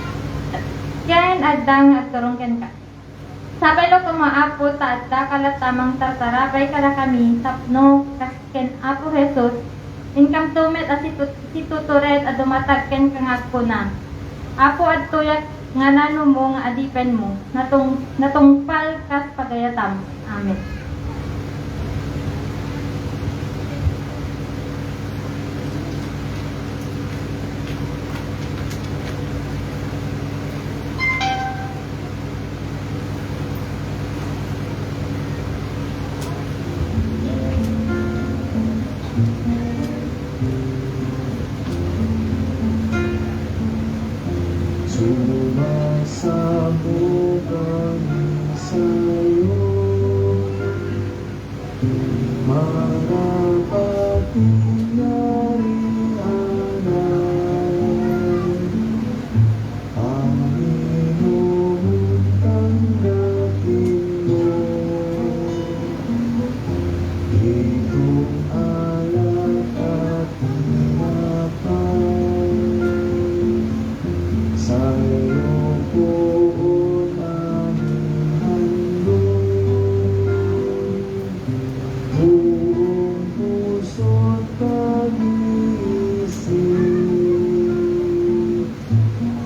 ken adda nga agturong kenka. Sapay la koma, Apo, ta addaka latta a mangtartarabay kadakami tapno kas ken Apo Jesus, inkamto met a situ-, situtured a dumatag kenka nga agkuna, "Apo, adtoyak nga nanomo nga adipenmo, natung-, natungpal kas pagayatam." Amen. Sumasapo kami sayo. Marapat ti yarianan, Panginoon, tanggapinmo itong alak a tinapay. Sayo poon amin handog. Buong puso't pag-iisip,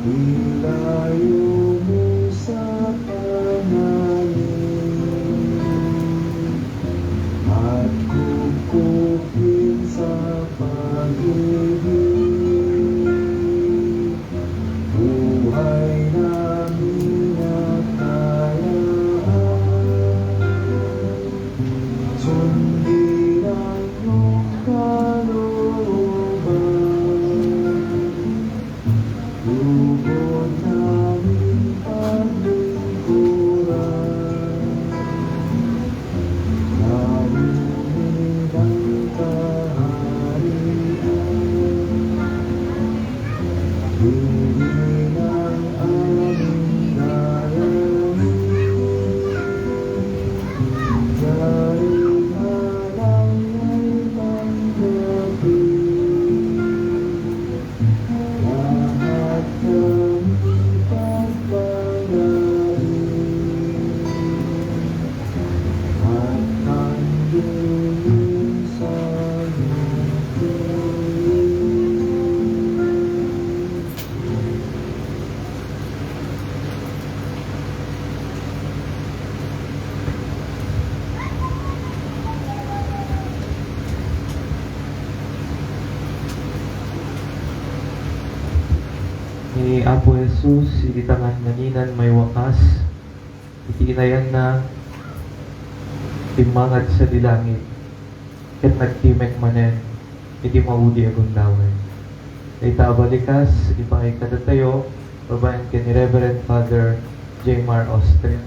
ilayo mo sa pananim, at kukupin sa pag-ibig. Buhay namin at kayaan, sundin ang iyong kalooban. Lubos namin paglingkuran. Namin ang kaharian. Hindi ng aming layawin. Yaring alang ay tanggapin. Lahat kami pagpalain at ang lubusan. Ni Apo Jesus, iti tangan naninan maiwakas, iti inayanna, timmangad sadi langit, ket nagtimek manen iti maudi a gundaway. Dayta a balikas, ipangay kadatayo, babaen ken ni Reverend Father Jmar Austria.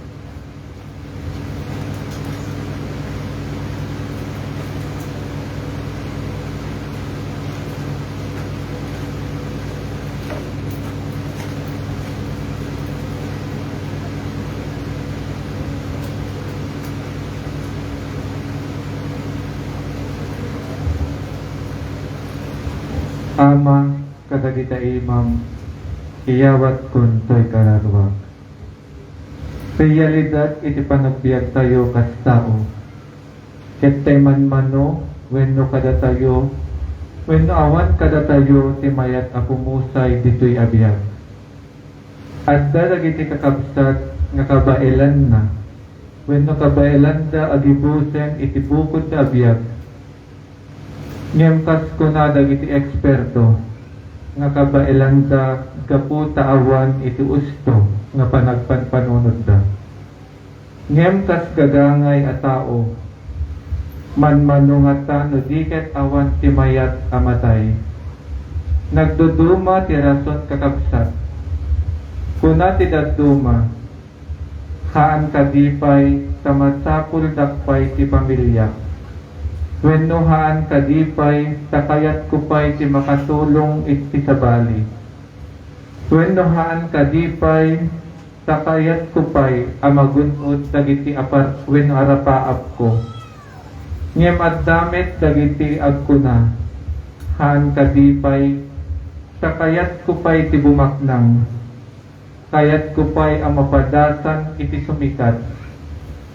Ama, kadagita imam, iyawatkon toy kararua. Realidad iti panagbiagtayo kas tao. Ket tay manmano wenno kadatayo, wenno awan kadatayo ti mayat a pumusay ditoy a biag. Adda dagiti kakabsat nga kabaelanna wenno kabaelanda a gibusen iti bukodda a biag. Ngem kas kuna dagiti eksperto nga kabaelanda gapu ta awan iti usto nga panagpanpanunotda. Ngem kas gagangay a tao, manmano ngata no di ket awan ti mayat a matay. Nagduduma ti rason, kakabsat. Kuna ti dadduma, "Haan kadi pay ta masapuldak pay ti pamiliak?" Wenno, "Haan kadi pay ta kayatko pay ti makatulong iti sabali?" Wenno, "Haan kadi pay ta kayatko pay a magun-od dagiti apar-, wenno arapaapko?" Ngem adda met dagiti agkuna, "Haan kadi pay ta kayatko pay ti bumaknang? Kayatko pay a mapadasan iti sumikat?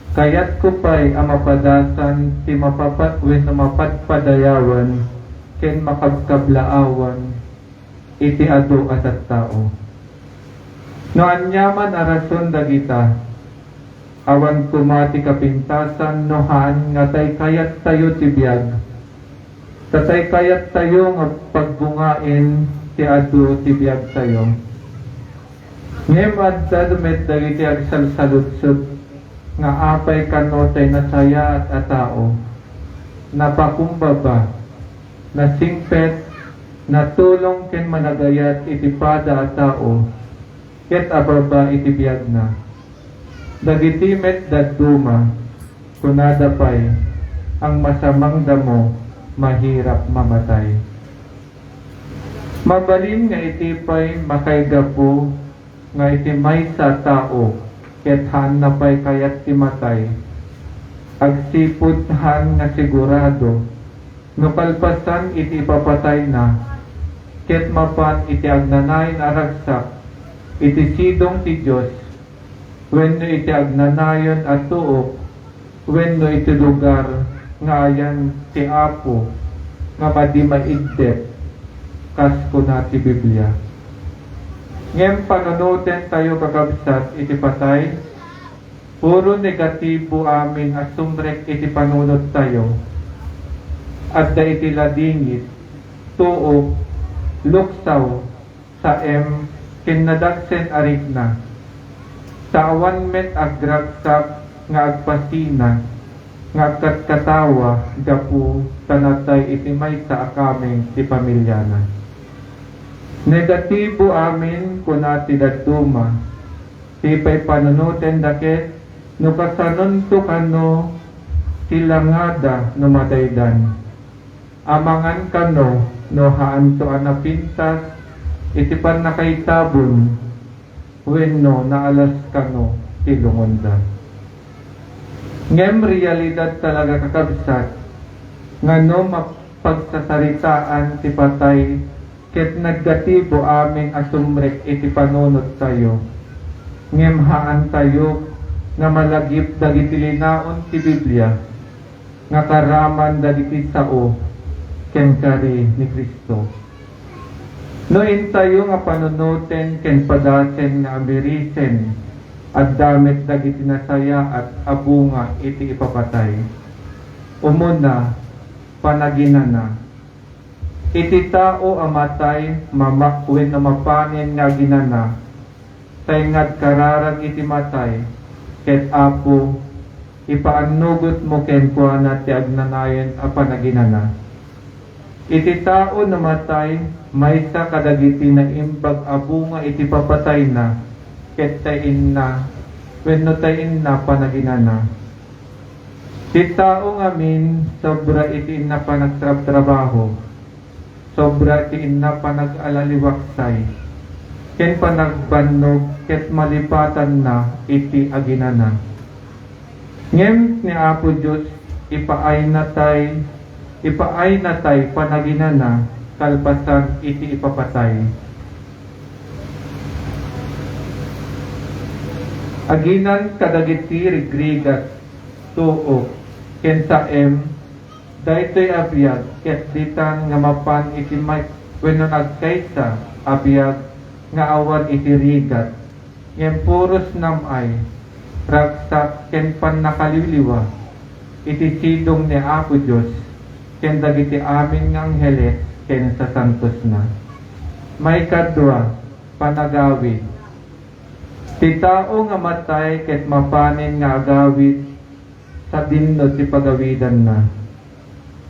Kayatko pay a mapadasan ti mapapat-, wenno mapadpadayawan ken makabkablaawan iti adu a tattao?" No aniaman a rason dagita, awan koma ti kapintasan no haan nga tay kayattayo ti biag. Ta tay kayattayo nga pagbungaen ti adu ti biagtayo. Ngem adda met dagiti agsalsaludsod nga apay kano tay nasayaat a tao, napakumbaba, nasingpet, natulong ken managayat iti pada a tao, ket ababa iti biagna. Dagiti met dadduma, kunada pay, "Ang masamang damo, mahirap mamatay." Mabalin nga iti pay makaigapu nga iti maysa a tao ket haanna pay kayat ti matay, agsipud haan nga sigurado no kalpasan iti ipapatayna ket mapan iti agnanayon a ragsak iti sidong ti Dios wenno iti agnanayon a tuok wenno iti lugar nga ayan ti Apo nga madi maiddep, kas kuna ti Biblia. Ngem panunotentayo, kakabsat, iti patay, puro negatibo amin a sumrek iti panunottayo. Adda iti ladingit, tuok, luksaw, saem, ken nadagsen a rikna. Ta awan met agragsak nga agpasina nga agkatkatawa gapu ta natay iti maysa a kameng ti pamiliana. Negatibo amin, kuna ti dadduma. Ti pay panunotenda ket no kasanonto kano ti langada no madaydan. Amangan kano no haanto a napintas iti pannakaitabon wenno naalas kano ti lungonda. Ngem realidad talaga, kakabsat, nga no mapagsasaritaan ti patay ket negatibo amin a sumrek iti panunottayo, ngem haantayo nga malagip dagiti linaon ti Biblia nga karaman dagiti sao ken kari ni Cristo. No intayo nga panunoten ken padasen nga amirisen, adda met dagiti nasayaat a bunga iti ipapatay. Umuna, panaginana. Iti tao a matay, mamak wenno mapanen nga aginana, tay nga agkararag iti matay, ket Apo, ipaannogotmo kenkuana ti agnanayon a panaginana. Iti tao namatay, maysa kadagiti naimbag a bunga iti papatayna, ket tay inna, wenno tay inna panaginana. Ti tao ngamin, sobra iti inna panagtrabtrabaho, sobra ti inna panag-alaliwaksay, ken panagbannog, ket malipatanna iti aginana. Ngem ni Apo Dios, ipaayna tay, ipaayna tay panaginana kalpasan iti ipapatay. Aginan kadagiti rigrigat, tuok, ken saem, daytoy a biag ket ditan nga mapan iti may wenno nagkaysa a biag nga awan iti rigat, ngem puros nam-ay, ragsak, ken pannakaliwliwa iti sidong ni Apo Dios ken dagiti amin nga angheles ken sasantosna. Maikadua, panagawid. Ti tao nga matay ket mapanen nga agawid, sadinno ti pagawidanna.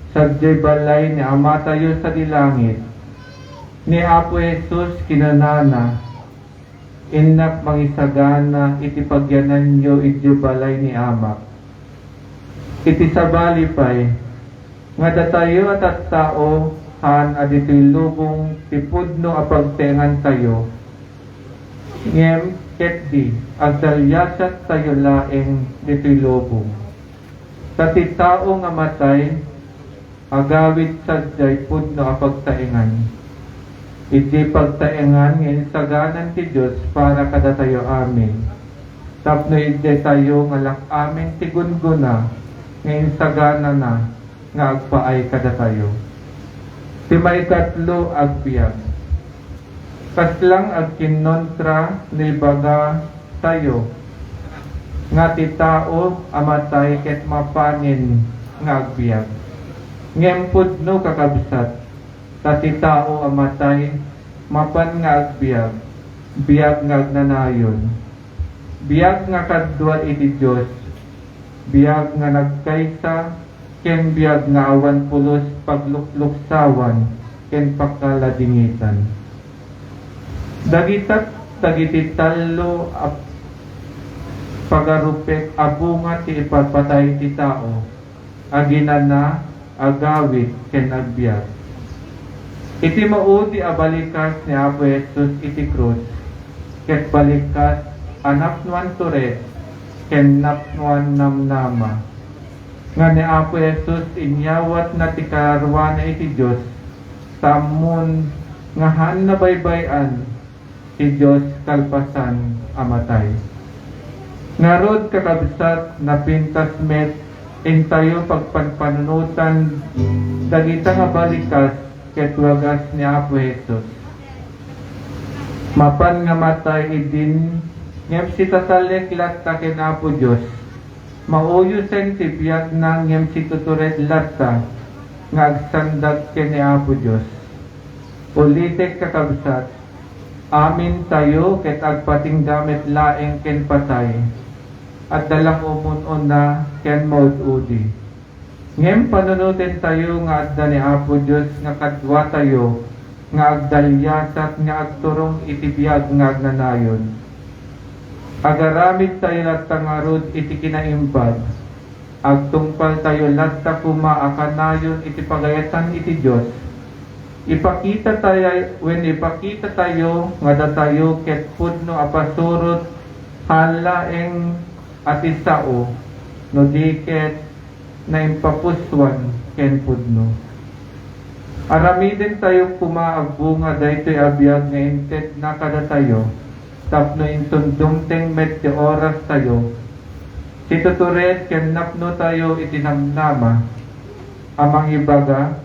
Sadiay balay ni Amatayo sadi langit, ni Apo Jesus kinunana, "Innak mangisagana iti pagyananyo idiay balay ni Amak." Iti sabali pay, nga datayo a tattao, haan a ditoy lubong ti pudno a pagtaengantayo, ngem ketdi, agdaliasattayo laeng ditoy lubong. Ta ti tao nga matay, agawid sadiay pudno a pagtaengan. Idi pagtaengan nga insaganan ti Dios para kadatayo amin, tapno idiay tayo nga lak-amin ti gunggona nga insaganana nga agpaay kadatayo. Ti maikatlo, agbiag. Kaslang agkinnontra no ibagatayo nga ti tao a matay ket mapanen nga agbiag. Ngem pudno, kakabsat, ta ti tao a matay mapan nga agbiag, biag nga agnanayon, biag nga kadua iti Dios, biag nga nagkaysa, ken biag nga awan pulos paglukluksawan ken pakaladingitan. Dagita dagiti tallo a pagarupek a bunga ti ipapatay ti tao: aginana, agawid, ken agbiag. Iti maudi a balikas ni Apo Jesus iti krus, ket balikas a napnoan tured ken napnoan namnama, nga ni Apo Jesus inyawatna ti kararuana iti Dios, ta ammon nga haan nabaybay-an ti Dios kalpasan a matay. Ngarud, kakabsat, napintas met intayo pagpanpanunotan dagita nga balikas ket wagas ni Apo Jesus. Mapan nga matay idin, ngem sitatalek latta ken Apo Dios. Mauyosen ti biagna ngem situtured latta nga agsandag ken ni Apo Dios. Ulitek, kakabsat, amintayo ket agpatingga met laeng ken patay. Adda la nga umun-una ken maud-udi. Ngem panunotentayo nga adda ni Apo Dios nga kaduatayo nga agdaliasat nga agturong iti biag nga agnanayon. Agaramidtayo latta ngarud iti kinaimbag. Agtungpaltayo latta koma a kanayon iti pagayatan iti Dios. Ipakitatayo, wen ipakitatayo nga datayo ket pudno a pasurot, haan laeng a ti sao, no di ket naimpapusoan ken pudno. Aramidentayo koma agbunga daytoy a biag nga intedna kadatayo, tapno inton dumteng met ti orastayo, situtured ken napnotayo iti namnama a mangibaga,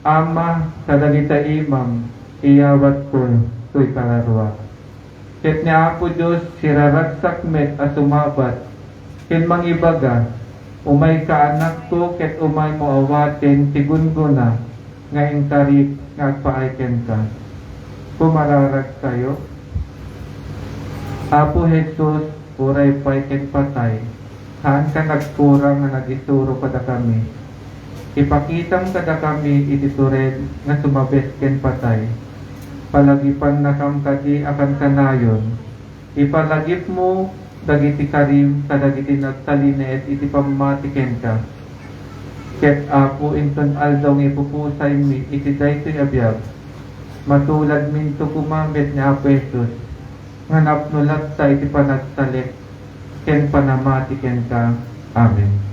"Ama, kadagita imam, iyawatko toy kararuak." Ket ni Apo Dios siraragsak met a sumabat ken mangibaga, "Umayka, anakko, ket umaymo awaten ti gunggona nga inkarik nga agpaay kenka. Kumararagtayo. Apo Jesus, uray pay ken patay, haanka nagkurang nga nagisuro kadakami. Ipakitam kadakami iti tured nga sumabet ken patay. Palagipannakam kadi a kankanayon. Ipalagipmo dagiti karim kadagiti nagtalineed iti pammati kenka. Ket, Apo, inton aldaw nga ipupusaymi iti daytoy a biag, matuladminto koma met ni Apo Jesus nga napno latta iti panagtalek ken panamati kenka. Amen.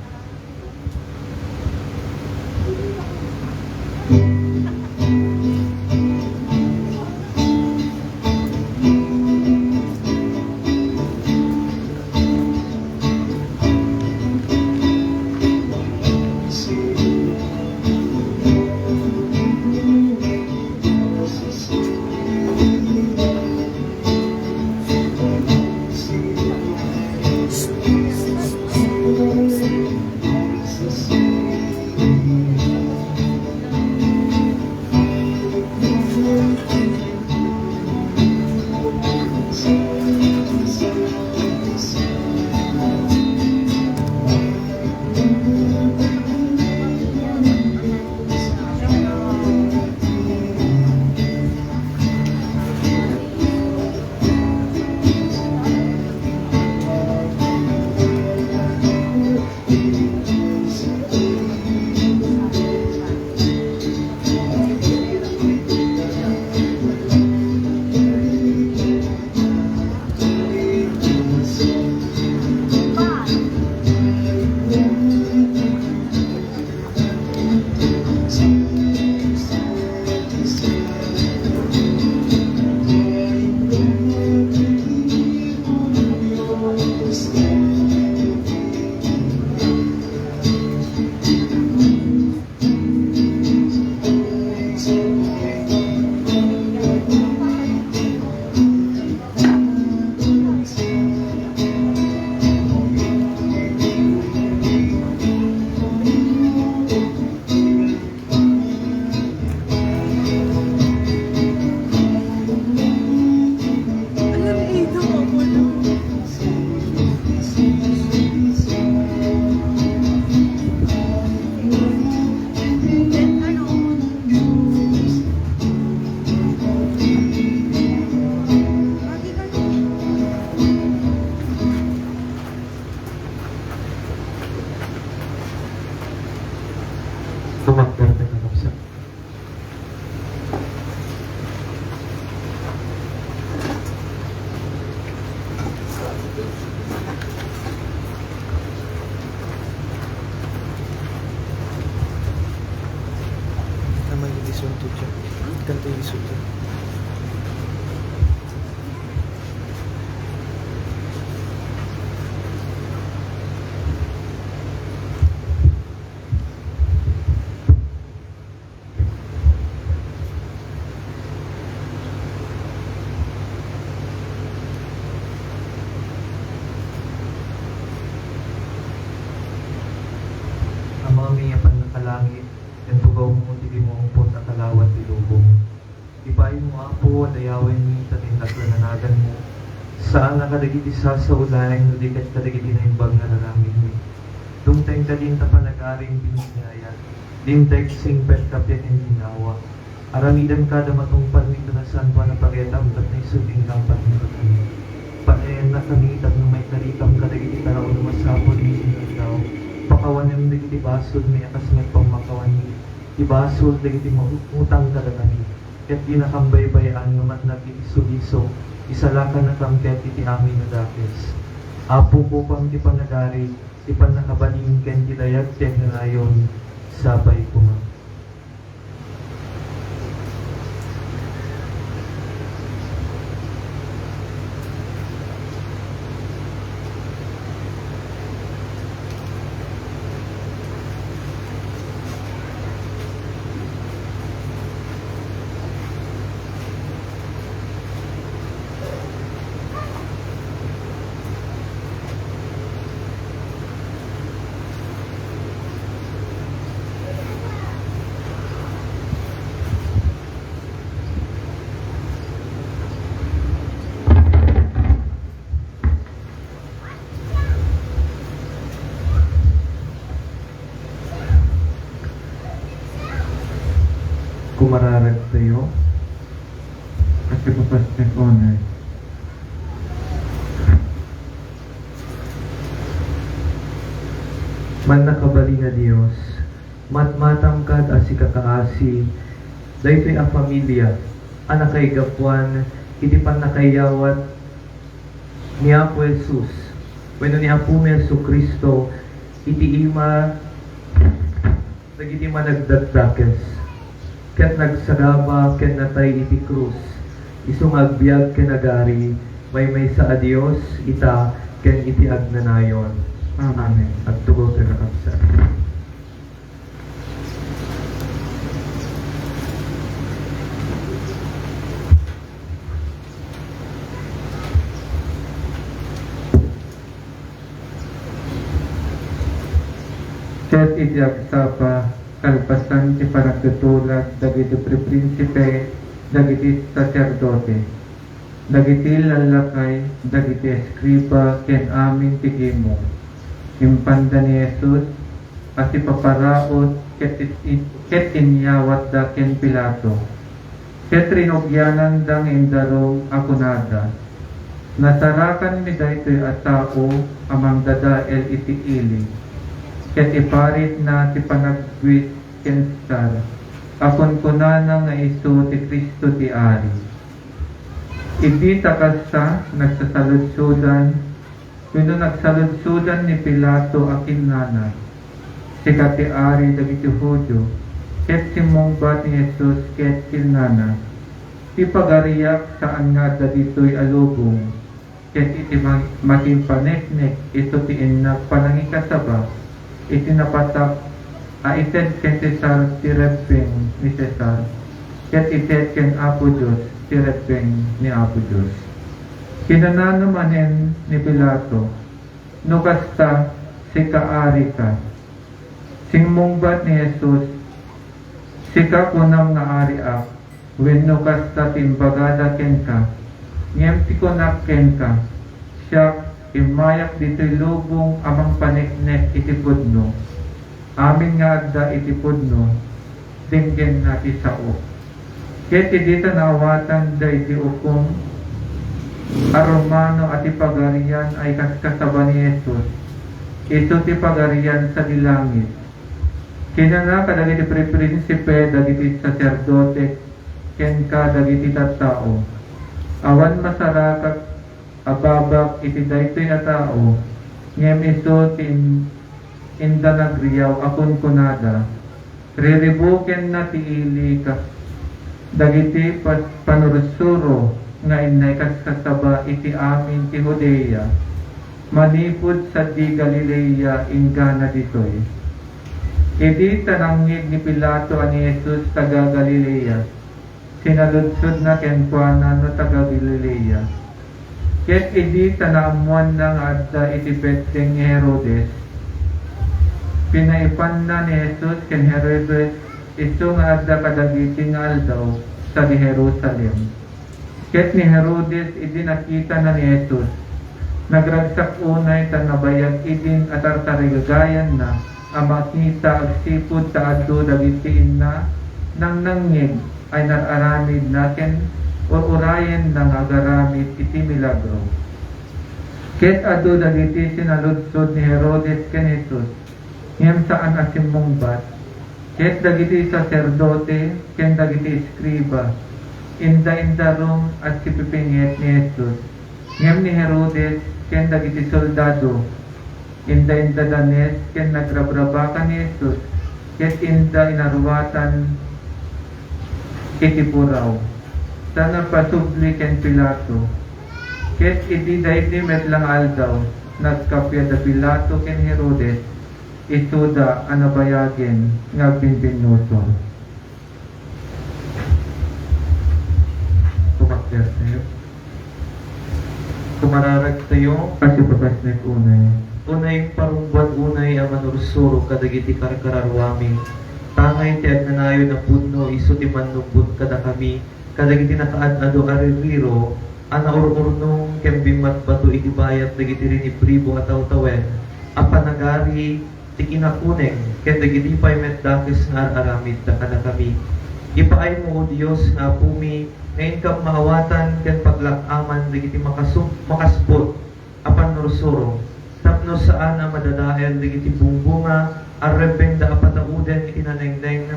Tumakder ka na, Kapsa. Tama yung disunto dyan. Kanto yung disunto. Amami a nakalangit, intugawmo ti bimmupot a kalawan ti lubong. Ipaaymo, Apo, a dayawenmi ta ti inlaklananaganmo, saan a kadagiti sasaulaeng no di ket kadagiti naimbag nga aramidmi. Dumteng kadi ta panagarim binunyayat, dimteng singpet kappia ken ginnawa. Aramidem kada matungpalmi ta nasantoan a pagetam tapno isu ti inkampatmi kadakami. Panayankami tapno maikarikam kadagiti tao no masapul iti aldaw. Pakawanem dagiti basolmi a kas met pammakawanmi ti basol dagiti mautang kadakami, ket dinakam baybay-an nga matnag iti sulisok, isalakannakam ket iti amin a dakes. Apo, kupam ti panagari, ti pannakabalin ken ti dayag ti agnanayon, sapay koma. Mararagtayo. Kasi papasnek unay. Mannakabalin a Dios, matmatam kad a sika kaasi, daytoy a familia a nakaigapuan iti pannakaiyawat ni Apo Jesus wenno ni Apomi Jesu-Cristo iti ima dagiti managdakdakes, ket nagsagaba ken natay iti krus, isu nga agbiag ken agari, maymaysa a Dios ita ken iti agnanayon. Amen. Agtugaw tayo, kakabsat. Ket iti agsapa, kalpasan ti panagtutulag dagiti priprinsipe, dagiti saserdote, dagiti lallakay, dagiti eskriba, ken amin ti gimong, impanda ni Jesus a sipaparaut ket, ket inyawatda ken Pilato. Ket rinugiananda nga indarum a kunada, "Nasarakanmi daytoy a tao a mangdadael iti ili, ket iparitna ti panagbuis ken Cesar a kunkunana nga isu ti Cristo ti Ari." Idi ta kasta, nagsasaludsodan wenno nagsaludsodan ni Pilato a kinunana, "Sika ti ari dagiti Judio." Ket simmungbat ni Jesus ket kinunana, "Ti pagariak saan nga adda ditoy a lubong, ket iti ma-, matipaneknek isu ti innak panangikasaba iti napatak a ited ken Cesar ti rebbeng ni Cesar, ket ited ken Apo Dios ti rebbeng ni Apo Dios." Kinunana manen ni Pilato, "No kasta, sika arika." Simmungbat ni Jesus, "Sika kunam nga ariak, wenno kasta ti imbagada kenka. Ngem ti kunak kenka, siak, immayak ditoy lubong a mangpaneknek iti pudno. Amin nga adda iti pudno, denggenna ti sao." Ket idi ta naawatan daydi ukom a Romano a ti pagarian a ikaskasaba ni Jesus, isu ti pagarian sadi langit, kinuna kadagiti priprinsipe dagiti saserdote ken kadagiti tattao, "Awan masarakak a babak iti daytoy a tao, ngem isu ti in-, inda nagriaw a kunkunada, 'Riribukenna ti ili kas dagiti pa-, panursuro nga inna ikaskasaba iti amin ti Judea, manipud sadi Galilea inggana ditoy.'" Idi ta nangngeg ni Pilato a ni Jesus taga-Galilea, sinaludsodna kenkuana no taga-Galilea. Ket idi ta naammoanna nga adda iti Betlehem ni Herodes, pinaipanna ni Jesus ken Herodes isu nga adda kadagiti nga aldaw sadi Jerusalem. Ket ni Herodes idi nakitana ni Jesus, nagragsak unay ta nabayag idin a tartarigagayanna a makita agsipud ta adu dagiti inna nangnangngeg a inar-aramidna ken ur-urayenna nga agaramid iti milagro. Ket adu dagiti sinaludsod ni Herodes ken Jesus, ngem saan a simmungbat. Ket dagiti saserdote ken dagiti eskriba, inda-indarum a sipipinget ni Jesus. Ngem ni Herodes ken dagiti soldado, inda-indadanes ken nagrabrabaka ni Jesus, ket inda inaruatan iti puraw, ta napasubli ken Pilato. Ket idi daydi met la nga aldaw, nagkappia da Pilato ken Herodes, isuda a nabayagen nga agbinnbinnusor. Kumakdertayo. Kumararagtayo. Kasi papasnek unay. Unay parungbat unay a manursuro kadagiti karkararuami. Tangay ti agnanayon a pudno isu ti mannubbot kadakami, kadagiti nakaad-ado a ririro a naur-urnong ken bimmatbato iti bayat dagiti rinibribo a tawtawen a panagari ti kinakuneng ken dagiti pay met dakes nga ar-aramidda kadakami. Ipaaymo, O Dios, nga Apomi, nga inkam maawatan ken paglak-aman dagiti makasub-, makasbut a pannursuro, tapno saan a madadael dagiti bungbunga a rebbengda a patauden iti nanengneng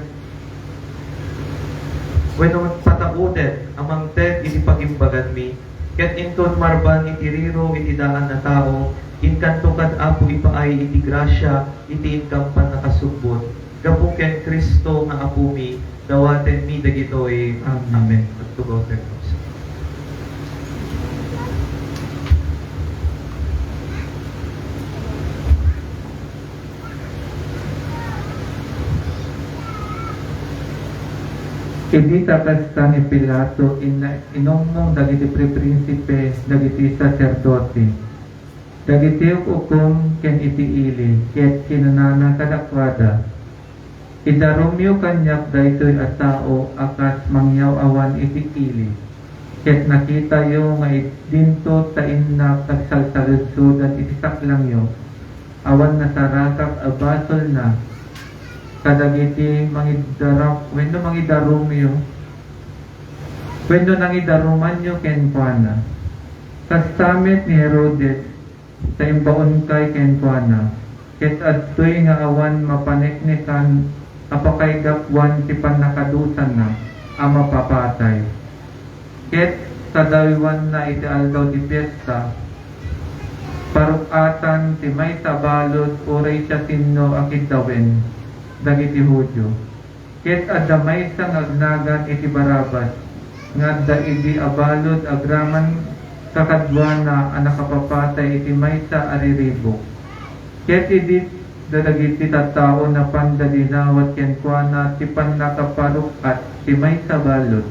wenno patauden a mangted iti pagimbaganmi, ket inton marban iti riro iti daan a tao, inkanto kad Apo ipaay iti grasia iti inkam pannakasubbot. Gapu ken Cristo nga Apomi, dawatenmi dagitoy. Amen. Amen. Agtugaw tayo. Idi ta kasta ni Pilato, inna-, inumnong dagiti priprinsipe, dagiti saserdote, dagiti uk-ukom ken iti ili, ket kinunana kadakuada, "Idarumyo kaniak daytoy a tao a kas mangyaw-awan iti ili, ket nakitayo nga id-, dinto ta innak agsalsaludsodan iti saklangyo, awan nasaragak a basolna kadagiti mangidarum-, wenno mangidarumyo, wenno nangidarumanyo kenkuana." Kasta met ni Herodes, ta imbaonkay kenkuana, ket adtoy nga awan mapaneknekan a pakaigapuan ti pannakadusana a mapapatay. Ket kadaywanna iti aldaw ti fiesta, paruk-atan ti maysa a balud uray siasino a kiddawen dagiti Judio. Ket adda maysa nga agnagan iti Barrabas, nga adda idi a balud agraman kakaduana a nakapapatay iti maysa a riribuk. Ket idi dagiti tattao napanda dinawat kenkuana ti pannakaparuk-at ti maysa a balud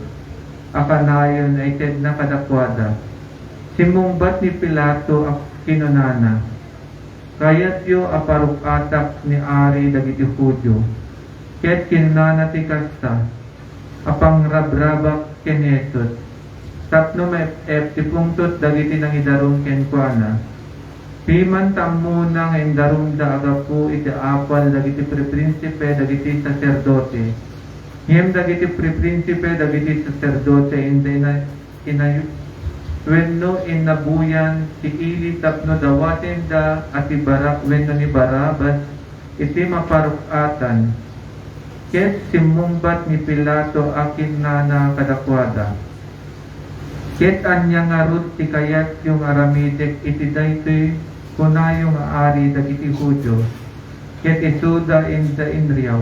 a kanayon a itedna kadakuada, simmungbat ni Pilato a kinunana, "Kayatyo a paruk-atak ni Ari dagiti Judio?" Ket kinunana ti kasta a pangrabrabak ken ni Jesus, tapno maep-ep ti pungtot dagiti nangidarum kenkuana. Piman ta ammona nga indarumda a gapu iti apal dagiti priprinsipe dagiti saserdote. Ngem dagiti priprinsipe dagiti saserdote inda ina-, inayu-, wenno innabuyan ti ili tapno dawatenda a ti Bara-, wenno ni Barrabas iti maparuk-atan. Ket simmungbat ni Pilato a kinunana kadakuada, "Ket ania ngarud ti kayatyo nga aramidek iti daytoy kunayo nga Ari dagiti Judio?" Ket isuda inda inriaw,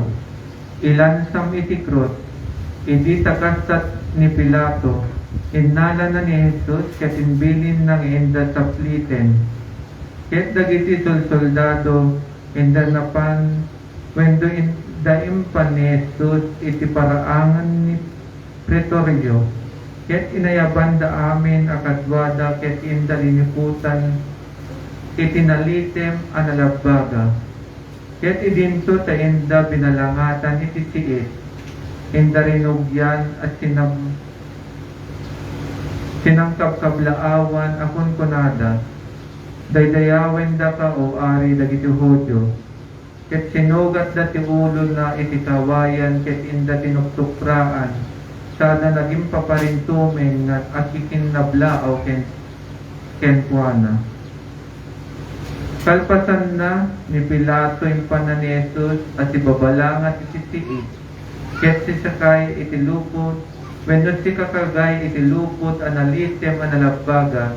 ilansam iti krus. Idi ta kasta ni Pilato, innalana ni Jesus ket imbilinna nga inda sapliten. Ket dagiti solsoldado inda napan, wenno inda impan ni Jesus iti paraangan ni Pretorio, ket inayabanda amin a kaduada ket inda liniputan iti nalitem a nalabbaga. Ket idinto ta inda binalangatan iti siit, inda rinugian a sinab-, sinangkabkablaawan a kunkunada, "Daydayawendaka, O Ari dagiti Judio." Ket sinugatda ti ulona iti kawayan ket inda tinuptupraan, sada nagimpaparintumeng nga akikinnablaaw ken-, kenkuana. Kalpasanna ni Pilato, impanna ni Jesus a sibabalangat iti siit, ket sisakay iti lupot, wenno sikakagay iti lupot a nalitem a nalabbaga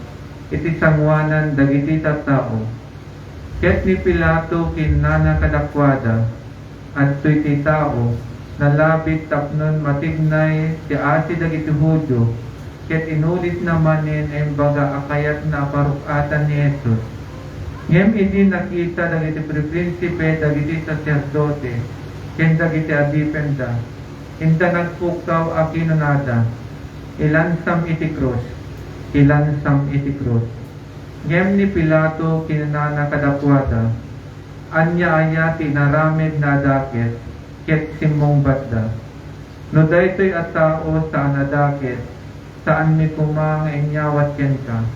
iti sangoanan dagiti tattao. Ket ni Pilato kinunana kadakuada, "Adtoy ti tao, nalabit tapnon matignay ti asi dagiti Judio, ket inulitna manen a imbaga a kayatna a paruk-atan ni Jesus." Ngem idi nakita dagiti priprinsipe dagiti saserdote ken dagiti adipenda, inda nagpukkaw a kinunada, "Ilansam iti krus! Ilansam iti krus!" Ngem ni Pilato kinunana kadakuada, "Ania aya ti inaramidna a dakes?" Ket simmungbatda, "No daytoy a tao saan a dakes, saanmi koma nga inyawat kenka.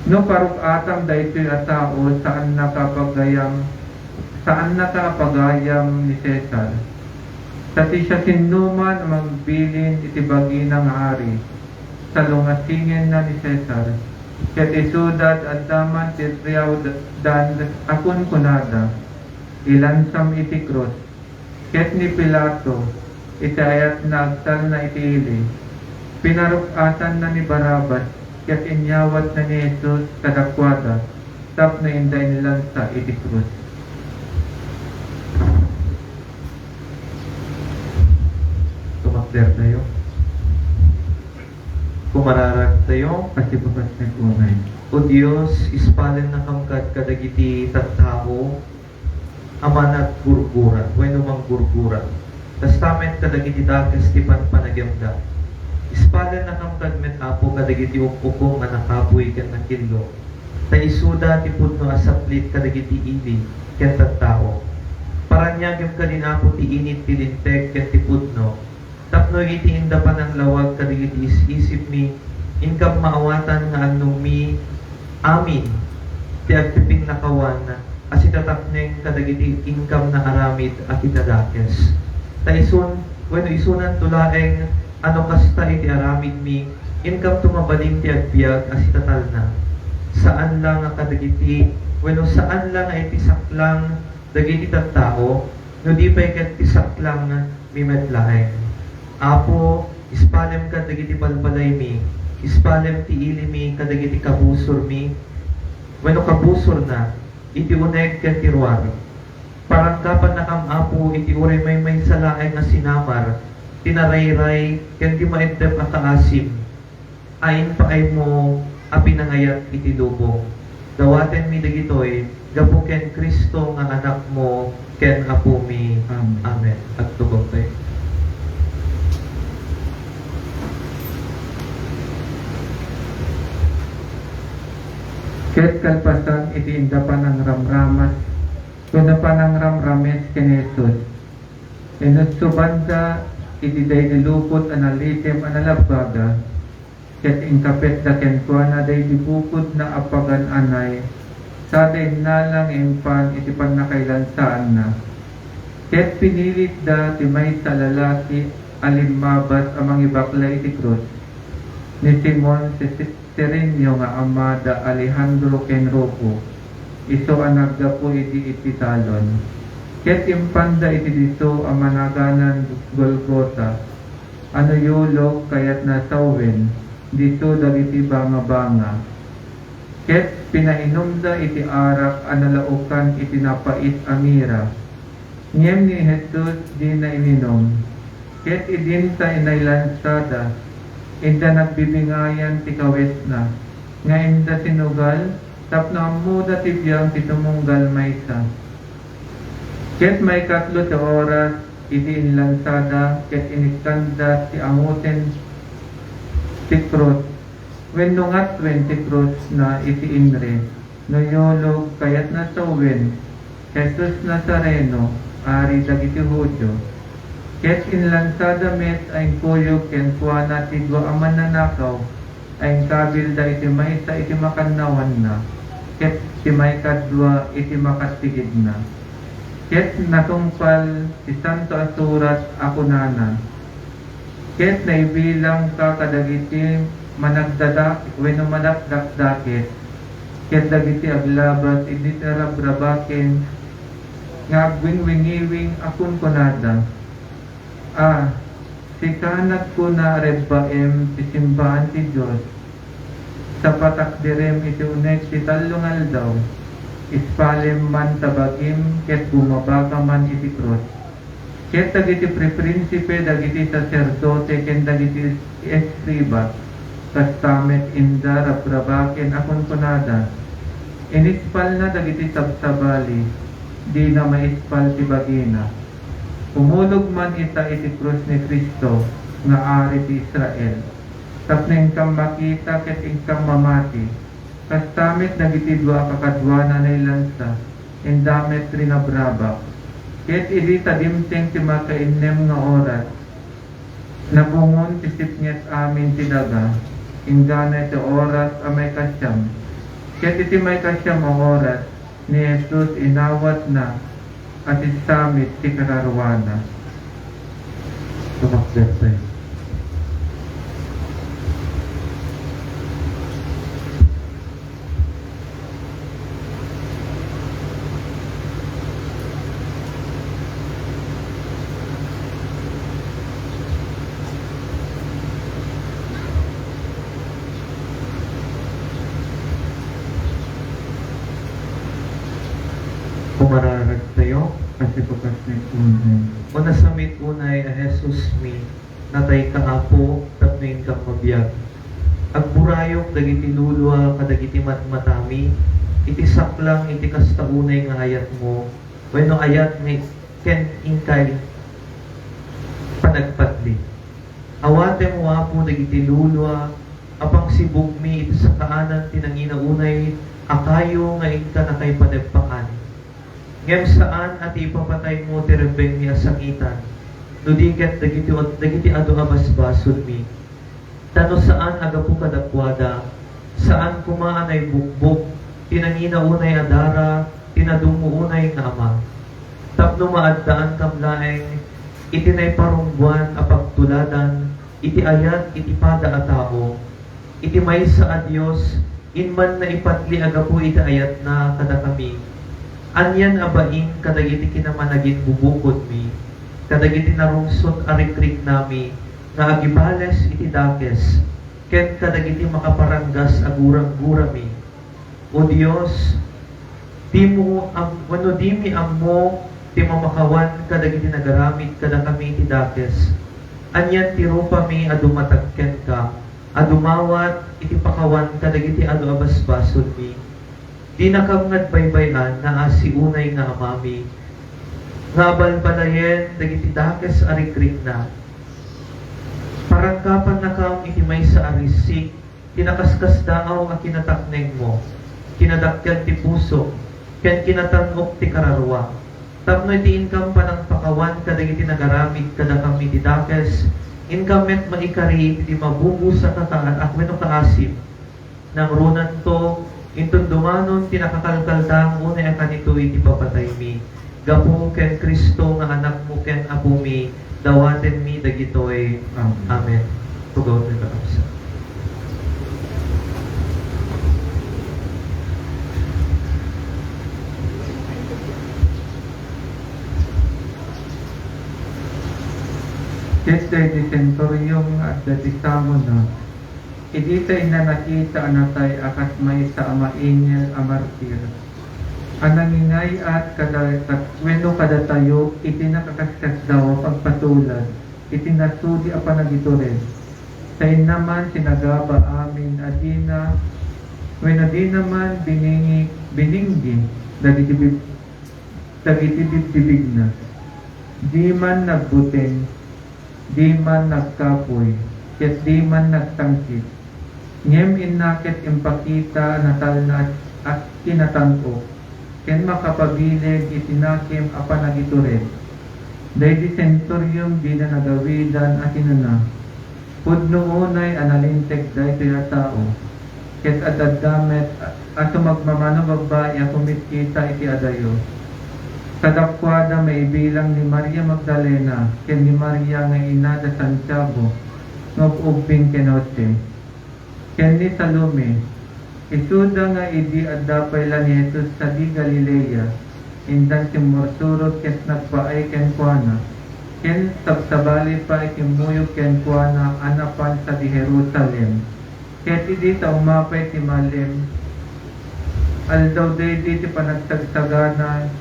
No paruk-atam daytoy a tao, saannaka a pagayam, saannaka a pagayam ni Cesar." Ta ti siasinoman a magbilin iti bagina nga ari, salungasingenna ni Cesar. Ket isuda, adda man ti riawdan a kunkunada, "Ilansam iti krus." Ket ni Pilato, iti ayatna agtalna iti ili, pinaruk-atanna ni Barrabas ket inyawatna ni Jesus kadakuada tapno inda inilansa iti krus. Tumakdertayo. Kumararagtayo. Pasibukas nga kunay. O Dios, ispalennakam kad kadagiti tattao a managurgura wenno manggurgura, kasta met kadagiti dakes ti panpanagiamda. Ispalennakam kad met, Apo, kadagiti uk-ukong a nakapuy ken nakillo, ta isuda ti pudno a saplit kadagiti ili ken tattao. Paraniagem kadin, Apo, ti init ti linteg ken ti pudno, tapno iti inda pananglawag kadagiti is-isipmi, inkam maawatan nga annongmi amin ti agpipinnakawan a sitatakneng kadagiti inkam naaramid a kinadakes. Ta isun, wenno isunanto laeng a no kasta iti aramidmi, inkamto mabalin ti agbiag a sitatalna. Saan la nga kadagiti, wenno saan la nga iti saklang dagiti tattao, no di pay ket ti saklang mi met laeng. Apo, ispalem kad dagiti balbalaymi, ispalem ti ilimi kadagiti kabusormi, wenno kabusorna, iti uneg ken ti ruar. Paranggapannakam, Apo, iti uray maymaysa laeng a sinamar ti narayray ken di maiddep a kaasim a impaaymo a pinangayat iti lubong. Dawatenmi dagitoy gapu ken Cristo nga Anakmo ken Apomi. Amen. Amen. Agtugawtayo. Ket kalpasan iti inda panangramramas wenno panangramrames ken Jesus, inussobanda iti daydi lupot a nalitem a nalabbaga, ket inkapetda kenkuana daydi bukodna a pagan-anay, sada innala nga impan iti pannakailansaanna. Ket pinilitda ti maysa a lalaki a limmabas a mangibakla iti krus, ni Simon Ci-, Cirenio nga ama da Alejandro ken Rufo, isu a naggapu idi iti talon. Ket impanda iti disso a managanan Golgota, a no yulog, kayatna sawen, disso dagiti bangabanga. Ket pinainumda iti arak a nalaokan iti napait a mira. Ngem ni Jesus dina ininum. Ket idinta inailansada, inda nagbibingayan ti kawesna, nga inda sinugal tapno ammoda ti biag ti tumunggal maysa. Ket maikatlo ti oras idi inlansada ket inikkanda ti angoten ti krus, wenno ngatwen ti krusna iti inre, no yulog, kayatna sawen, Jesus Nazareno, Ari dagiti Judio. Ket inlansada met a inkuyog kenkuana ti dua a mannanakaw a inkabilda iti maysa iti makannawanna, ket ti maikadua iti makattigidna. Ket natungpal ti Santo a Surat a kunana, "Ket naibilangka kadagiti managdadak-, wenno manakdakdakes, ket dagiti aglabas idi ti rabrabaken nga agwingwingiwing a kunkunada, 'A, sika nagkuna a rebbaem ti simbaan ti Dios, sa patakderem iti uneg ti tallo nga aldaw, ispalem man ta bagim ket bumabaka man iti krus.' Ket dagiti priprinsipe, dagiti saserdote, ken dagiti eskriba, kasta met inda rabrabaken a kunkunada, "Inispalna dagiti sabsabali, dina maispal ti bagina." Umulog man ita iti krus ni Cristo nga Ari ti Israel, tapno inkam makita ket inkam mamati, kasta met dagiti dua a kakaduana a nailansa, inda met rinabrabak. Ket idi ta dimteng ti makainnem nga oras, nabungon ti sipnget amin ti daga, inggana iti oras a maikasiam. Ket iti maikasiam a oras, ni Jesus inawatna a sissamit ti kararuana. Tumakdertayo. Umararag tayo, kasi ko kasi unay. O nasamit unay a Jesus mi, natayka, Apo, tapno inkam mabiag. Agburayok dagiti lulua kadagiti matmatami, iti saklang iti kasta unay nga ayatmo, wenno ayat nga ken inkay panagpadli. Awatem, O Apo, dagiti lulua a pangsibugmi iti sakaanan ti nangina unay a kayo nga inka nakaipadagpakan. Ngem saan a ti ipapataymo ti rebbengmi a sangitan, no di ket dagiti, dagiti adu a basbasolmi. Ta no saan a gapu kadakuada, saan koma a naibukbok ti nangina unay a dara ti nadummo unay nga ama. Tapno maaddaankam laeng iti naiparungguan a pagtuladan iti ayat iti pada a tao, iti maysa a Dios, inman naipadli a gapu iti ayatna kadakami. Anian a bain kadagiti kinamanagin-bubukodmi, kadagiti narungsot a rikriknami nga agibales iti dakes, ken kadagiti makaparanggas a gurang-gurami. O Dios, dimo am-, wenno dimi ammo ti mamakawan kadagiti nagaramid kadakami iti dakes. Anian ti rupami a dumatag kenka, a dumawat iti pakawan kadagiti adu a basbasolmi. Dinakam nga agbaybay-an nga asi unay nga amami, nga abalbalayen dagiti dakes a rikrikna. Parangkapannakam iti maysa a risik ti nakaskasdaaw a kinataknengmo, kinadakkel ti pusok, ken kinatan-ok ti kararua. Tapno iti inkam panangpakawan kadagiti nagaramid kadakami iti dakes, inkam met maikari iti mabubusa ka kaa-, wenno kaasip. Nangrunanto, inton dumanon ti nakakalkaldaang unay a kanito iti papataymi. Gapu ken Cristo nga Anakmo ken Apomi, dawatenmi dagitoy. Amen. Amen. Tugaw tayo, kakabsat. Ket daydi centurion nga adda ti samona, idi ta inna nakita a natay a kas maysa a maingel a martir a nangingay-at kada, kad-, wenno kadatayo iti nakaskasdaaw a pagpatulad iti nasudi a panagitured. Ta inna man sinagaba amin a dina, wenno dina man biningi-, bininggi dagiti bib-, dagiti bibdibigna. Di man nagbuteng, di man nagkapuy, ket di man nagtangsit. Ngem inna ket impakita a natalna a kinatan-ok, ken makapabilin iti nakem a panagitured. Daydi centurion dina nagawidan a kinuna, "Pudno unay a nalinteg daytoy a tao, ket ad-adda met a, a sumagmamano babbai a kumitkita iti adayo. Kadakuada maibilang ni Maria Magdalena ken ni Maria nga ina da Santiago nga ug-ubbing ken Jose, ken ni Salome." Isuda nga idi adda pay la ni Jesus sadi Galilea, intan simmursurot ket nagpaay kenkuana, ken sabsabali pay kimmuyog kenkuana a napan sadi Jerusalem. Ket idi ta umapay ti malem, aldaw daydi ti panagsagsagana,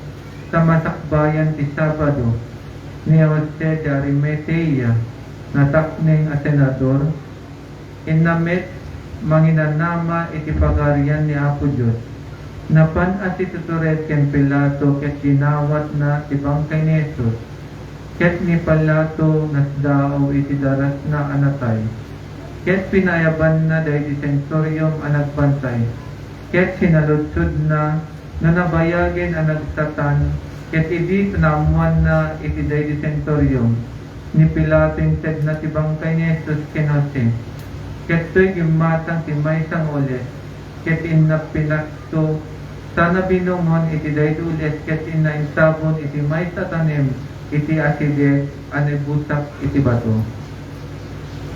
ta masakbayan ti Sabado, ni Jose ti Arimatea, natakneng a senador, inna met manginanama iti Pagarian ni Apo Dios. Napan a situtured ken Pilato ket dinawatna ti bangkay ni Jesus. Ket ni Pilato nasdaaw iti darasna a natay. Ket pinaayabanna daydi centurion a nagbantay. Ket sinaludsodna no nabayagen a nagsatan, ket idi naammoanna iti daydi centurion, ni Pilato intedna ti bangkay ni Jesus ken Jose. Ket toy gimmatang ti maysa nga ules, ket inna pinakto, sana binungon iti daydi ules ket inna insabon iti maysa a tanem iti asideg a naibutak iti bato.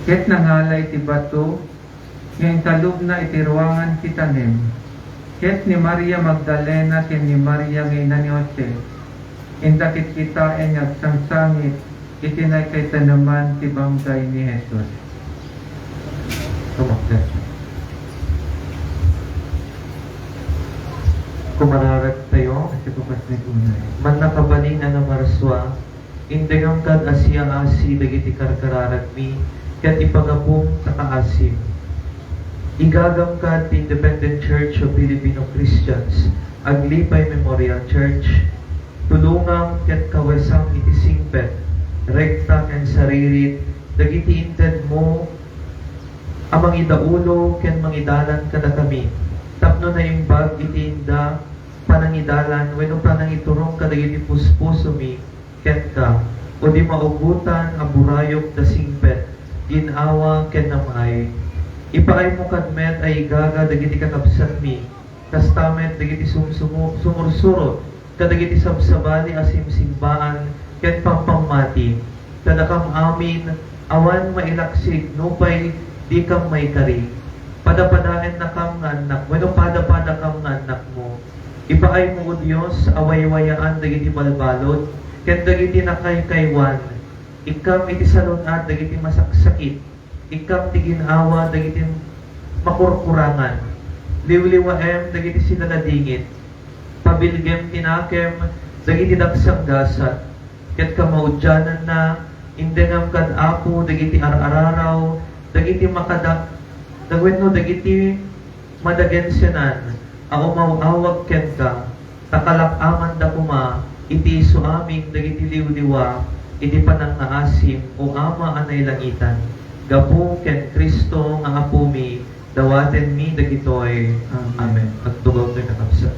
Ket nangala iti bato nga intalubna iti ruangan ti tanem. Ket ni Maria Magdalena ken ni Maria nga ina ni Jose, inda kitkitaen nga agsangsangit iti naikataneman ti bangkay ni Jesus. Tumakder. Kumararag tayo, kasi bukas na tunay. Mannakabalin a namarsua, indengam kad a siaasi dagiti karkararagmi, ket ipagapum ta kaasim. Igagam kad ti Independent Church of Filipino Christians, Aglipay Memorial Church, tulongam ket kawesam iti singpet, rekta ken saririt dagiti intedmo a mangidaulo ken mangidalan kadakami, tapno naimbag iti inda panangidalan wenno panangiturong kadagiti puspusomi kenka, o di maugotan a burayok da singpet, gin-awa ken namnay. Ipaaymo kad met a igaga dagiti kakabsatmi, kasta met dagiti sumsumu-, sumursurot kadagiti sabsabali a simsimbaan ken pampammati. Kadakam amin, awan mailaksik nupay dikam maikari. Padapadaennakam nga annak, wenno padapadakam nga annakmo. Ipaaymo, O Dios, a waywayaan dagiti balbalud ken dagiti nakaykaywan. Ikkam iti salun-at dagiti masaksakit. Ikkam ti gin-awa dagiti makurkurangan. Liwliwaem dagiti sinaladingit. Pabilgem ti nakem dagiti dagsanggasat. Ket kamaudiananna, indengam kad Apo dagiti ar-araraw, dagiti makada-, wenno dagiti madagensenan a umaw-awag kenka, ta kalak-amanda koma iti isu amin dagiti liwliwa iti panangngaasim, O Ama a nailangitan, gapu ken Cristo nga Apomi, dawatenmi dagitoy. Amen. Amen. Agtugaw tayo, kakabsat.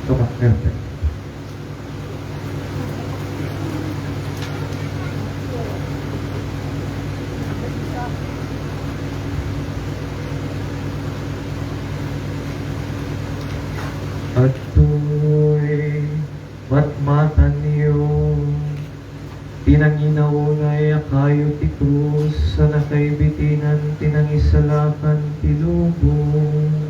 Tumakder. Adtoy matmatanyo ti nanginaunay a kayo ti krus a nakaibitinan ti nangisalakan ti lubong.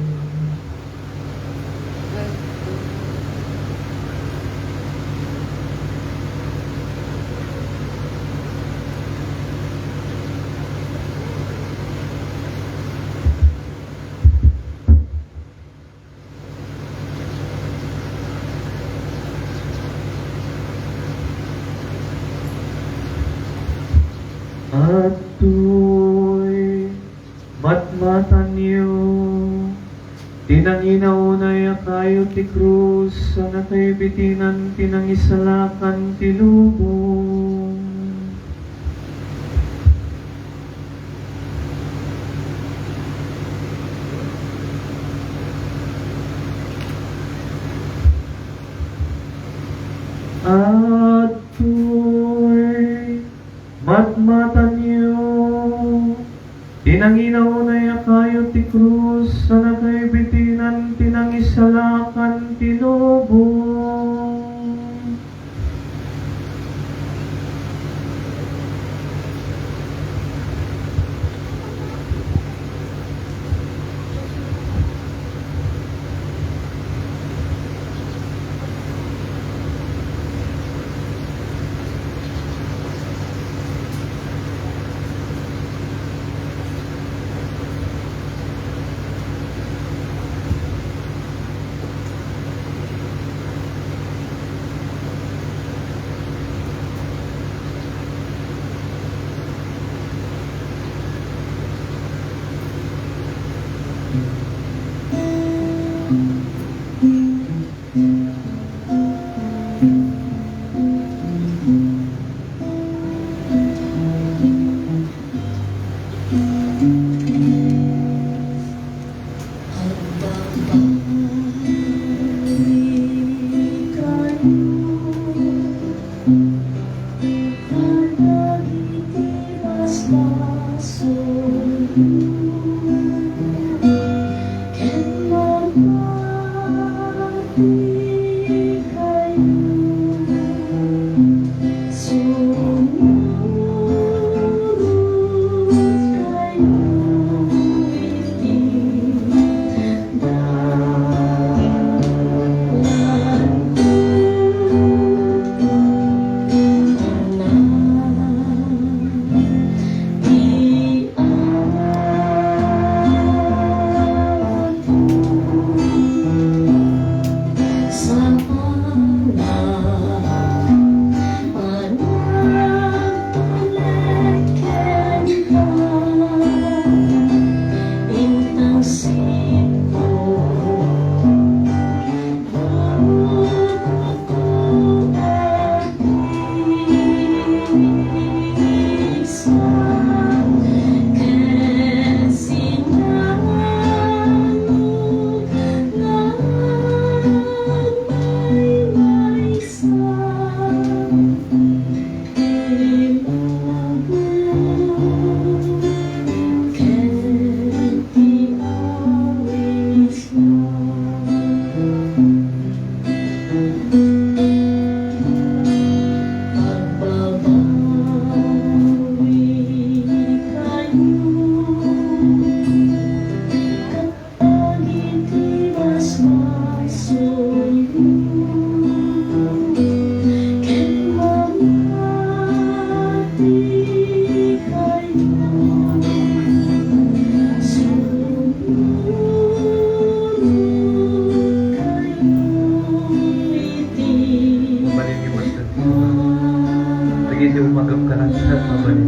Adtoy matmatanyo ti nanginaunay a kayo ti krus a nakaibitinan ti nangisalakan ti lubong. Adtoy matmatanyo ti nanginaunay a kayo ti krus a nakaibitinan ti nangisalakan ti lubong. Mabalin ni Pastor. Dagiti umagap kanaksat, mabalin.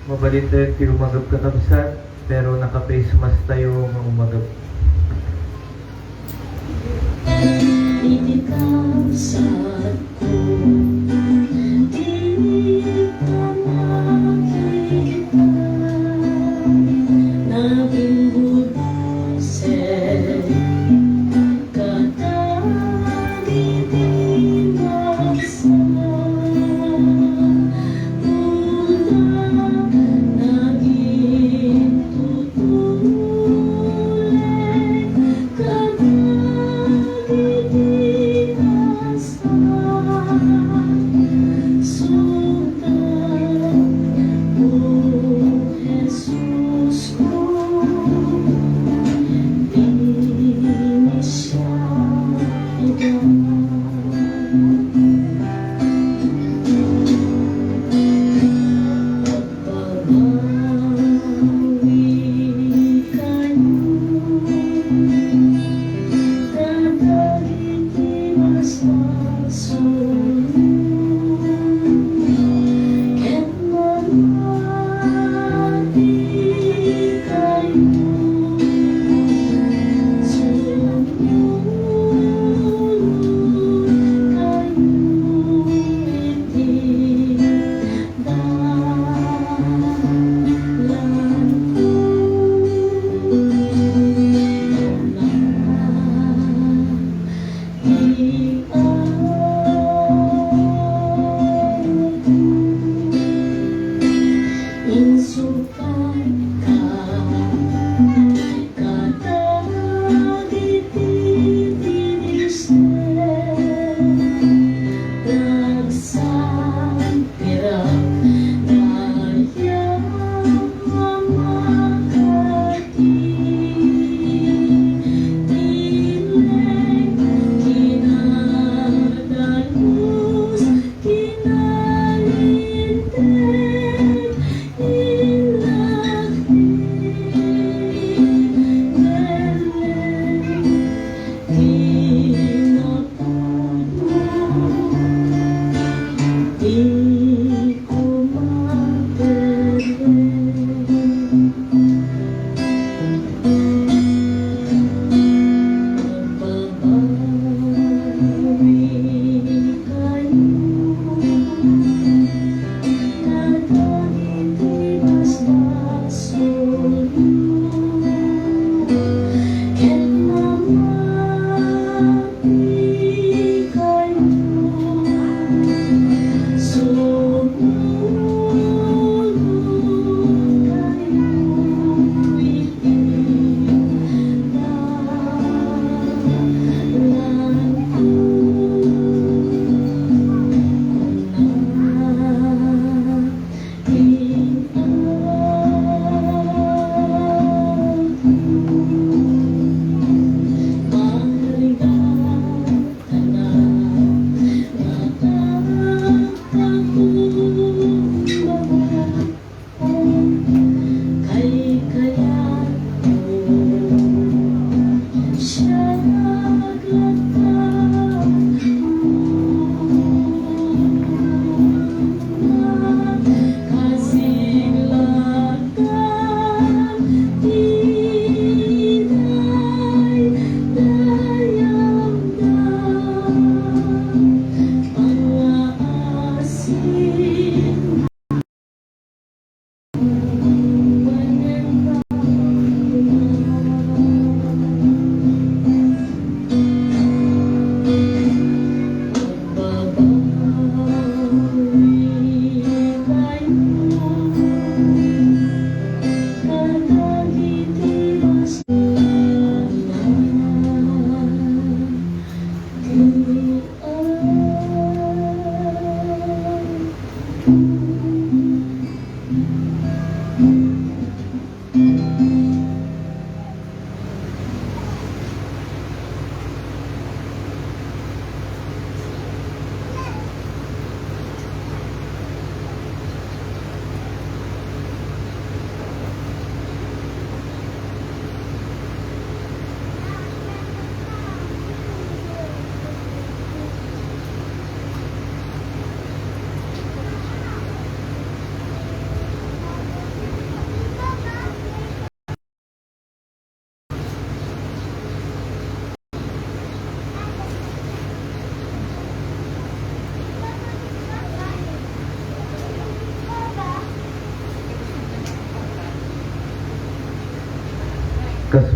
Mabalin tayo ti umagap, kakabsat, pero naka-face mask tayo nga umagap. Iti kabsatko, dika makita, naging bubuset kadagiti maksa. Una, naging tutulek kadagiti maksa.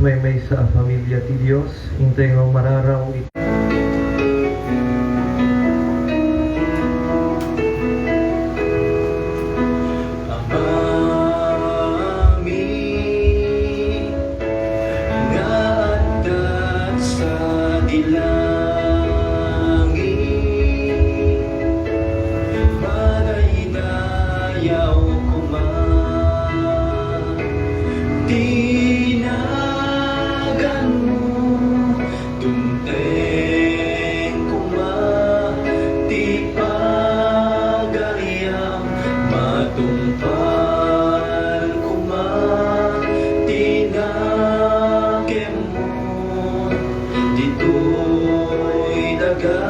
maymaysa a familia ti Dios, intay nga umararaw iti Amami nga adda sadi langit, madaydayaw koma ti naganmo. Dumteng koma ti pagariam, matungpal koma ti nakemmo ditoy daga.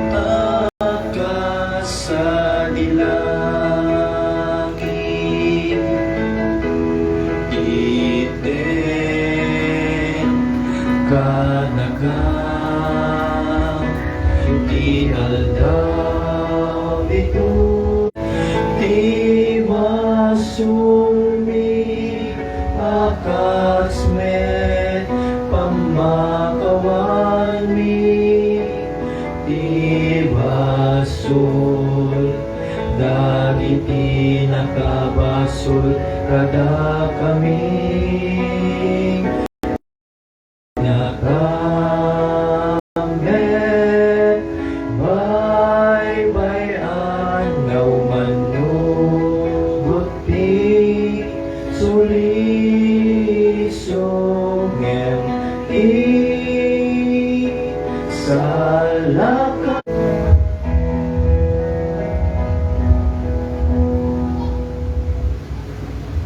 A kas sadi langit, itedka kanagan ti aldaw ditoy. Ti basolmi a kas met pammakawanmi, ti basol dagiti nakabasol kadakami. Nakam met baybay-an nga umannugot ti suliso ngem isalaka.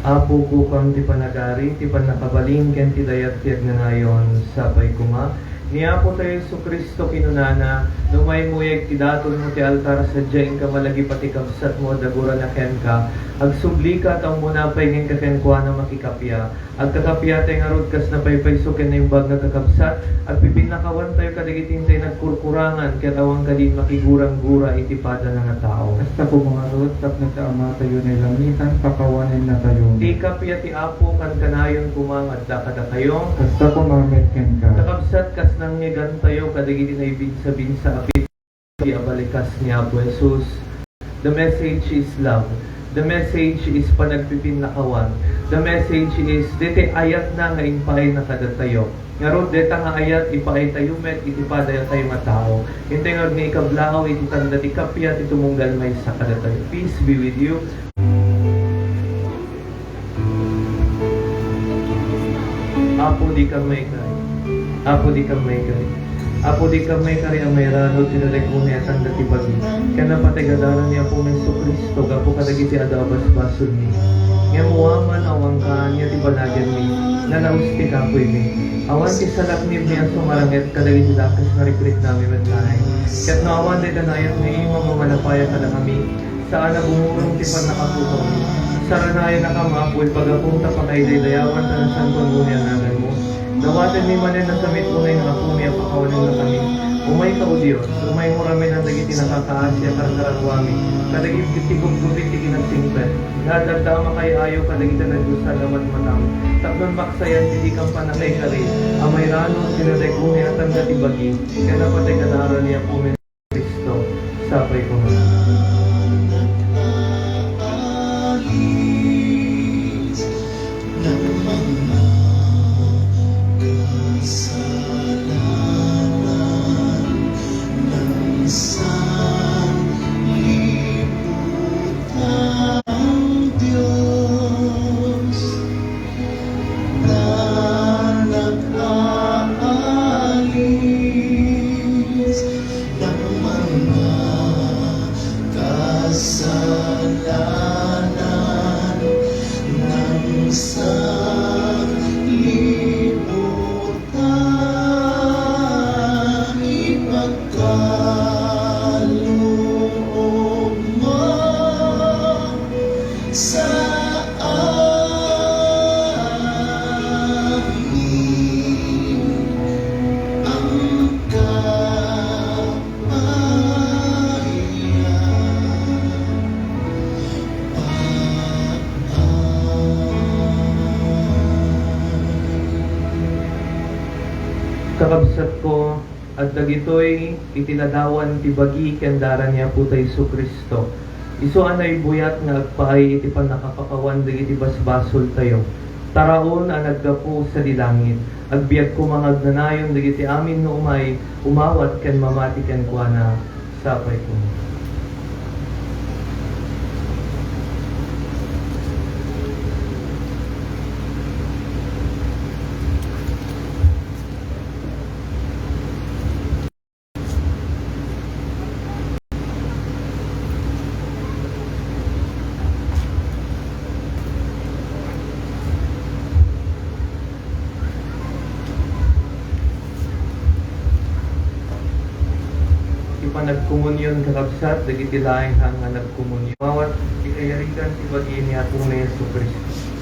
Apo, kukam ti panagari, ti pannakabalin, ken ti dayag ti agnanayon. Sapay koma, ni Apotayo Jesu-Cristo kinunana, no maymuyeg ti datonmo ti altar, sadiaenka malagipa ti kabsatmo a dagurana kenka. Agsublika ta ummuna pay nga inka kenkuana makikappia. Agkakappiatayo ngarud kas napaypayso ken naimbag nga kakabsat, agpipinakawantayo kadagiti intay nagkurkurangan, ket awan kadi makiguranggura iti padana nga tao. Kasta koma ngarud, tapno ti Amatayo nga nailangitan, pakawanennatayo. Ti kappia ti Apo kankanayon koma nga adda kadakayo. Kasta koma met kenka. Kakabsat, kas nangngegantayo kadagiti naibinsabinsa a pit- ti abalikas ni Apo Jesus. The message is love. The message is panagpipinnakawan. The message is dayta ayatna nga impaayna kadatayo. Ngarud, dayta nga ayat, ipaaytayo met iti padayatayo nga tao. Intay ngarud nga ikablaaw iti tanda ti kappia ti tumunggal maysa kadatayo. Peace be with you. Apo, dikam maikari. Apo, dikam maikari. Apo, dikam maikari a mairano ti nadaguni a tanda ti bagi. Ken napateg a dalan ni Apomi Jesu-Cristo gapu kadagiti adu a basbasolmi. Ngem awan a awan kaanya ti banagenmi, nalaus ti kapuymi. Awan ti salaknibmi a sumaranget kadagiti dakes nga rikriknami met laeng. Ket no awan dayta nga ayat nga imam a manapaya kadakami, saan a bumulong ti pannakapupawmi. Saranayanakam, Apo, ipagapom ta pakaidaydayawan ta nasantoan unay a naganmo. Dawatenmi manen a same't unay nga Apomi a pakawanennakami. Umayka, O Dios, umaymo ramen dagiti nakakaasi a karkararuami, kadagiti gupgupit ti kinagsingpet, nga adda a makay-ayo kadagiti nadusa nga matmatam, tapno maksayan ti dikam pannakaikari a mairano ti nadaguni a tanda ti bagi, ken napateg a dalan ni Apomi Cristo, sapay koma. Kakabsatko, adda ditoy iti ladawan ti bagi ken dara ni Apotayo Jesu-Cristo. Isu a naibuyat nga agpaay iti pannakapakawan dagiti basbasoltayo. Taraon a naggapu sadi langit. Agbiag koma nga agnanayon dagiti amin nga umay, umawat ken mamati kenkuana. Sapay koma. Ti panagkomunion, kakabsat, dagiti laeng nga nagkomunion. Umawat ti kayarigan ti bagi ni Apona Jesu-Cristo.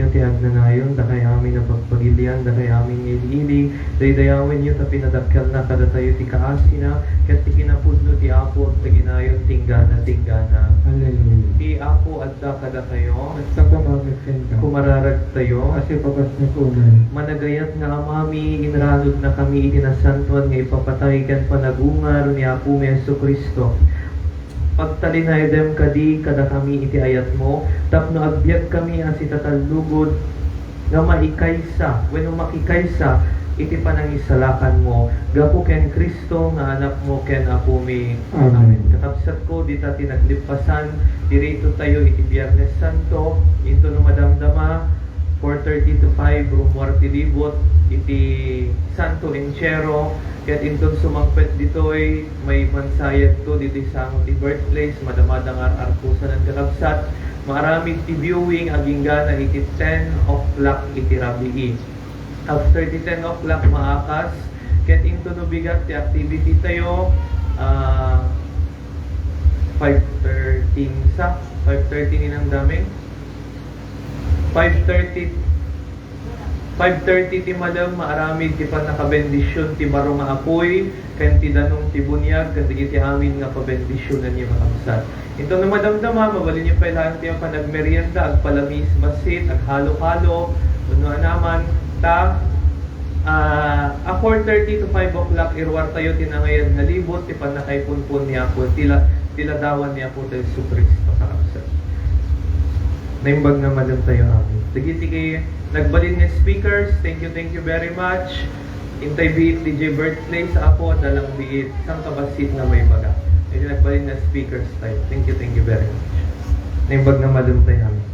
Ti agnanayon, dakay amin a pagpagilian, dakay amin nga ili-ili, daydayawenyo ta pinadakkelna kadatayo ti kaasina, ket ti kinapudno ti Apo agtaginayon tinggana-tinggana. Alleluia. Ti Apo adda kadatayo. Ket ta pamagmeten ka. Kumararagtayo. Asi papas ni Kunan. Managayat nga Amami, inranudnakami iti nasantoan nga ipapatay ken panagungar ni Apomi Jesu-Cristo. Pagtalinayadem kadi kadakami iti ayatmo, tapno agbiagkami a sitatallugod nga maikaysa wenno makikaysa iti panangisalakanmo, gapu ken Cristo nga Anakmo ken Apomi. Amen. Kakabsatko, dita ti naglippasan ti ritotayo iti Biernes Santo, intono madamdama, four thirty to five, rummuar ti libot iti Santo Entierro, ket inton sumangpet ditoy, maipansayagto ditoy sango ti birthplace, madamada nga ar-arkosanan, kakabsat, maaramid ti viewing agingga iti ten o'clock iti rabii. After ti ten o'clock, maakas, ket intono bigat ti activity tayo, ah, five thirty sa, five thirty ni Nang Daming. Five thirty, five thirty ti malem, maaramid ti pannakabendisyon ti baro nga apuy, ken ti danum ti buniag, ken dagiti amin nga pabendisyonanyo nga kabsat. Intono madamdama, mabalinyo pay laeng ti panagmerienda, agpalamiis bassit, aghalo-halo, wenno anaman, ta, ah, a four thirty to five o'clock, iruartayo ti nangayad nga libot, ti pannakaipunpon ni Apo, ti la-, ti ladawan ni Apo tayo Jesu-Cristo, kakabsat. Naimbag nga madamtayo amin. Dagiti nagbalin nga speakers, thank you, thank you very much. Intay biit D J Birthplace, Apo, adda lang biit sangkabassit nga maibaga. Iti nagbalin nga speakers tayo. Thank you, thank you very much. Naimbag nga madamtayo amin.